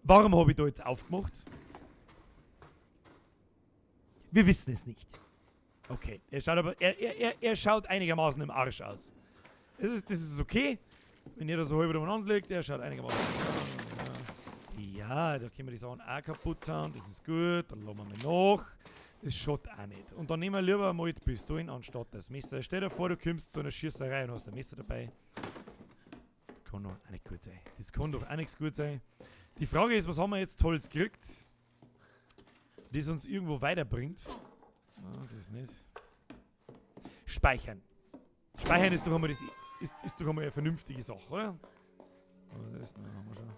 Warum habe ich da jetzt aufgemacht? Wir wissen es nicht. Okay, er schaut aber, er schaut einigermaßen im Arsch aus. Das ist okay, wenn er da so halb umeinander liegt, er schaut einigermaßen. Ja, da können wir die Sachen auch kaputt haben, das ist gut, dann lassen wir mal nach. Das schaut auch nicht. Und dann nehmen wir lieber mal die Pistolen anstatt das Messer. Stell dir vor, du kommst zu einer Schießerei und hast ein Messer dabei. Das kann doch auch nicht gut sein. Das kann doch auch nichts gut sein. Die Frage ist, was haben wir jetzt Tolles gekriegt, das uns irgendwo weiterbringt? Ah, das nicht. Speichern. Speichern ist doch einmal das, ist, ist doch einmal eine vernünftige Sache, oder? Aber das, na, haben wir schon.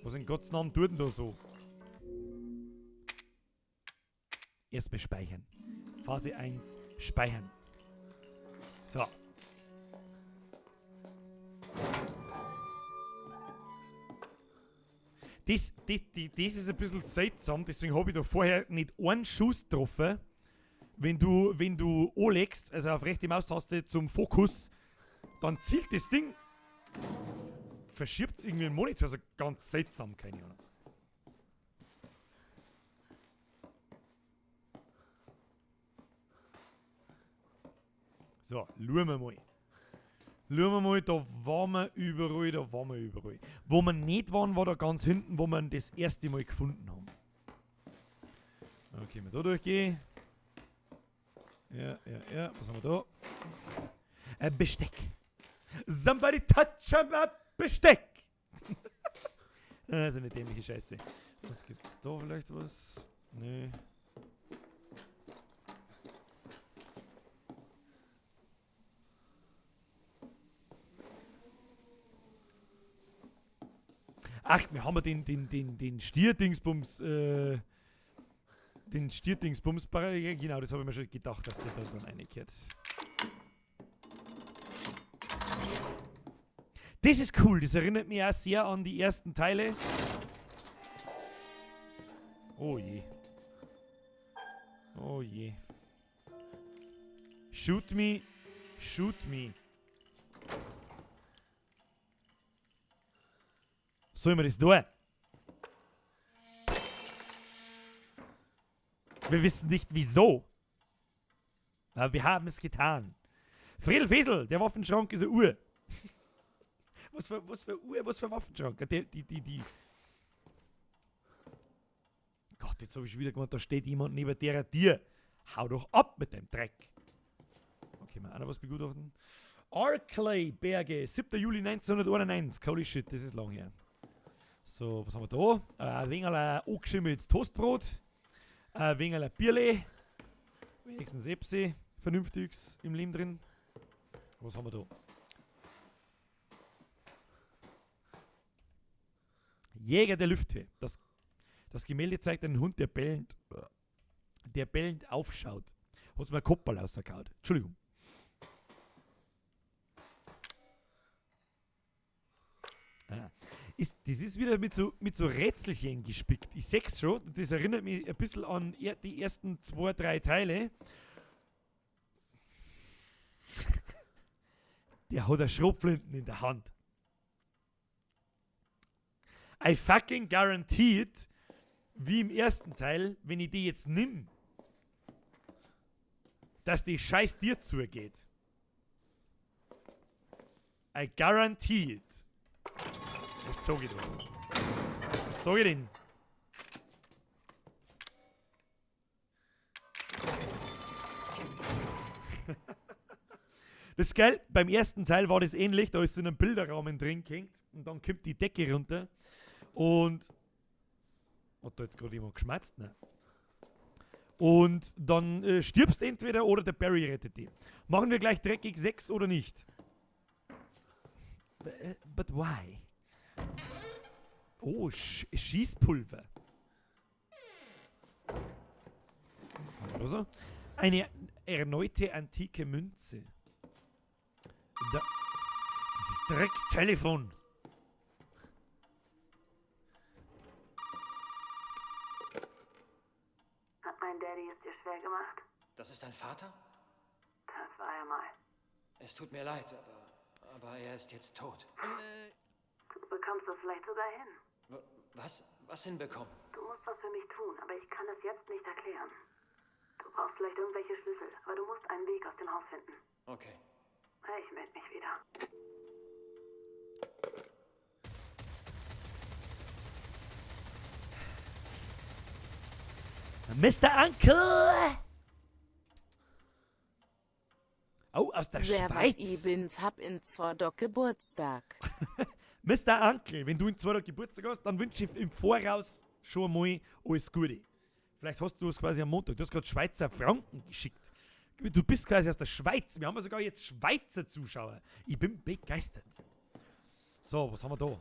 Was in Gottes Namen tut denn da so? Erstmal speichern. Phase 1, speichern. So. Das ist ein bisschen seltsam, deswegen hab ich da vorher nicht einen Schuss getroffen. Wenn du anlegst, also auf rechte Maustaste zum Fokus, dann zielt das Ding, verschiebt es irgendwie den Monitor, also ganz seltsam, keine Ahnung. So, schauen wir mal. Schauen wir mal, da waren wir überall, da waren wir überall. Wo wir nicht waren, war da ganz hinten, wo wir ihn das erste Mal gefunden haben. Okay, wir da durchgehen. Ja, ja, ja, was haben wir da? Ein Besteck. Somebody touch my Besteck! Das ist eine dämliche Scheiße. Was gibt's da vielleicht was? Nö. Ach, wir haben ja den Stierdingsbums, den Stierdingsbums, genau, das habe ich mir schon gedacht, dass der da dann reingehört. Das ist cool, das erinnert mich auch sehr an die ersten Teile. Oh je. Oh je. Shoot me, shoot me. Sollen wir das tun? Wir wissen nicht wieso. Aber wir haben es getan. Friedel Fesel, der Waffenschrank ist eine Uhr. Was für Uhr, was für Waffenschrank? Die. Gott, jetzt hab ich schon wieder gemacht, da steht jemand neben der Tür. Hau doch ab mit dem Dreck. Okay, mal auch noch was begutachten. Arklay Berge, 7. Juli 1991. Holy shit, das ist lang her. So, was haben wir da? Ein wenig angeschimmeltes Toastbrot. Ein wenig ein Bierle. Wenigstens Epsi. Vernünftiges im Leben drin. Was haben wir da? Jäger der Lüfte. Das Gemälde zeigt einen Hund, der bellend aufschaut. Hat's mir ein Kopperl rausgehauen. Entschuldigung. Ah. Das ist wieder mit so Rätselchen gespickt. Ich seh's schon, das erinnert mich ein bisschen an die ersten 2, 3 Teile. Der hat eine Schrotflinten in der Hand. I fucking guaranteed, wie im ersten Teil, wenn ich die jetzt nimm, dass die scheiß dir zugeht. I guarantee it. Das sag ich doch. Was sag ich denn? Das ist geil, beim ersten Teil war das ähnlich, da ist in einem Bilderrahmen drin gehängt und dann kommt die Decke runter und hat da jetzt gerade jemand geschmatzt? Nein. Und dann stirbst du entweder oder der Barry rettet dich. Machen wir gleich dreckig 6 oder nicht? But why? Oh, Schießpulver. Also, eine erneute antike Münze. Da, dieses Dreckstelefon. Hat mein Daddy es dir schwer gemacht? Das ist dein Vater? Das war er mal. Es tut mir leid, aber er ist jetzt tot. Du bekommst das vielleicht sogar hin. Was? Was hinbekommen? Du musst was für mich tun, aber ich kann es jetzt nicht erklären. Du brauchst vielleicht irgendwelche Schlüssel, aber du musst einen Weg aus dem Haus finden. Okay. Ich melde mich wieder. Mister Uncle! Oh, aus der Servus, Schweiz. Ich bin's, hab in 2 Tagen Geburtstag. Mister Uncle, wenn du in 2 Tagen Geburtstag hast, dann wünsche ich im Voraus schon mal alles Gute. Vielleicht hast du es quasi am Montag. Du hast gerade Schweizer Franken geschickt. Du bist quasi aus der Schweiz. Wir haben ja sogar jetzt Schweizer Zuschauer. Ich bin begeistert. So, was haben wir da?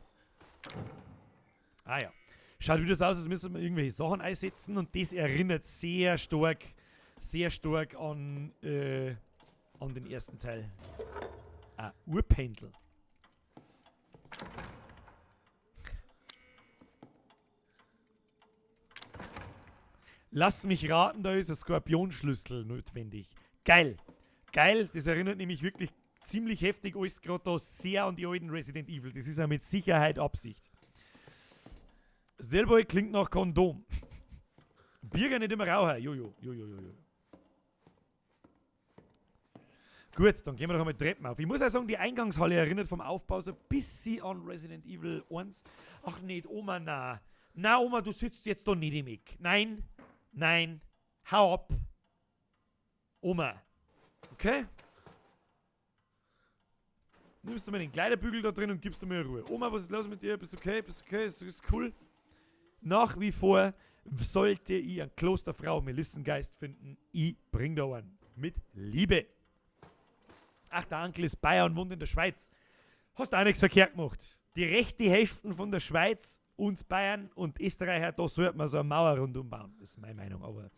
Ah ja. Schaut wieder so aus, als müssen wir irgendwelche Sachen einsetzen. Und das erinnert sehr stark, sehr stark an den ersten Teil. Ah, Urpendel. Lass mich raten, da ist ein Skorpionschlüssel notwendig. Geil. Geil, das erinnert nämlich wirklich ziemlich heftig alles gerade da sehr an die alten Resident Evil. Das ist ja mit Sicherheit Absicht. Selber klingt nach Kondom. Bürger nicht immer Raucher. Jojo, jojo, jojo. Gut, dann gehen wir doch einmal Treppen auf. Ich muss auch sagen, die Eingangshalle erinnert vom Aufbau so ein bisschen an Resident Evil 1. Ach nicht, Oma, na. Na, Oma, du sitzt jetzt da nicht im Eck. Nein, nein, hau ab. Oma. Okay? Nimmst du mal den Kleiderbügel da drin und gibst du mir Ruhe. Oma, was ist los mit dir? Bist du okay? Bist du okay? Ist cool? Nach wie vor sollte ich einen Klosterfrau Melissengeist finden. Ich bring da einen. Mit Liebe. Ach, der Onkel ist Bayer und wohnt in der Schweiz. Hast auch nichts verkehrt gemacht. Die rechte Hälfte von der Schweiz, uns Bayern und Österreicher, da sollte man so eine Mauer rundum bauen. Das ist meine Meinung, aber...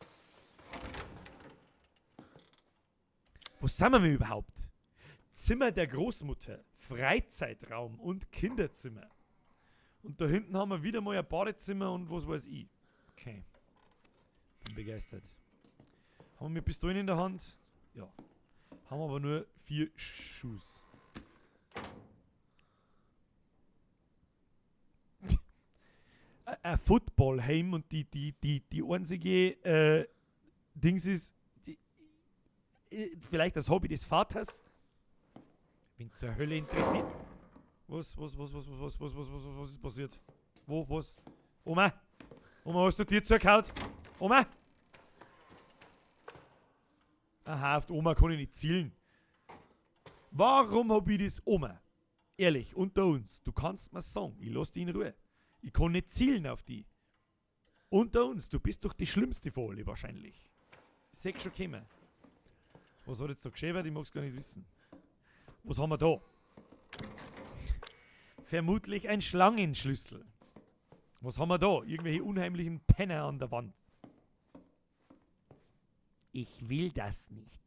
Wo sind wir überhaupt? Zimmer der Großmutter, Freizeitraum und Kinderzimmer. Und da hinten haben wir wieder mal ein Badezimmer und was weiß ich. Okay. Bin begeistert. Haben wir Pistolen in der Hand? Ja. Haben aber nur 4 Schuss. Ein Footballheim und die einzige Dings ist, die, vielleicht das Hobby des Vaters. Bin zur Hölle interessiert. Was ist passiert? Wo, was? Oma? Oma, hast du dir zugehauen? Oma? Aha, auf die Oma kann ich nicht zielen. Warum hab ich das, Oma? Ehrlich, unter uns, du kannst mir sagen, ich lass dich in Ruhe. Ich kann nicht zielen auf die. Unter uns, du bist doch die schlimmste von alle wahrscheinlich. Ich seh schon kommen. Was hat jetzt da geschehen? Ich mag's gar nicht wissen. Was haben wir da? Vermutlich ein Schlangenschlüssel. Was haben wir da? Irgendwelche unheimlichen Penner an der Wand. Ich will das nicht.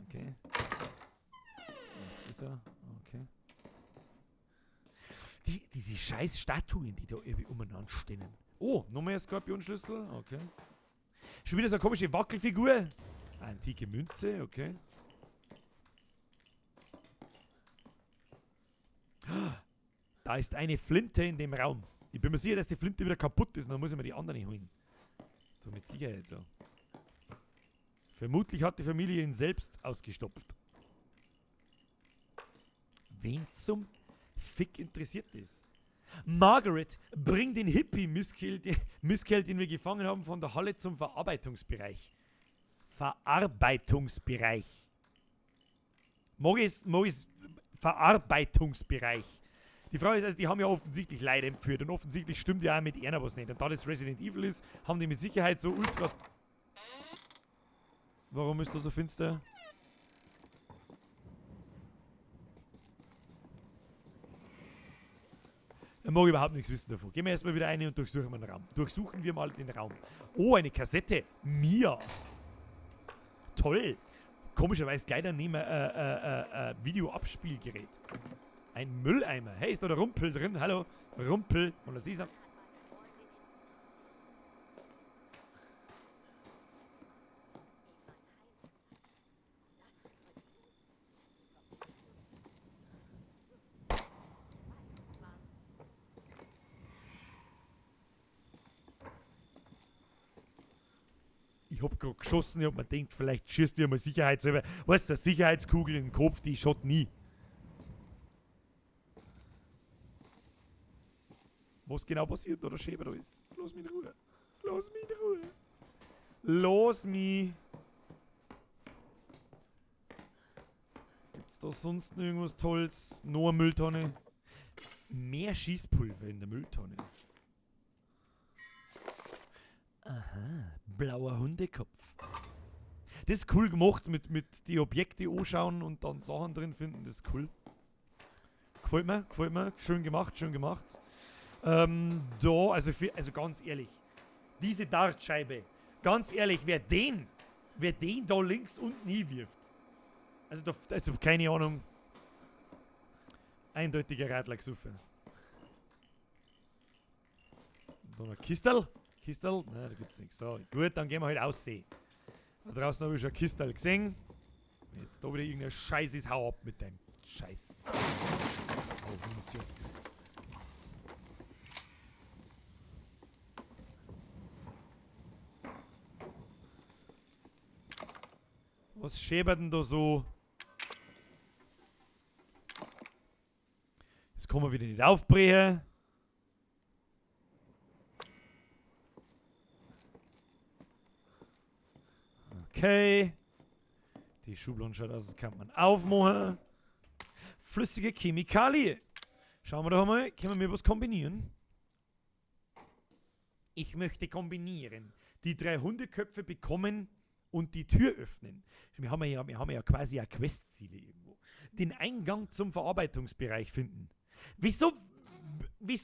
Okay. Was ist das da? Okay. Diese scheiß Statuen, die da irgendwie umeinander stehen. Oh, nochmal ein Skorpionschlüssel. Okay. Schon wieder so eine komische Wackelfigur. Antike Münze, okay. Da ist eine Flinte in dem Raum. Ich bin mir sicher, dass die Flinte wieder kaputt ist und dann muss ich mir die anderen holen. So mit Sicherheit so. Vermutlich hat die Familie ihn selbst ausgestopft. Wen zum Fick interessiert das? Margaret, bring den Hippie-Misskerl, den wir gefangen haben, von der Halle zum Verarbeitungsbereich. Verarbeitungsbereich. Mag ich's Verarbeitungsbereich. Die Frage ist also, die haben ja offensichtlich Leid entführt und offensichtlich stimmt ja auch mit einer was nicht. Und da das Resident Evil ist, haben die mit Sicherheit so ultra... Warum ist das so finster? Da mag ich überhaupt nichts wissen davon. Gehen wir erstmal wieder rein und durchsuchen wir den Raum. Durchsuchen wir mal den Raum. Oh, eine Kassette. Mia. Toll. Komischerweise gleich daneben Videoabspielgerät. Ein Mülleimer. Hey, ist da der Rumpel drin? Hallo, Rumpel von der Sesam. Ich hab grad geschossen, ich hab mir gedacht, vielleicht schießt dir mal sicherheitshalber. Weißt du, eine Sicherheitskugel in den Kopf, die schaut nie. Was genau passiert oder Schäber da ist? Lass mich in Ruhe. Lass mich in Ruhe. Lass mich. Gibt's da sonst noch irgendwas Tolles? Noch eine Mülltonne? Mehr Schießpulver in der Mülltonne. Aha, blauer Hundekopf. Das ist cool gemacht, mit die Objekte anschauen und dann Sachen drin finden. Das ist cool. Gefällt mir, gefällt mir. Schön gemacht, schön gemacht. Da, also ganz ehrlich, diese Dartscheibe, ganz ehrlich, wer den da links unten hinwirft, also keine Ahnung, eindeutiger Radler gesoffen. Da noch ein Kistel, Kistel, nein, da gibt's nichts. So, gut, dann gehen wir halt aussehen. Da draußen habe ich schon ein Kistel gesehen. Wenn jetzt da wieder irgendein Scheiß ist, hau ab mit deinem Scheiß. Oh, Munition. Was schäbert denn da so? Jetzt kommen wir wieder nicht aufbrechen. Okay. Die Schublade schaut aus, das kann man aufmachen. Flüssige Chemikalie. Schauen wir doch mal, können wir was kombinieren? Ich möchte kombinieren. Die 3 Hundeköpfe bekommen und die Tür öffnen. Wir haben ja quasi auch Questziele irgendwo. Den Eingang zum Verarbeitungsbereich finden. Wieso,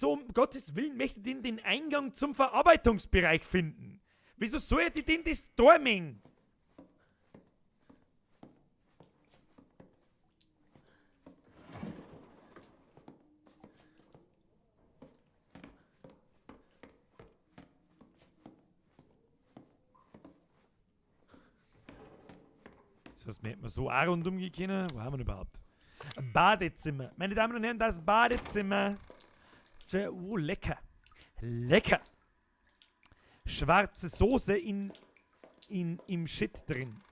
um Gottes Willen, möchte ich denn den Eingang zum Verarbeitungsbereich finden? Wieso soll ich denn das Storming? Das heißt, wir hätten so auch rundum gehen können. Wo haben wir denn überhaupt? Badezimmer. Meine Damen und Herren, das Badezimmer. Oh, lecker. Lecker. Schwarze Soße im Shit drin.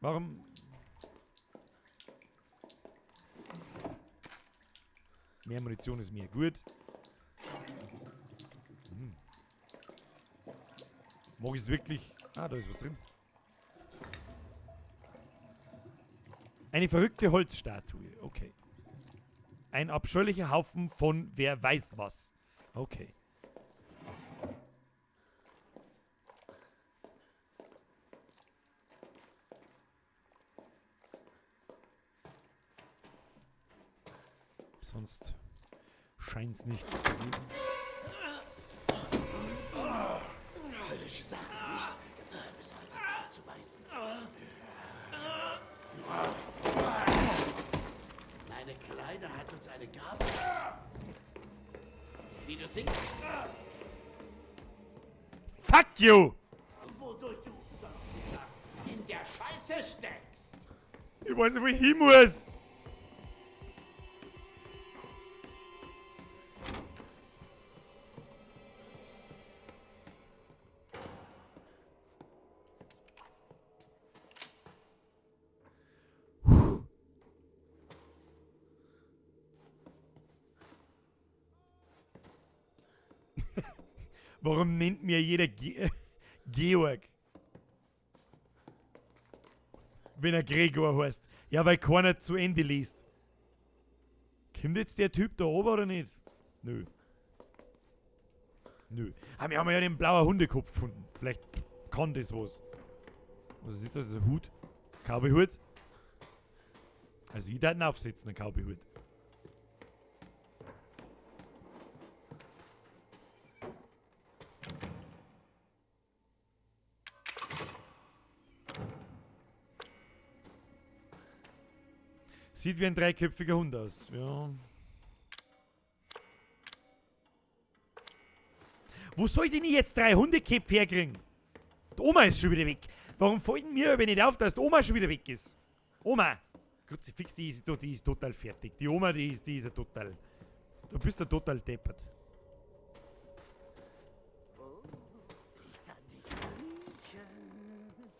Warum? Mehr Munition ist mir gut. Hm. Mag ich es wirklich? Ah, da ist was drin. Eine verrückte Holzstatue, okay. Ein abscheulicher Haufen von wer weiß was. Okay. Sonst scheint's nichts zu geben. Höllische Sachen, nicht? Ganz halbes Holz ins Gras zu beißen. Meine Kleine hat uns eine Gabe. Wie du siehst. Fuck you! Wodurch du in der Scheiße steckst. Ich weiß nicht, wo ich hin muss. Warum nennt mir jeder Georg? Wenn er Gregor heißt. Ja, weil keiner zu Ende liest. Kommt jetzt der Typ da oben oder nicht? Nö. Nö. Ah, wir haben ja den blauen Hundekopf gefunden. Vielleicht kann das was. Was ist das? Das ist ein Hut? Cowboyhut? Also ich darf ihn aufsetzen, einen Cowboyhut. Sieht wie ein dreiköpfiger Hund aus. Ja. Wo soll ich denn jetzt 3 Hundeköpfe herkriegen? Die Oma ist schon wieder weg. Warum fällt mir aber nicht auf, dass die Oma schon wieder weg ist? Oma! Kruzifix, die ist total fertig. Die Oma, die ist ja total. Du bist ja total deppert. Ich kann dich riechen.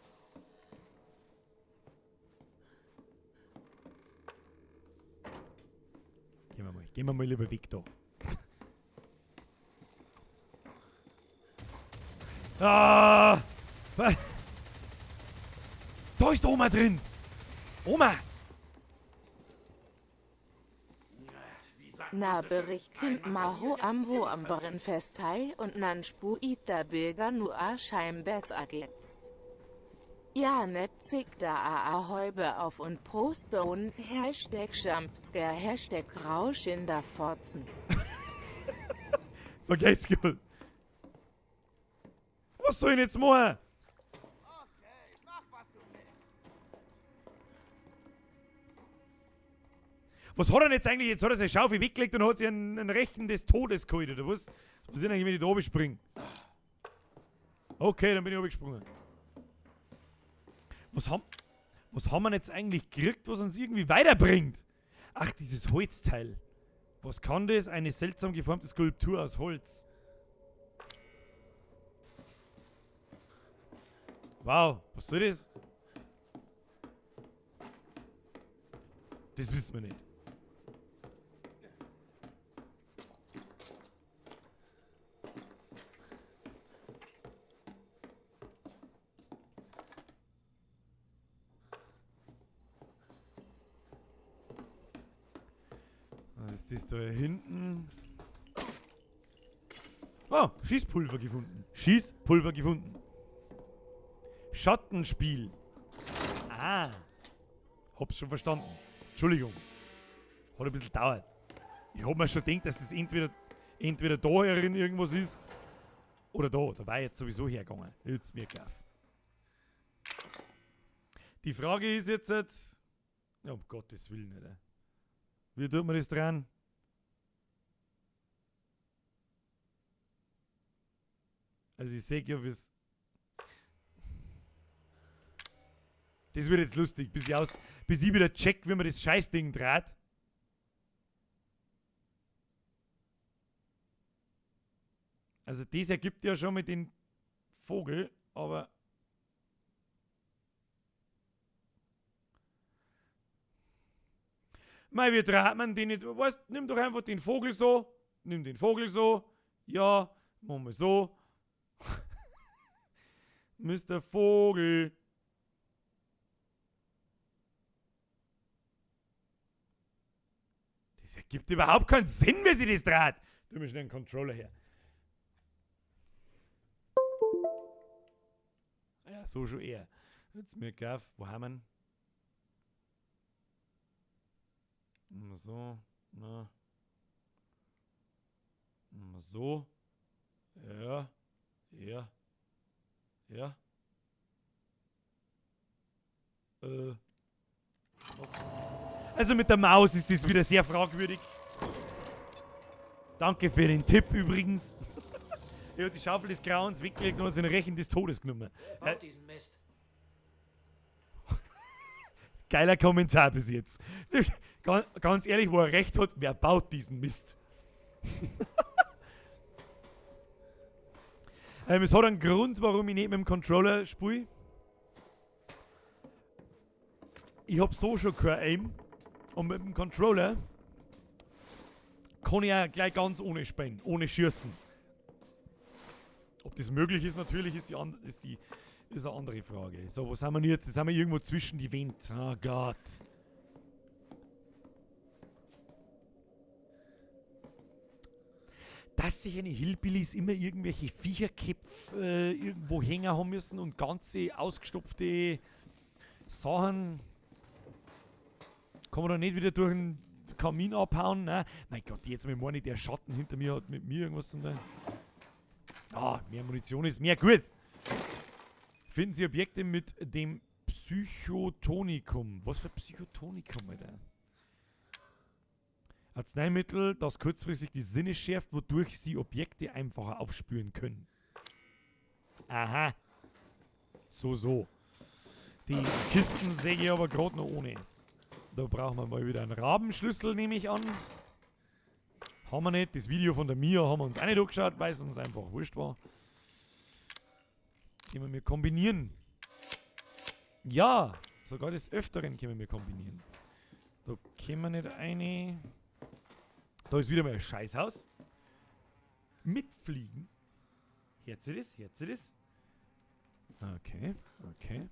Gehen wir mal lieber weg da. Ah! Da ist Oma drin! Oma! Na Bericht Kim Maho Amwo Amberen Festei und Nan Spuita Bilger Nua Scheimbes Agets. Ja net zwick da AA Häube auf und pro Stone Hashtag Jumpscare Hashtag Rausch in der Forzen. Vergeht's gut. Was soll ich denn jetzt machen? Okay, mach, was du willst. Was hat er denn jetzt eigentlich? Jetzt hat er seine Schaufel weggelegt und hat sich einen Rechen des Todes geholt, oder was? Was passiert eigentlich, wenn ich da oben springe? Okay, dann bin ich oben gesprungen. Was haben wir denn jetzt eigentlich gekriegt, was uns irgendwie weiterbringt? Ach, dieses Holzteil. Was kann das? Eine seltsam geformte Skulptur aus Holz. Wow, was soll das? Das wissen wir nicht. Was ist das da hinten? Oh, Schießpulver gefunden. Schießpulver gefunden. Schattenspiel. Ah. Hab's schon verstanden. Entschuldigung. Hat ein bisschen gedauert. Ich hab mir schon gedacht, dass es entweder da herin irgendwas ist oder da. Da war ich jetzt sowieso hergegangen. Jetzt mir klar. Die Frage ist jetzt, ja, um Gottes Willen, Alter. Wie tut man das dran? Also ich seh ja, wie's... Das wird jetzt lustig, bis ich wieder check, wie man das Scheißding dreht. Also das ergibt ja schon mit den Vogel, aber... Mei, wie dreht man den nicht? Weißt, nimm doch einfach den Vogel so. Nimm den Vogel so. Ja, machen wir so. Mister Vogel. Das ergibt überhaupt keinen Sinn, wie sie das dreht. Tu mir schnell einen Controller her. Ja, so schon eher. Jetzt mir gaff. Wo haben wir ihn? So, na. So. Ja. Ja. Ja. Okay. Also mit der Maus ist das wieder sehr fragwürdig. Danke für den Tipp übrigens. Ich hab die Schaufel des Grauens weggelegt und den Rechen des Todes genommen. Wer baut diesen Mist? Geiler Kommentar bis jetzt. Ganz ehrlich, wo er recht hat, wer baut diesen Mist? Es hat einen Grund, warum ich nicht mit dem Controller spiele. Ich hab so schon kein Aim. Und mit dem Controller kann ich auch gleich ganz ohne spielen, ohne Schießen. Ob das möglich ist, natürlich, ist eine andere Frage. So, was haben wir denn jetzt? Jetzt sind wir irgendwo zwischen die Wände. Oh Gott. Dass sich eine Hillbillies immer irgendwelche Viecherköpfe irgendwo hängen haben müssen und ganze ausgestopfte Sachen. Kann man da nicht wieder durch den Kamin abhauen? Nein. Mein Gott, jetzt mit morgen der Schatten hinter mir hat mit mir irgendwas zu tun. Ah, mehr Munition ist mehr gut. Finden Sie Objekte mit dem Psychotonikum. Was für Psychotonikum, Alter? Arzneimittel, das kurzfristig die Sinne schärft, wodurch Sie Objekte einfacher aufspüren können. Aha. So, so. Die Kisten sehe ich aber grad noch ohne. Da brauchen wir mal wieder einen Rabenschlüssel, nehme ich an. Haben wir nicht. Das Video von der Mia haben wir uns auch nicht angeschaut, weil es uns einfach wurscht war. Können wir kombinieren. Ja, sogar des Öfteren können wir kombinieren. Da können wir nicht eine. Da ist wieder mal ein Scheißhaus. Mit Fliegen. Hört sie das? Hört sie das? Okay, okay.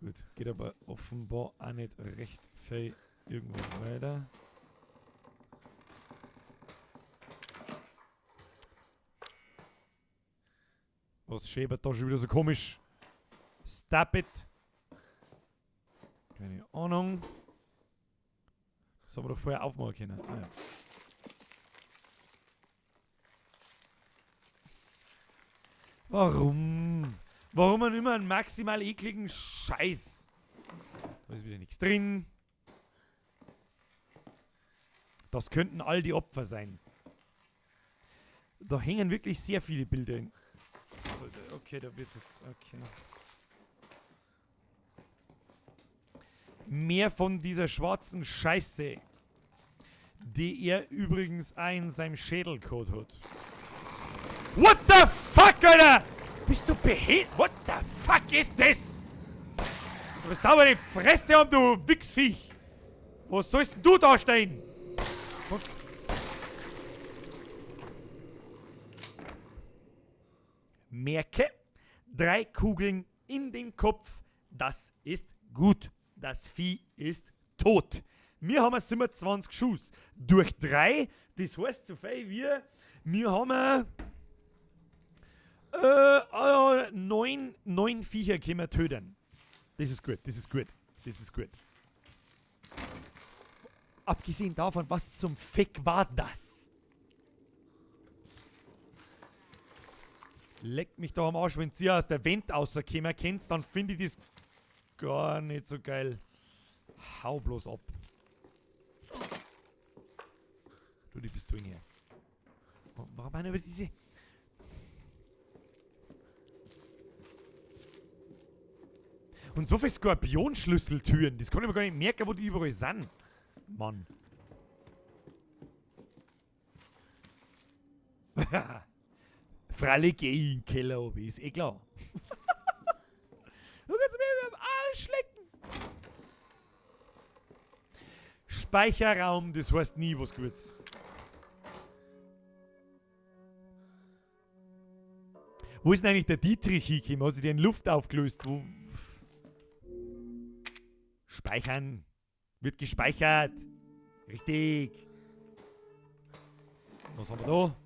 Gut, geht aber offenbar auch nicht recht viel irgendwo weiter. Was schäbert da schon wieder so komisch? Stop it! Keine Ahnung. Das haben wir doch vorher aufmachen können. Ah, ja. Warum? Warum man immer einen maximal ekligen Scheiß? Da ist wieder nichts drin. Das könnten all die Opfer sein. Da hängen wirklich sehr viele Bilder in. So, okay, da wird's jetzt. Okay. Mehr von dieser schwarzen Scheiße, die er übrigens auch in seinem Schädelcode hat. What the fuck, Alter? Bist du behindert? What the fuck ist das? Also sauber die Fresse haben, du Wichsviech! Was sollst denn du da stehen? Was? Merke, 3 Kugeln in den Kopf, das ist gut. Das Vieh ist tot. Wir haben 27 Schuss. Durch 3, das heißt so viel wie, wir haben 9 Viecher können wir töten. Das ist gut, das ist gut, das ist gut. Abgesehen davon, was zum Fick war das? Leck mich doch am Arsch, wenn sie aus der Wand rauskommen könnt, dann finde ich das gar nicht so geil. Hau bloß ab. Du, die Pistolen her. Warum einer über diese... Und so viele Skorpionschlüsseltüren, das kann ich mir gar nicht merken, wo die überall sind. Mann. Freilich geh ich in den Keller runter, ist eh klar. Du kannst mir am Arsch lecken. Speicherraum, das heißt nie was Gutes. Wo ist denn eigentlich der Dietrich hingekommen? Hat sich der in Luft aufgelöst? Wo? Speichern. Wird gespeichert. Richtig. Was haben wir da?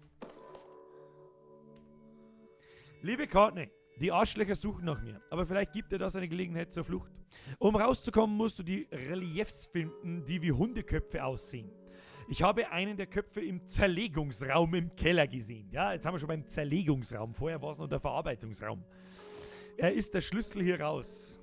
Liebe Courtney, die Arschlöcher suchen nach mir, aber vielleicht gibt dir das eine Gelegenheit zur Flucht. Um rauszukommen, musst du die Reliefs finden, die wie Hundeköpfe aussehen. Ich habe einen der Köpfe im Zerlegungsraum im Keller gesehen. Ja, jetzt haben wir schon beim Zerlegungsraum. Vorher war es noch der Verarbeitungsraum. Er ist der Schlüssel hier raus.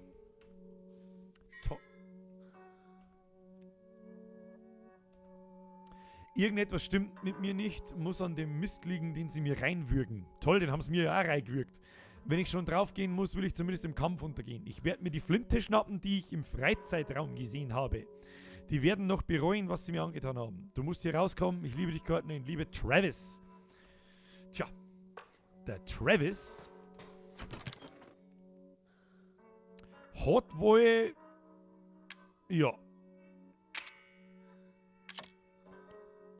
Irgendetwas stimmt mit mir nicht, muss an dem Mist liegen, den sie mir reinwürgen. Toll, den haben sie mir ja auch reingewürgt. Wenn ich schon draufgehen muss, will ich zumindest im Kampf untergehen. Ich werde mir die Flinte schnappen, die ich im Freizeitraum gesehen habe. Die werden noch bereuen, was sie mir angetan haben. Du musst hier rauskommen. Ich liebe dich, Courtney. Ich liebe Travis. Tja, der Travis hat wohl... Ja.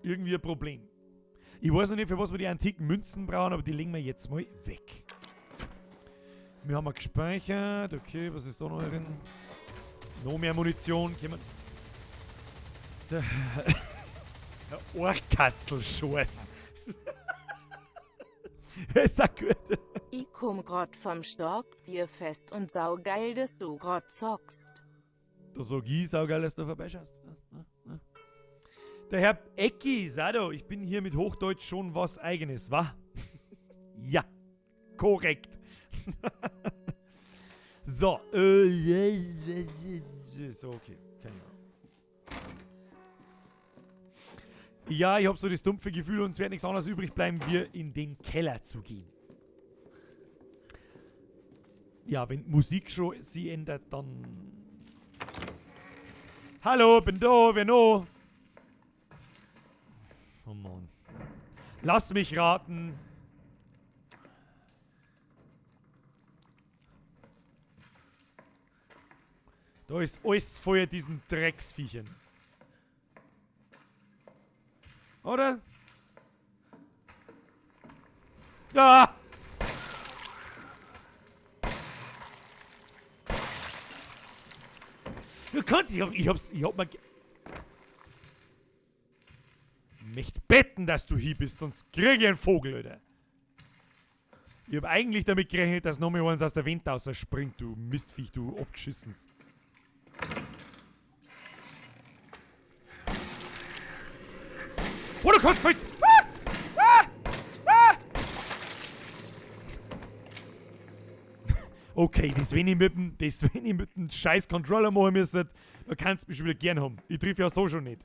Irgendwie ein Problem. Ich weiß noch nicht, für was wir die antiken Münzen brauchen, aber die legen wir jetzt mal weg. Wir haben gespeichert. Okay, was ist da noch drin? Noch mehr Munition. Der Ohrkatzelschoss. Ist auch gut. Ich komm grad vom Stork, Bierfest und saugeil, dass du grad zockst. Da sag ich saugeil, dass du vorbeischaust. Der Herr Ecki, sag doch, ich bin hier mit Hochdeutsch schon was Eigenes, wa? Ja, korrekt. So, so, okay, keine Ahnung. Ja, ich hab so das dumpfe Gefühl, uns wird nichts anderes übrig bleiben, wir in den Keller zu gehen. Ja, wenn Musik schon sie ändert, dann... Hallo, bin da, wer noch? Oh Mann. Lass mich raten. Da ist alles voll diesen Drecksviechern. Oder? Ah! Du kannst dich auf. Ich hab mal. Möcht betten, dass du hier bist, sonst krieg ich einen Vogel, Alter. Ich hab eigentlich damit gerechnet, dass noch mal eins aus der Wand rausspringt, du Mistviech, du Abgeschissens. Oh, du kannst vielleicht. Ah! Ah! Ah! Okay, das wenn ich mit dem scheiß Controller machen müsste, da kannst du mich schon wieder gern haben. Ich triff ja so schon nicht.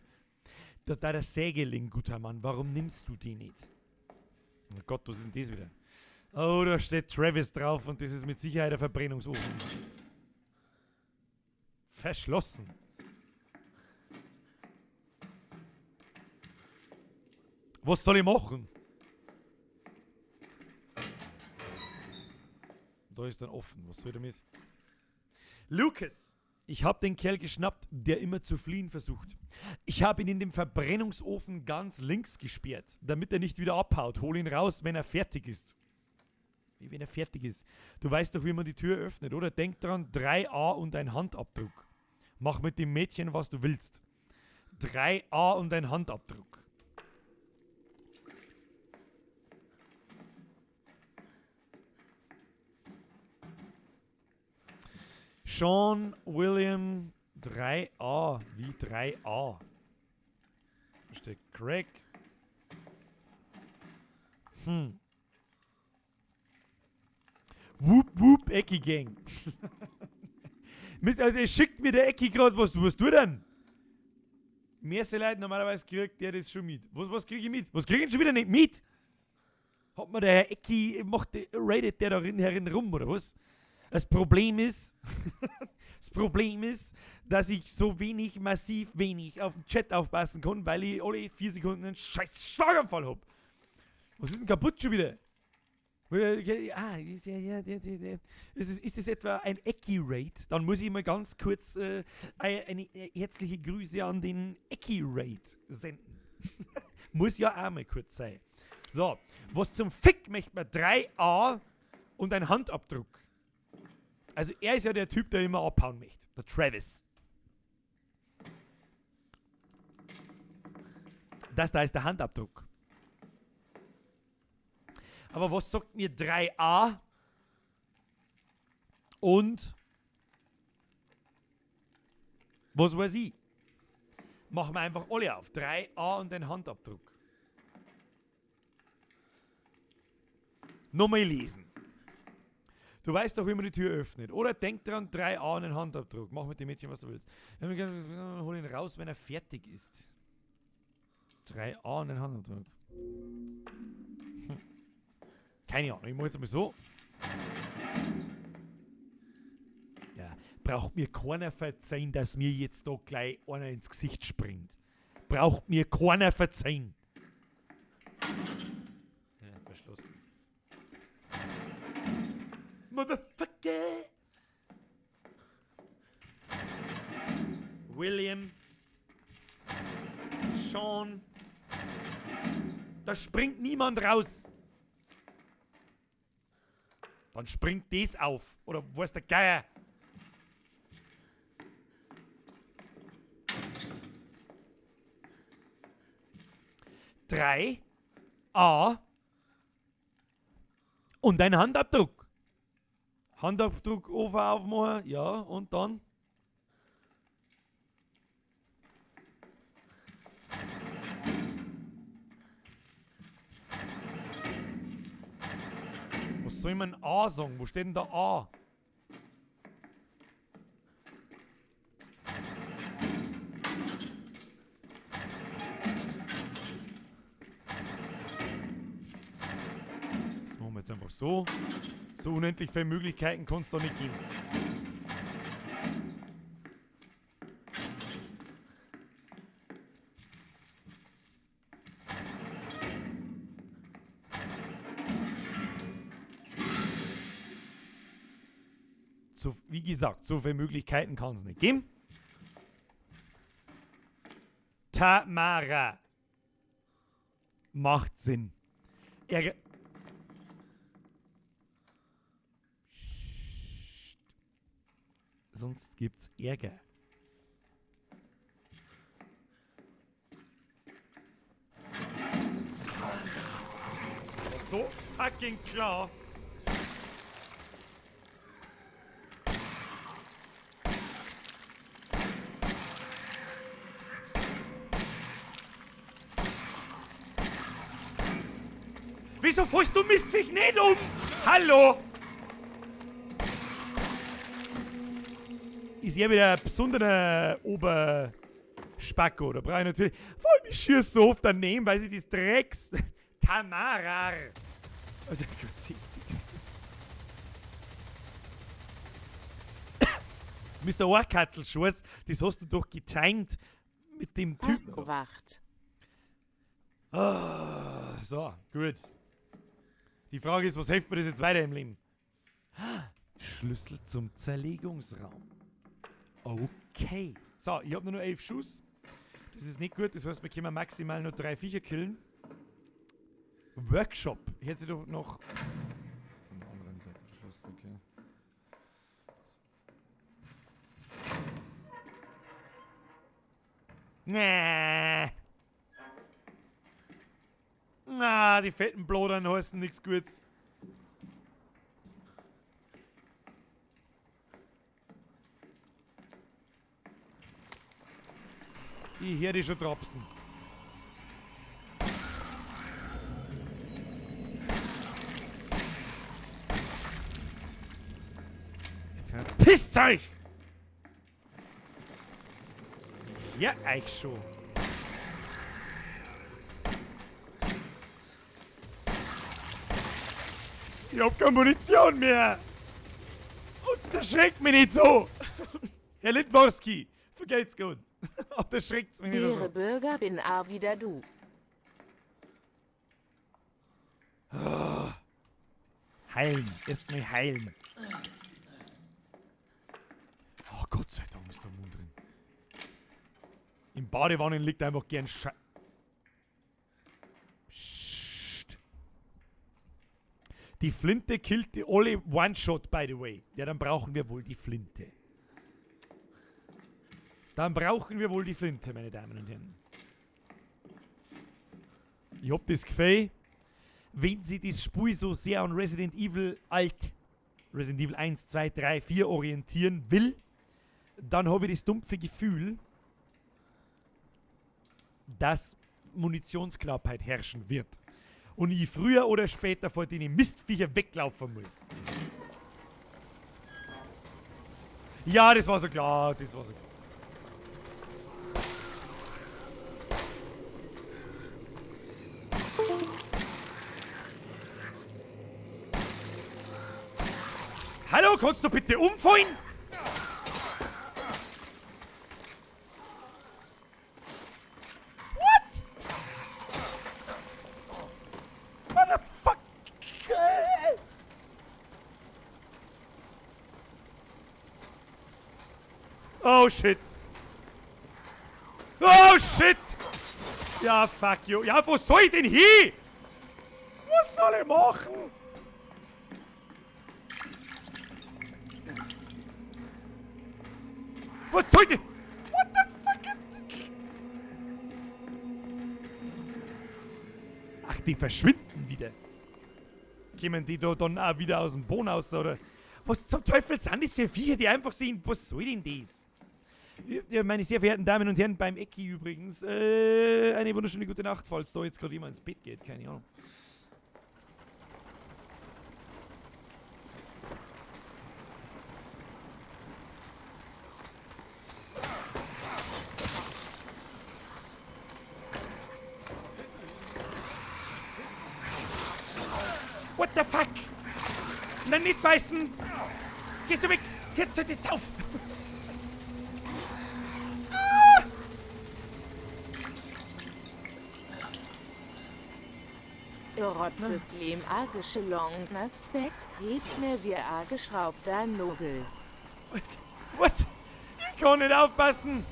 Da der Sägeling, guter Mann, warum nimmst du die nicht? Oh Gott, was ist denn das wieder? Oh, da steht Travis drauf und das ist mit Sicherheit ein Verbrennungsofen. Verschlossen. Was soll ich machen? Da ist dann offen. Was soll ich damit? Lucas! Ich habe den Kerl geschnappt, der immer zu fliehen versucht. Ich habe ihn in dem Verbrennungsofen ganz links gesperrt, damit er nicht wieder abhaut. Hol ihn raus, wenn er fertig ist. Wie wenn er fertig ist. Du weißt doch, wie man die Tür öffnet, oder? Denk dran, 3a und ein Handabdruck. Mach mit dem Mädchen, was du willst. 3a und ein Handabdruck. Sean William 3a, wie 3a. Da steht Craig. Whoop whoop, Ecki Gang. Mist, also es schickt mir der Ecki grad was. Was tut denn? Mehr Leute, normalerweise kriegt der das schon mit. Was krieg ich mit? Was krieg ich denn schon wieder nicht mit? Hat mir der Herr Ecki, macht, raidet der da herin rum, oder was? Das Problem ist, das Problem ist, dass ich so wenig, massiv wenig auf den Chat aufpassen kann, weil ich alle 4 Sekunden einen scheiß Schlaganfall hab. Was ist denn kaputt schon wieder? Ah, ja. Ist das etwa ein Ecki-Raid? Dann muss ich mal ganz kurz eine herzliche Grüße an den Ecki-Raid senden. Muss ja auch mal kurz sein. So, was zum Fick möchte man? 3a und ein Handabdruck. Also er ist ja der Typ, der immer abhauen möchte. Der Travis. Das da ist der Handabdruck. Aber was sagt mir 3a? Und was weiß ich? Machen wir einfach alle auf. 3a und den Handabdruck. Nochmal lesen. Du weißt doch, wie man die Tür öffnet. Oder denk dran, 3a und den Handabdruck. Mach mit dem Mädchen, was du willst. Hol ihn raus, wenn er fertig ist. 3a und den Handabdruck. Keine Ahnung, ich mach jetzt mal so. Ja, braucht mir keiner verzeihen, dass mir jetzt da gleich einer ins Gesicht springt. Braucht mir keiner verzeihen. Ja, verschlossen. Motherfucker! William. Sean. Da springt niemand raus. Dann springt das auf. Oder wo ist der Geier? Drei A und ein Handabdruck. Handabdruck aufmachen, ja, und dann? Was soll man A sagen? Wo steht denn da A? Das machen wir jetzt einfach so. So unendlich viele Möglichkeiten kann's da nicht geben. So, wie gesagt, so viele Möglichkeiten kann's nicht geben. Tamara. Macht Sinn. Ärger. Sonst gibt's Ärger. So fucking klar. Wieso fällst du Mistviech nicht um? Hallo! Ist ja wieder ein besonderer Oberspacko. Da brauche ich natürlich. Vor allem, ich schieße so oft daneben, weil sie das Drecks. Tamara! Also, Gott sei Dank. Mister Ohrkatzelschuss, das hast du doch getimt mit dem Typen. Wacht. Ah, so, gut. Die Frage ist, was hilft mir das jetzt weiter im Leben? Schlüssel zum Zerlegungsraum. Okay. So, ich habe nur noch 11 Schuss. Das ist nicht gut, das heißt, wir können maximal nur 3 Viecher killen. Workshop. Ich hätte sie doch noch von der anderen Seite geschlossen, okay. Nee. Na, die fetten Blodern heißen nichts Gutes. Ich hör die schon trapsen. Verpisst euch! Ich hör euch schon. Ich hab keine Munition mehr! Und der schreckt mich nicht so! Herr Litwarski, vergelt's gut! Aber das schreckt's mich nicht so. Ihre Bürger bin auch wieder du. Ah. Heilen. Erstmal heilen. Oh, Gott sei Dank ist der Mund drin. Im Badewannen liegt einfach gern Sche-. Psst. Die Flinte killt die alle One-Shot, by the way. Ja, dann brauchen wir wohl die Flinte. Dann brauchen wir wohl die Flinte, meine Damen und Herren. Ich hab das Gefühl, wenn sie das Spiel so sehr an Resident Evil alt, Resident Evil 1, 2, 3, 4 orientieren will, dann habe ich das dumpfe Gefühl, dass Munitionsknappheit herrschen wird. Und ich früher oder später vor den Mistviecher weglaufen muss. Ja, das war so klar, das war so klar. Hallo, kannst du bitte umfallen? What? Motherfucker! Oh shit! Oh shit! Ja, fuck you. Ja, wo soll ich denn hin? Was soll ich machen? Was soll denn? What the fuck? Ach, die verschwinden wieder. Kommen die da dann auch wieder aus dem Boden raus, oder? Was zum Teufel sind das für Viecher, die einfach sehen? Was soll denn das? Ja, meine sehr verehrten Damen und Herren, beim Ecki übrigens, eine wunderschöne gute Nacht, falls da jetzt gerade jemand ins Bett geht, keine Ahnung. What the fuck? Nein, nicht beißen! Gehst du weg! Jetzt hört jetzt auf! Ah! Rotzes Lehm ageschlongener Specs hebt mir wie ageschraubter Nogel. Was? Ich kann nicht aufpassen!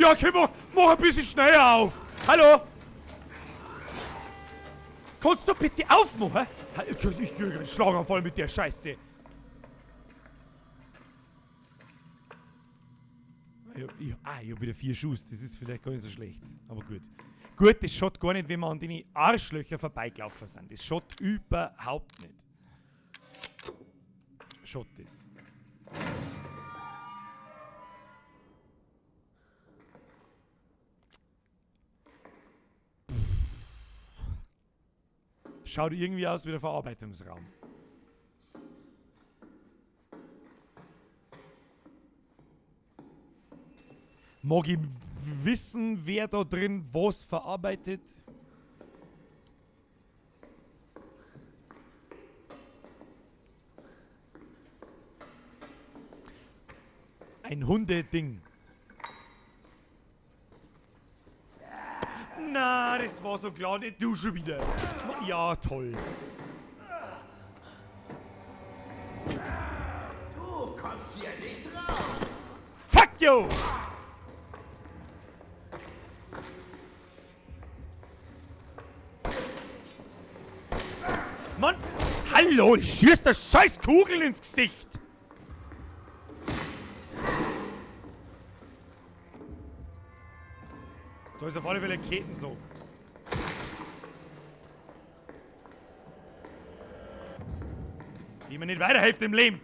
Ja, Kimmo, mach ein bisschen schneller auf. Hallo? Kannst du bitte aufmachen? Ich krieg einen Schlaganfall mit der Scheiße. Ich hab wieder 4 Schuss. Das ist vielleicht gar nicht so schlecht. Aber gut. Gut, das schaut gar nicht, wenn wir an den Arschlöcher vorbeigelaufen sind. Das schaut überhaupt nicht. Schaut das. Schaut irgendwie aus wie der Verarbeitungsraum. Mag ich wissen, wer da drin was verarbeitet? Ein Hundeding. Na, das war so klar, nicht du schon wieder. Ja, toll. Du kommst hier nicht raus. Fuck you! Mann, hallo, ich schieß der scheiß Kugeln ins Gesicht! Da ist auf alle Fälle ein Kettensog. Die mir nicht weiterhilft im Leben.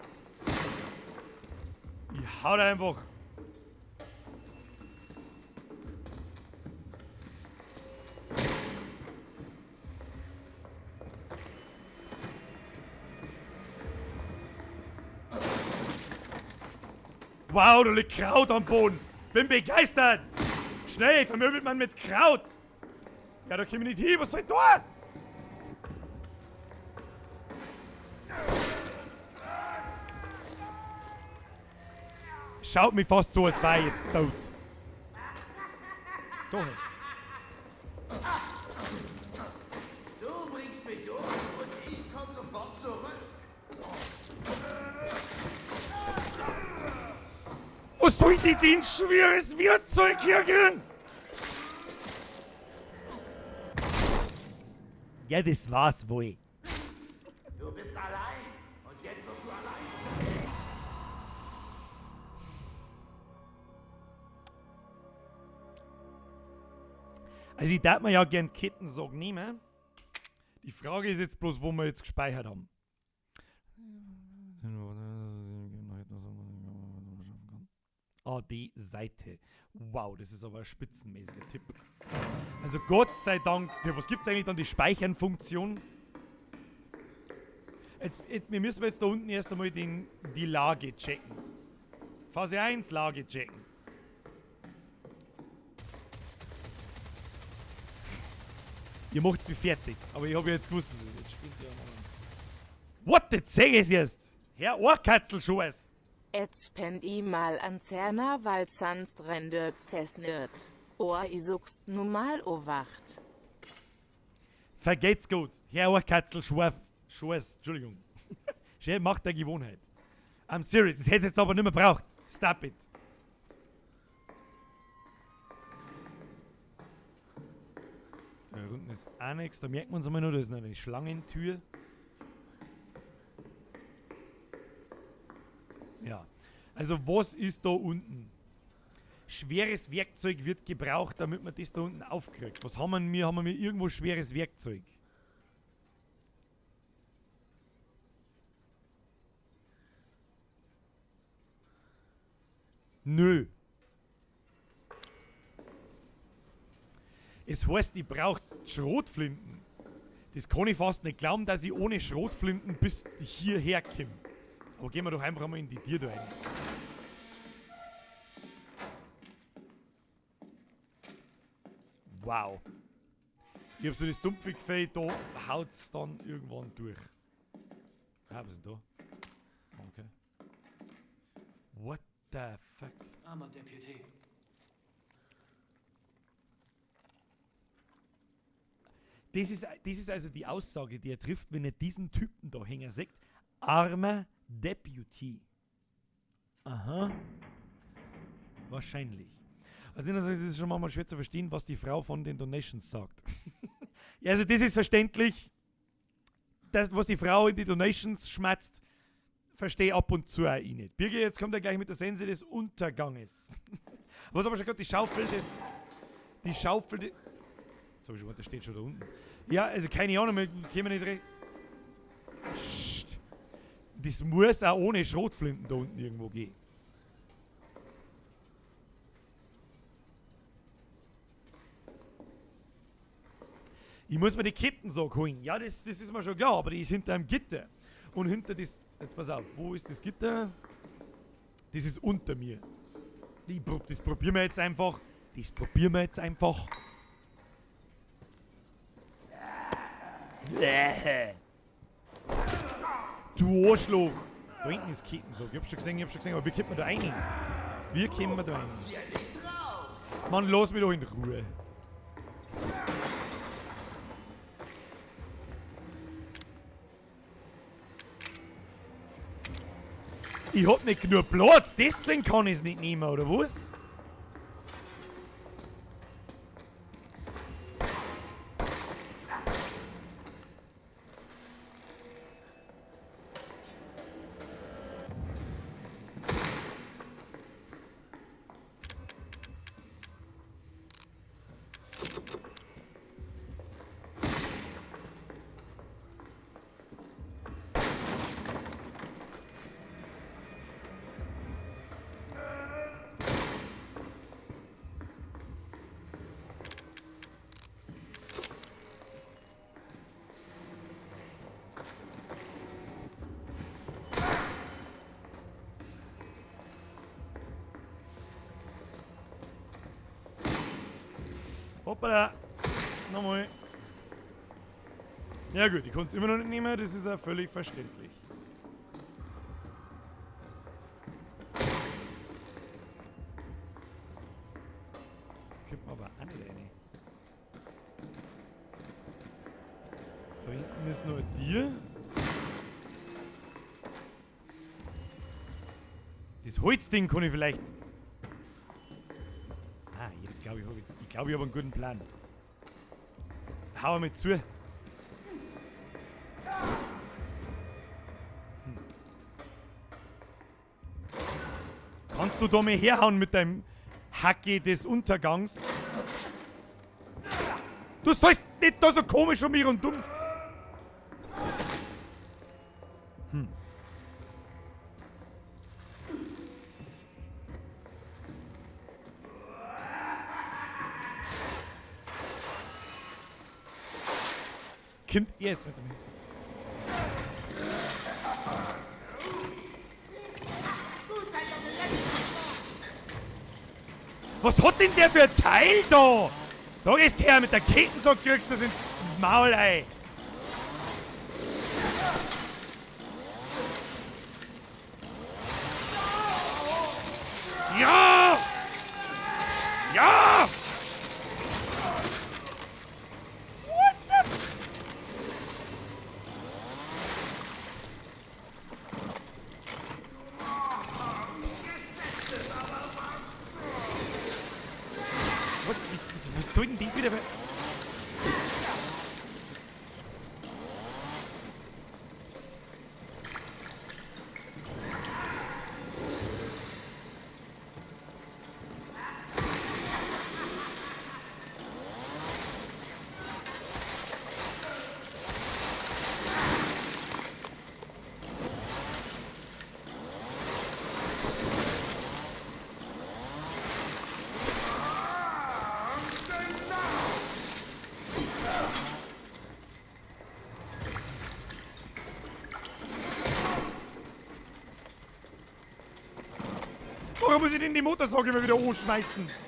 Ich hau da einfach. Wow, da liegt Kraut am Boden. Bin begeistert. Schnell, vermöbelt man mit Kraut. Ja, da komm ich nicht hin. Was soll ich da? Schaut mich fast so, als wäre ich jetzt tot. Doch nicht. Du bringst mich um und ich komme sofort zurück. Was soll ich denn schweres Werkzeug hier kriegen? Ja, das war's wohl. Du bist allein und jetzt wirst du allein. Also ich darf mir ja gern Kettensog nehmen. Die Frage ist jetzt bloß, wo wir jetzt gespeichert haben. Ah, die Seite. Wow, das ist aber ein spitzenmäßiger Tipp. Also Gott sei Dank, für was gibt's eigentlich dann die Speichern-Funktion? Wir müssen jetzt da unten erst einmal die Lage checken. Phase 1, Lage checken. Ihr macht's mich fertig, aber ich hab ja jetzt gewusst, was ich jetzt spielt. Ja, Mann. What, jetzt seh ich's erst! Herr Ohrkatzel schon es! Jetzt pennt i mal an Zerner, weil sonst rendert es nicht. Ohr, i suchst nu mal o wacht. Vergeht's gut. Herr Ohrkatzel, Schwarf, Schwarz, Entschuldigung. Schön, macht der Gewohnheit. I'm serious, das hätte ich jetzt aber nicht mehr braucht. Stop it. Da unten ist auch nichts, da merkt man es einmal nur, da ist noch eine Schlangentür. Ja, also was ist da unten? Schweres Werkzeug wird gebraucht, damit man das da unten aufkriegt. Was haben wir denn hier? Haben wir irgendwo schweres Werkzeug? Nö. Es heißt, ich brauch Schrotflinten. Das kann ich fast nicht glauben, dass ich ohne Schrotflinten bis hierher komme. Aber gehen wir doch einfach mal in die Tür da rein. Wow. Ich hab so das dumpfe Gefühl, da haut's dann irgendwann durch. Ah, was ist denn da? Okay. What the fuck? Armer Deputy. Das ist also die Aussage, die er trifft, wenn er diesen Typen da hängen sagt. Armer Deputy. Aha. Wahrscheinlich. Also das ist schon manchmal schwer zu verstehen, was die Frau von den Donations sagt. Ja, also das ist verständlich. Das, was die Frau in die Donations schmatzt, verstehe ab und zu auch ich nicht. Birgit, jetzt kommt er gleich mit der Sense des Unterganges. Was aber schon gerade die Schaufel des... Die Schaufel des... Jetzt hab ich schon gehört, der steht schon da unten. Ja, also keine Ahnung, wir kommen nicht recht. Psst. Das muss auch ohne Schrotflinten da unten irgendwo gehen. Ich muss mir die Kettensäge holen. Ja, das ist mir schon klar, aber die ist hinter einem Gitter. Und hinter das... Jetzt pass auf, wo ist das Gitter? Das ist unter mir. Das probieren wir jetzt einfach. Das probieren wir jetzt einfach. Du Arschloch! Da hinten ist Kettensäge. Ich hab's schon gesehen, aber wie kommt man da rein? Wie kommen wir da rein? Mann, lass mich doch in Ruhe. Ich hab nicht genug Platz, deswegen kann ich's nicht nehmen, oder was? Hoppala. Nochmal. Ja gut, ich konnte es immer noch nicht nehmen, das ist ja völlig verständlich. Könnte man aber auch nicht rein. Da hinten ist noch ein Tier. Das Holzding kann ich vielleicht... Ah, jetzt glaube ich, habe ich... Ich glaube, ich habe einen guten Plan. Hau mal zu. Kannst du da mal herhauen mit deinem Hacke des Untergangs? Du sollst nicht da so komisch um mich und dumm. Kommt ihr jetzt mit mir? Was hat denn der für ein Teil da? Da gehst her mit der Kettensack, kriegst du das ins Maul, ey. Ja! Ja! What the? Was soll denn das wieder? Warum muss ich denn die Motorsäge immer wieder anschmeißen?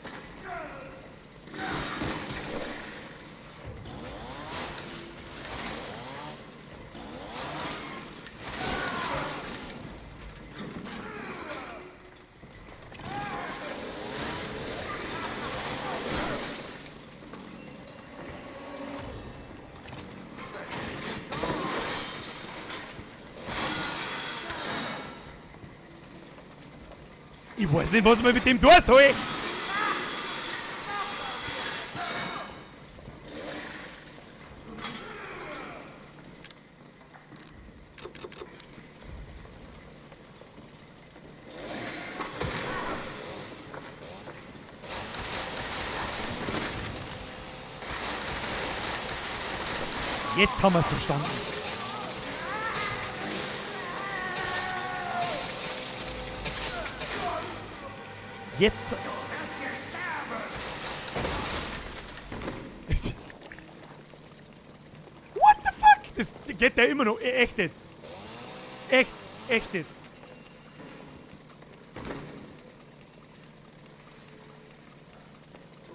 Ich weiß nicht, was man mit dem tun soll. Jetzt haben wir's verstanden. Jetzt. What the fuck? Das geht ja immer noch. Echt jetzt. Echt, echt jetzt.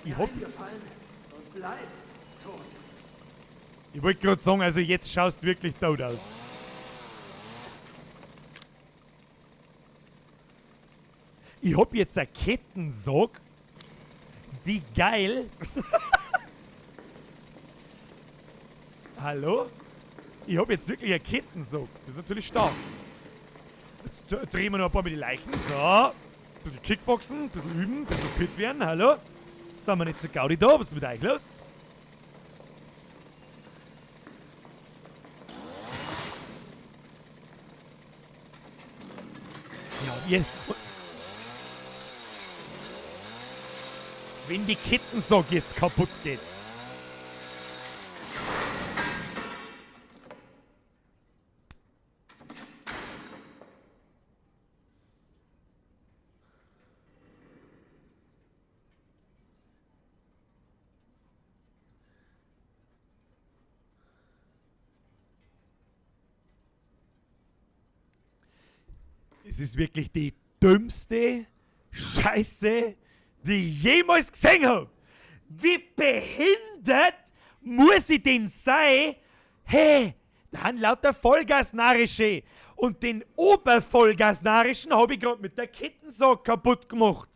Ich hab. Ich wollte gerade sagen, also jetzt schaust du wirklich tot aus. Ich hab jetzt eine Kettensog. Wie geil. Hallo? Ich hab jetzt wirklich eine Kettensog. Das ist natürlich stark. Jetzt drehen wir noch ein paar mit den Leichen. So. Ein bisschen Kickboxen, ein bisschen üben, ein bisschen fit werden. Hallo? Sind wir nicht so gaudi da? Was ist mit euch los? Ja, ihr. Wenn die Kettensog jetzt kaputt geht. Es ist wirklich die dümmste Scheiße, die ich jemals gesehen hab. Wie behindert muss ich denn sein? Hey, da haben lauter Vollgasnarische. Und den Obervollgasnarischen hab ich grad mit der Kettensog kaputt gemacht.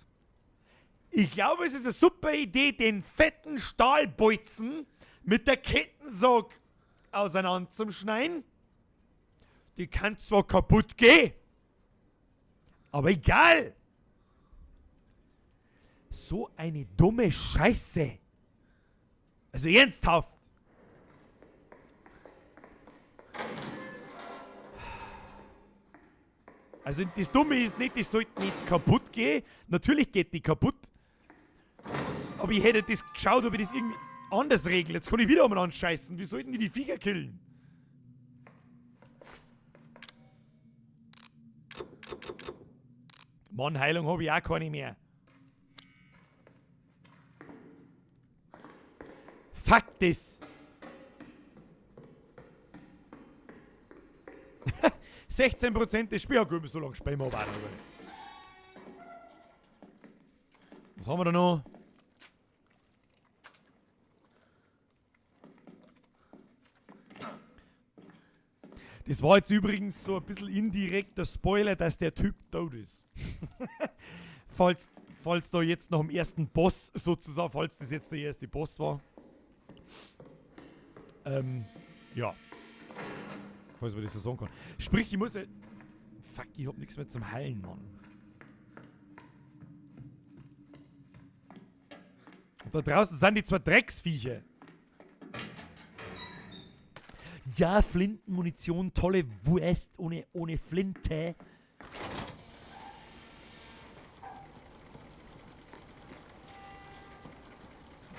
Ich glaube, es ist eine super Idee, den fetten Stahlbolzen mit der Kettensog auseinander zu schneiden. Die kann zwar kaputt gehen, aber egal. So eine dumme Scheiße. Also ernsthaft. Also das Dumme ist nicht, das sollte nicht kaputt gehen. Natürlich geht die kaputt. Aber ich hätte das geschaut, ob ich das irgendwie anders regle. Jetzt kann ich wieder umeinander scheißen. Wie sollten die die Viecher killen? Mann, Heilung hab ich auch keine mehr. Fuck this! 16% des Spiels. Ja gut, so lange spielen wir aber auch noch. Was haben wir da noch? Das war jetzt übrigens so ein bisschen indirekter Spoiler, dass der Typ tot ist. Falls da jetzt noch im ersten Boss sozusagen, falls das jetzt der erste Boss war. Ja. Falls man das so sagen kann. Sprich, ich muss ja... Fuck, ich hab nichts mehr zum Heilen, Mann. Und da draußen sind die zwei Drecksviecher. Ja, Flintenmunition, tolle Wurst ohne Flinte.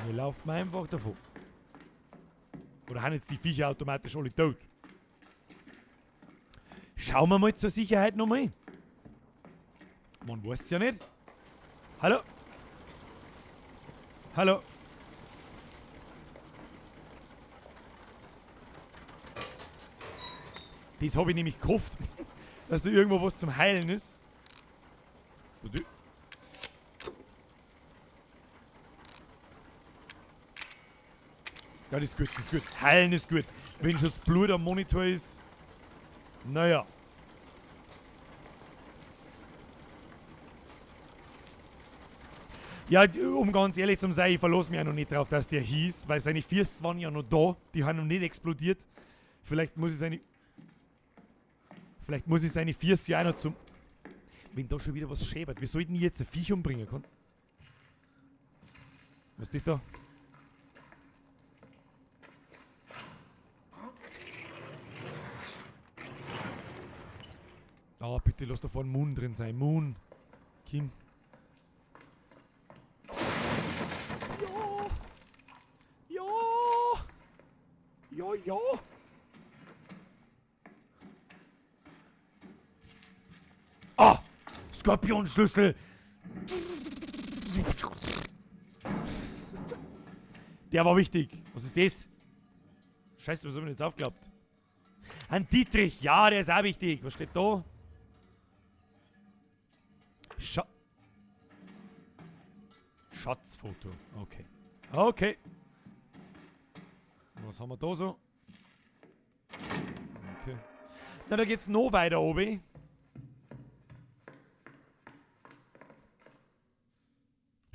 Wir laufen einfach davon. Oder haben jetzt die Viecher automatisch alle tot? Schauen wir mal zur Sicherheit nochmal. Man weiß ja nicht. Hallo? Hallo? Das hab ich nämlich gehofft, dass da irgendwo was zum Heilen ist. Ja, das ist gut, das ist gut. Heilen ist gut. Wenn schon das Blut am Monitor ist. Naja. Ja, um ganz ehrlich zu sein, ich verlasse mich auch noch nicht drauf, dass der hieß, weil seine Füße waren ja noch da, die haben noch nicht explodiert. Vielleicht muss ich seine... Vielleicht muss ich seine Füße ja auch noch zum... Wenn da schon wieder was schäbert. Wir sollten jetzt ein Viech umbringen können. Was ist das da? Ah, bitte lass da vorne Moon drin sein. Moon. Kim. Ja. Ja. Ja, ja. Ah! Skorpionschlüssel! Der war wichtig. Was ist das? Scheiße, was haben wir denn jetzt aufgeklappt? Ein Dietrich! Ja, der ist auch wichtig. Was steht da? Schatzfoto. Okay. Okay. Was haben wir da so? Okay. Na, da geht's noch weiter oben.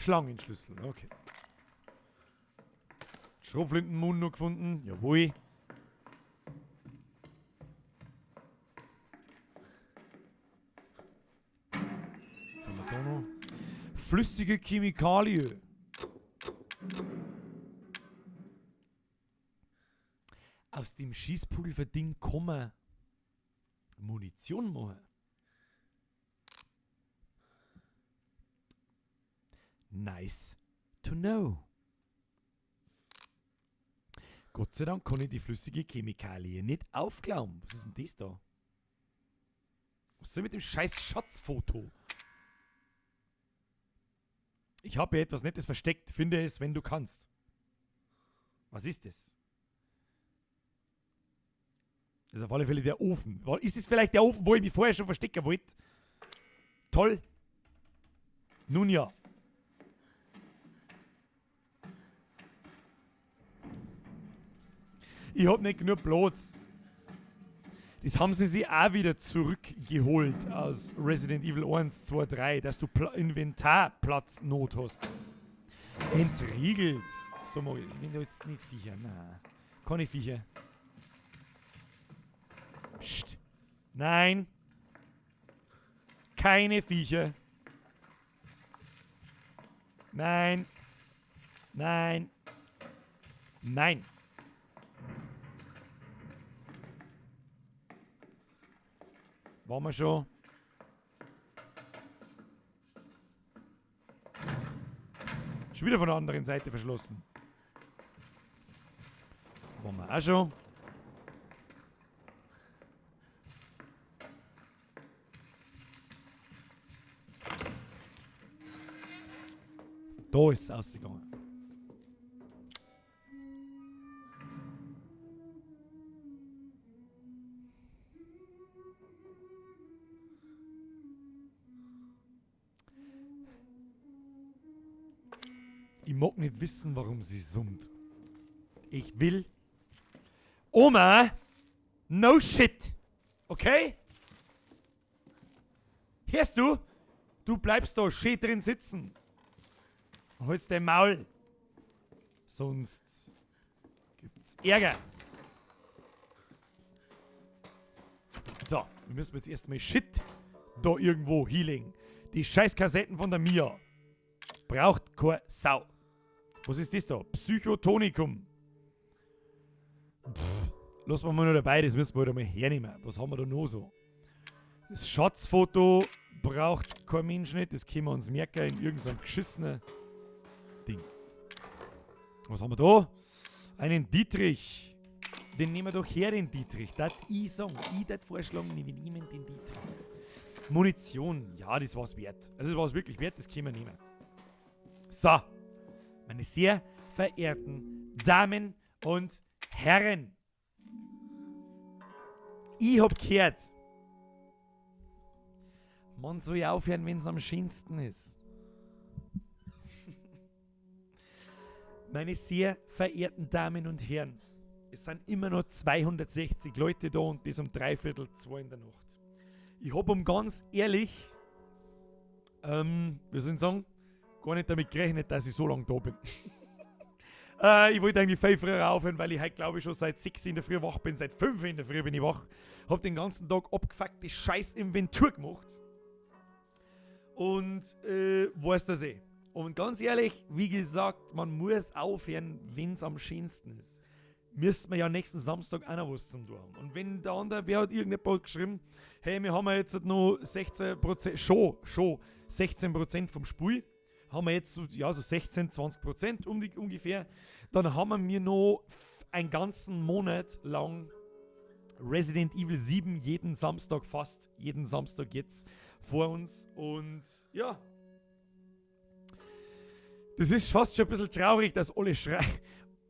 Schlangenschlüssel, okay. Schrotflintenmund noch gefunden. Jawohl. Was haben wir da noch? Flüssige Chemikalie. Aus dem Schießpulverding kann man Munition machen. Nice to know. Gott sei Dank kann ich die flüssige Chemikalie nicht aufklauen. Was ist denn das da? Was soll mit dem scheiß Schatzfoto? Ich habe hier etwas Nettes versteckt. Finde es, wenn du kannst. Was ist das? Das ist auf alle Fälle der Ofen. Ist es vielleicht der Ofen, wo ich mich vorher schon verstecken wollte? Toll. Nun ja. Ich hab nicht genug Platz. Das haben sie sich auch wieder zurückgeholt aus Resident Evil 1, 2, 3, dass du Inventarplatznot hast. Entriegelt. So mag ich. Ich bin da jetzt nicht Viecher. Nein. Keine Viecher. Psst. Nein. Keine Viecher. Nein. Nein. Nein. Waren wir schon? Schon wieder von der anderen Seite verschlossen. Waren wir auch schon. Da ist es ausgegangen. Ich mag nicht wissen, warum sie summt. Ich will... Oma! No shit! Okay? Hörst du? Du bleibst da schön drin sitzen. Und holst dein Maul. Sonst gibt's Ärger. So, wir müssen jetzt erstmal Shit da irgendwo healing. Die scheiß Kassetten von der Mia. Braucht keine Sau. Was ist das da? Psychotonikum. Pff, lassen wir mal nur dabei, das müssen wir halt einmal hernehmen. Was haben wir da noch so? Das Schatzfoto braucht kein Mensch nicht, das können wir uns merken in irgendeinem geschissenen Ding. Was haben wir da? Einen Dietrich. Den nehmen wir doch her, den Dietrich. Das ich sagen. Ich das vorschlagen, wir nehmen den Dietrich. Munition, ja, das war's wert. Also das war's wirklich wert, das können wir nehmen. So, meine sehr verehrten Damen und Herren. Ich hab gehört, man soll ja aufhören, wenn's am schönsten ist. Meine sehr verehrten Damen und Herren, es sind immer noch 260 Leute da und das um 1:45 in der Nacht. Ich hab ganz ehrlich, wie soll ich sagen, gar nicht damit gerechnet, dass ich so lange da bin. Ich wollte eigentlich viel früher aufhören, weil ich heute, glaube ich, schon seit 6 in der Früh wach bin, seit 5 in der Früh bin ich wach. Hab den ganzen Tag abgefuckte scheiß Inventur gemacht. Und weiß das eh. Und ganz ehrlich, wie gesagt, man muss aufhören, wenn's am schönsten ist. Müssten wir ja nächsten Samstag auch noch was zum tun haben. Und wenn der andere, wer hat irgendjemand geschrieben, hey, wir haben ja jetzt noch 16%, schon 16% vom Spiel, haben wir jetzt so, ja, so 16, 20% um die, ungefähr, dann haben wir noch einen ganzen Monat lang Resident Evil 7 jeden Samstag, fast jeden Samstag jetzt vor uns. Und ja, das ist fast schon ein bisschen traurig, dass alle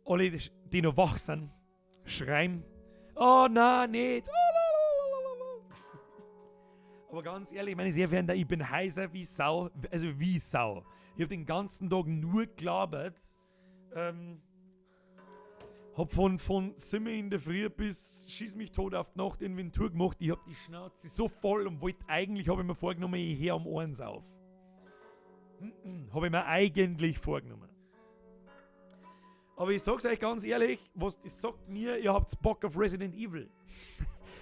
alle, die noch wach sind, schreien, oh nein, nicht. Oh, la, la, la, la, la. Aber ganz ehrlich, meine sehr verehrten, ich bin heiser wie Sau, also wie Sau. Ich hab den ganzen Tag nur gelabert. Hab von 7 in der Früh bis schieß mich tot auf die Nacht Inventur gemacht. Ich hab die Schnauze so voll und wollte eigentlich, hab ich mir vorgenommen, ich hör um 1 auf. Habe ich mir eigentlich vorgenommen. Aber ich sag's euch ganz ehrlich, was das sagt mir, ihr habt Bock auf Resident Evil.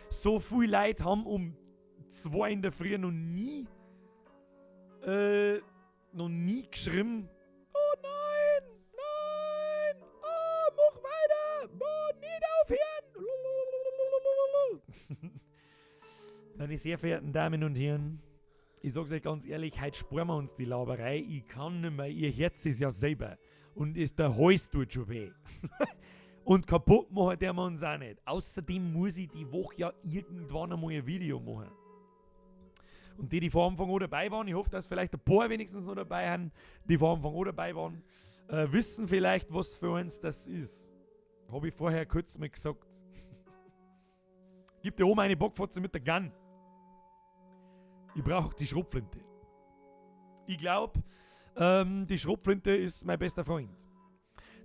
So viel Leute haben um 2 in der Früh noch nie geschrieben. Oh nein, nein, oh, mach weiter, oh, nicht aufhören. Meine sehr verehrten Damen und Herren, ich sag's euch ganz ehrlich, heute sparen wir uns die Laberei. Ich kann nicht mehr, ihr Herz ist ja selber. Und ist der Hals tut schon weh. Und kaputt machen der wir uns auch nicht. Außerdem muss ich die Woche ja irgendwann einmal ein Video machen. Und die, die vor Anfang an dabei waren, ich hoffe, dass vielleicht ein paar wenigstens noch dabei sind, die vor Anfang an dabei waren, wissen vielleicht, was für uns das ist. Hab ich vorher kurz mal gesagt. Gib dir oben eine Bockfotze mit der Gun. Ich brauch die Schrotflinte. Ich glaub, die Schrotflinte ist mein bester Freund.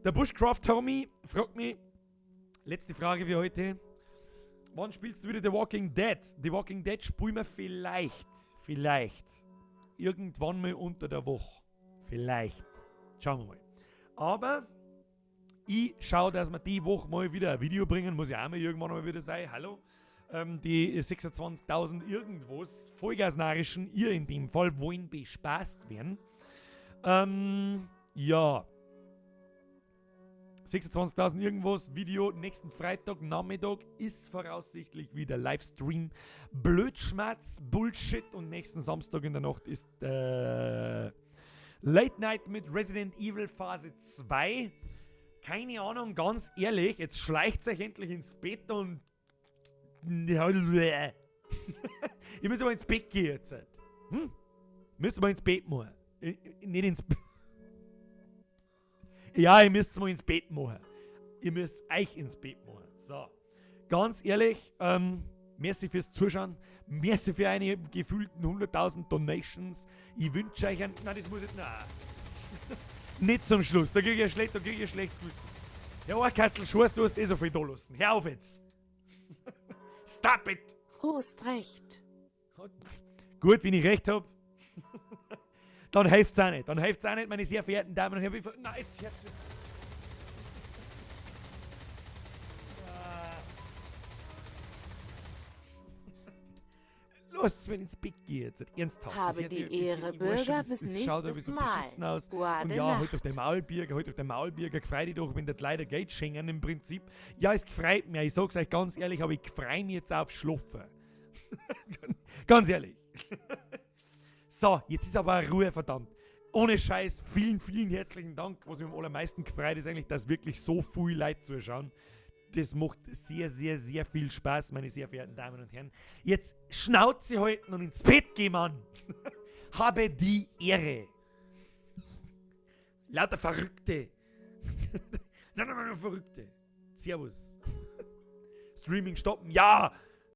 Der Bushcraft Tommy fragt mich, letzte Frage für heute, wann spielst du wieder The Walking Dead? The Walking Dead spielen wir vielleicht, irgendwann mal unter der Woche. Vielleicht. Schauen wir mal. Aber ich schau, dass wir die Woche mal wieder ein Video bringen, muss ja auch mal irgendwann mal wieder sein. Hallo. Die 26.000 irgendwas, Vollgasnarischen, ihr in dem Fall, wollen bespaßt werden. Ja. 26.000 irgendwas, Video nächsten Freitag Nachmittag ist voraussichtlich wieder Livestream. Blödschmerz, Bullshit und nächsten Samstag in der Nacht ist Late Night mit Resident Evil Phase 2. Keine Ahnung, ganz ehrlich, jetzt schleicht euch endlich ins Bett und ich muss aber ins Bett gehen jetzt. Müssen wir ins Bett machen. Nicht ins Ja, ihr müsst mal ins Bett machen. Ihr müsst euch ins Bett machen. So. Ganz ehrlich, merci fürs Zuschauen. Merci für eine gefühlten 100.000 Donations. Ich wünsche euch ein... Nein, das muss ich... Nein. Nicht zum Schluss. Da krieg ich ein schlecht, da krieg ich ein schlechtes Gewissen. Ja, Ohrkatzel, Scheiß, du hast eh so viel da lassen. Hör auf jetzt. Stop it! Hast recht. Gut, wenn ich recht hab. Dann hilft's auch nicht. Dann hilft's auch nicht, meine sehr verehrten Damen und Herren. Nein, jetzt hört's auf. Los, wenn ins Bett geht jetzt. Ernsthaft. Habe Das hört die sich ein bisschen Ehre, ich weiß schon, Bürger, das bis schaut nächstes irgendwie so Mal. beschissen aus. Guade Und ja, halt Nacht. doch der Maulbirger, halt doch der Maulbirger, gefrei dich doch, wenn der leider Geld schenken im Prinzip. Ja, es gefreut mich. Ich sag's euch ganz ehrlich, aber ich freu mich jetzt auf Schlafen. Ganz ehrlich. So, jetzt ist aber Ruhe, verdammt. Ohne Scheiß, vielen, vielen herzlichen Dank. Was mich am allermeisten gefreut ist eigentlich, dass wirklich so viel Leute zuschauen. Das macht sehr, sehr, sehr viel Spaß, meine sehr verehrten Damen und Herren. Jetzt Schnauze halten und ins Bett gehen, Mann. Habe die Ehre. Lauter Verrückte. Sind immer nur Verrückte. Servus. Streaming stoppen. Ja!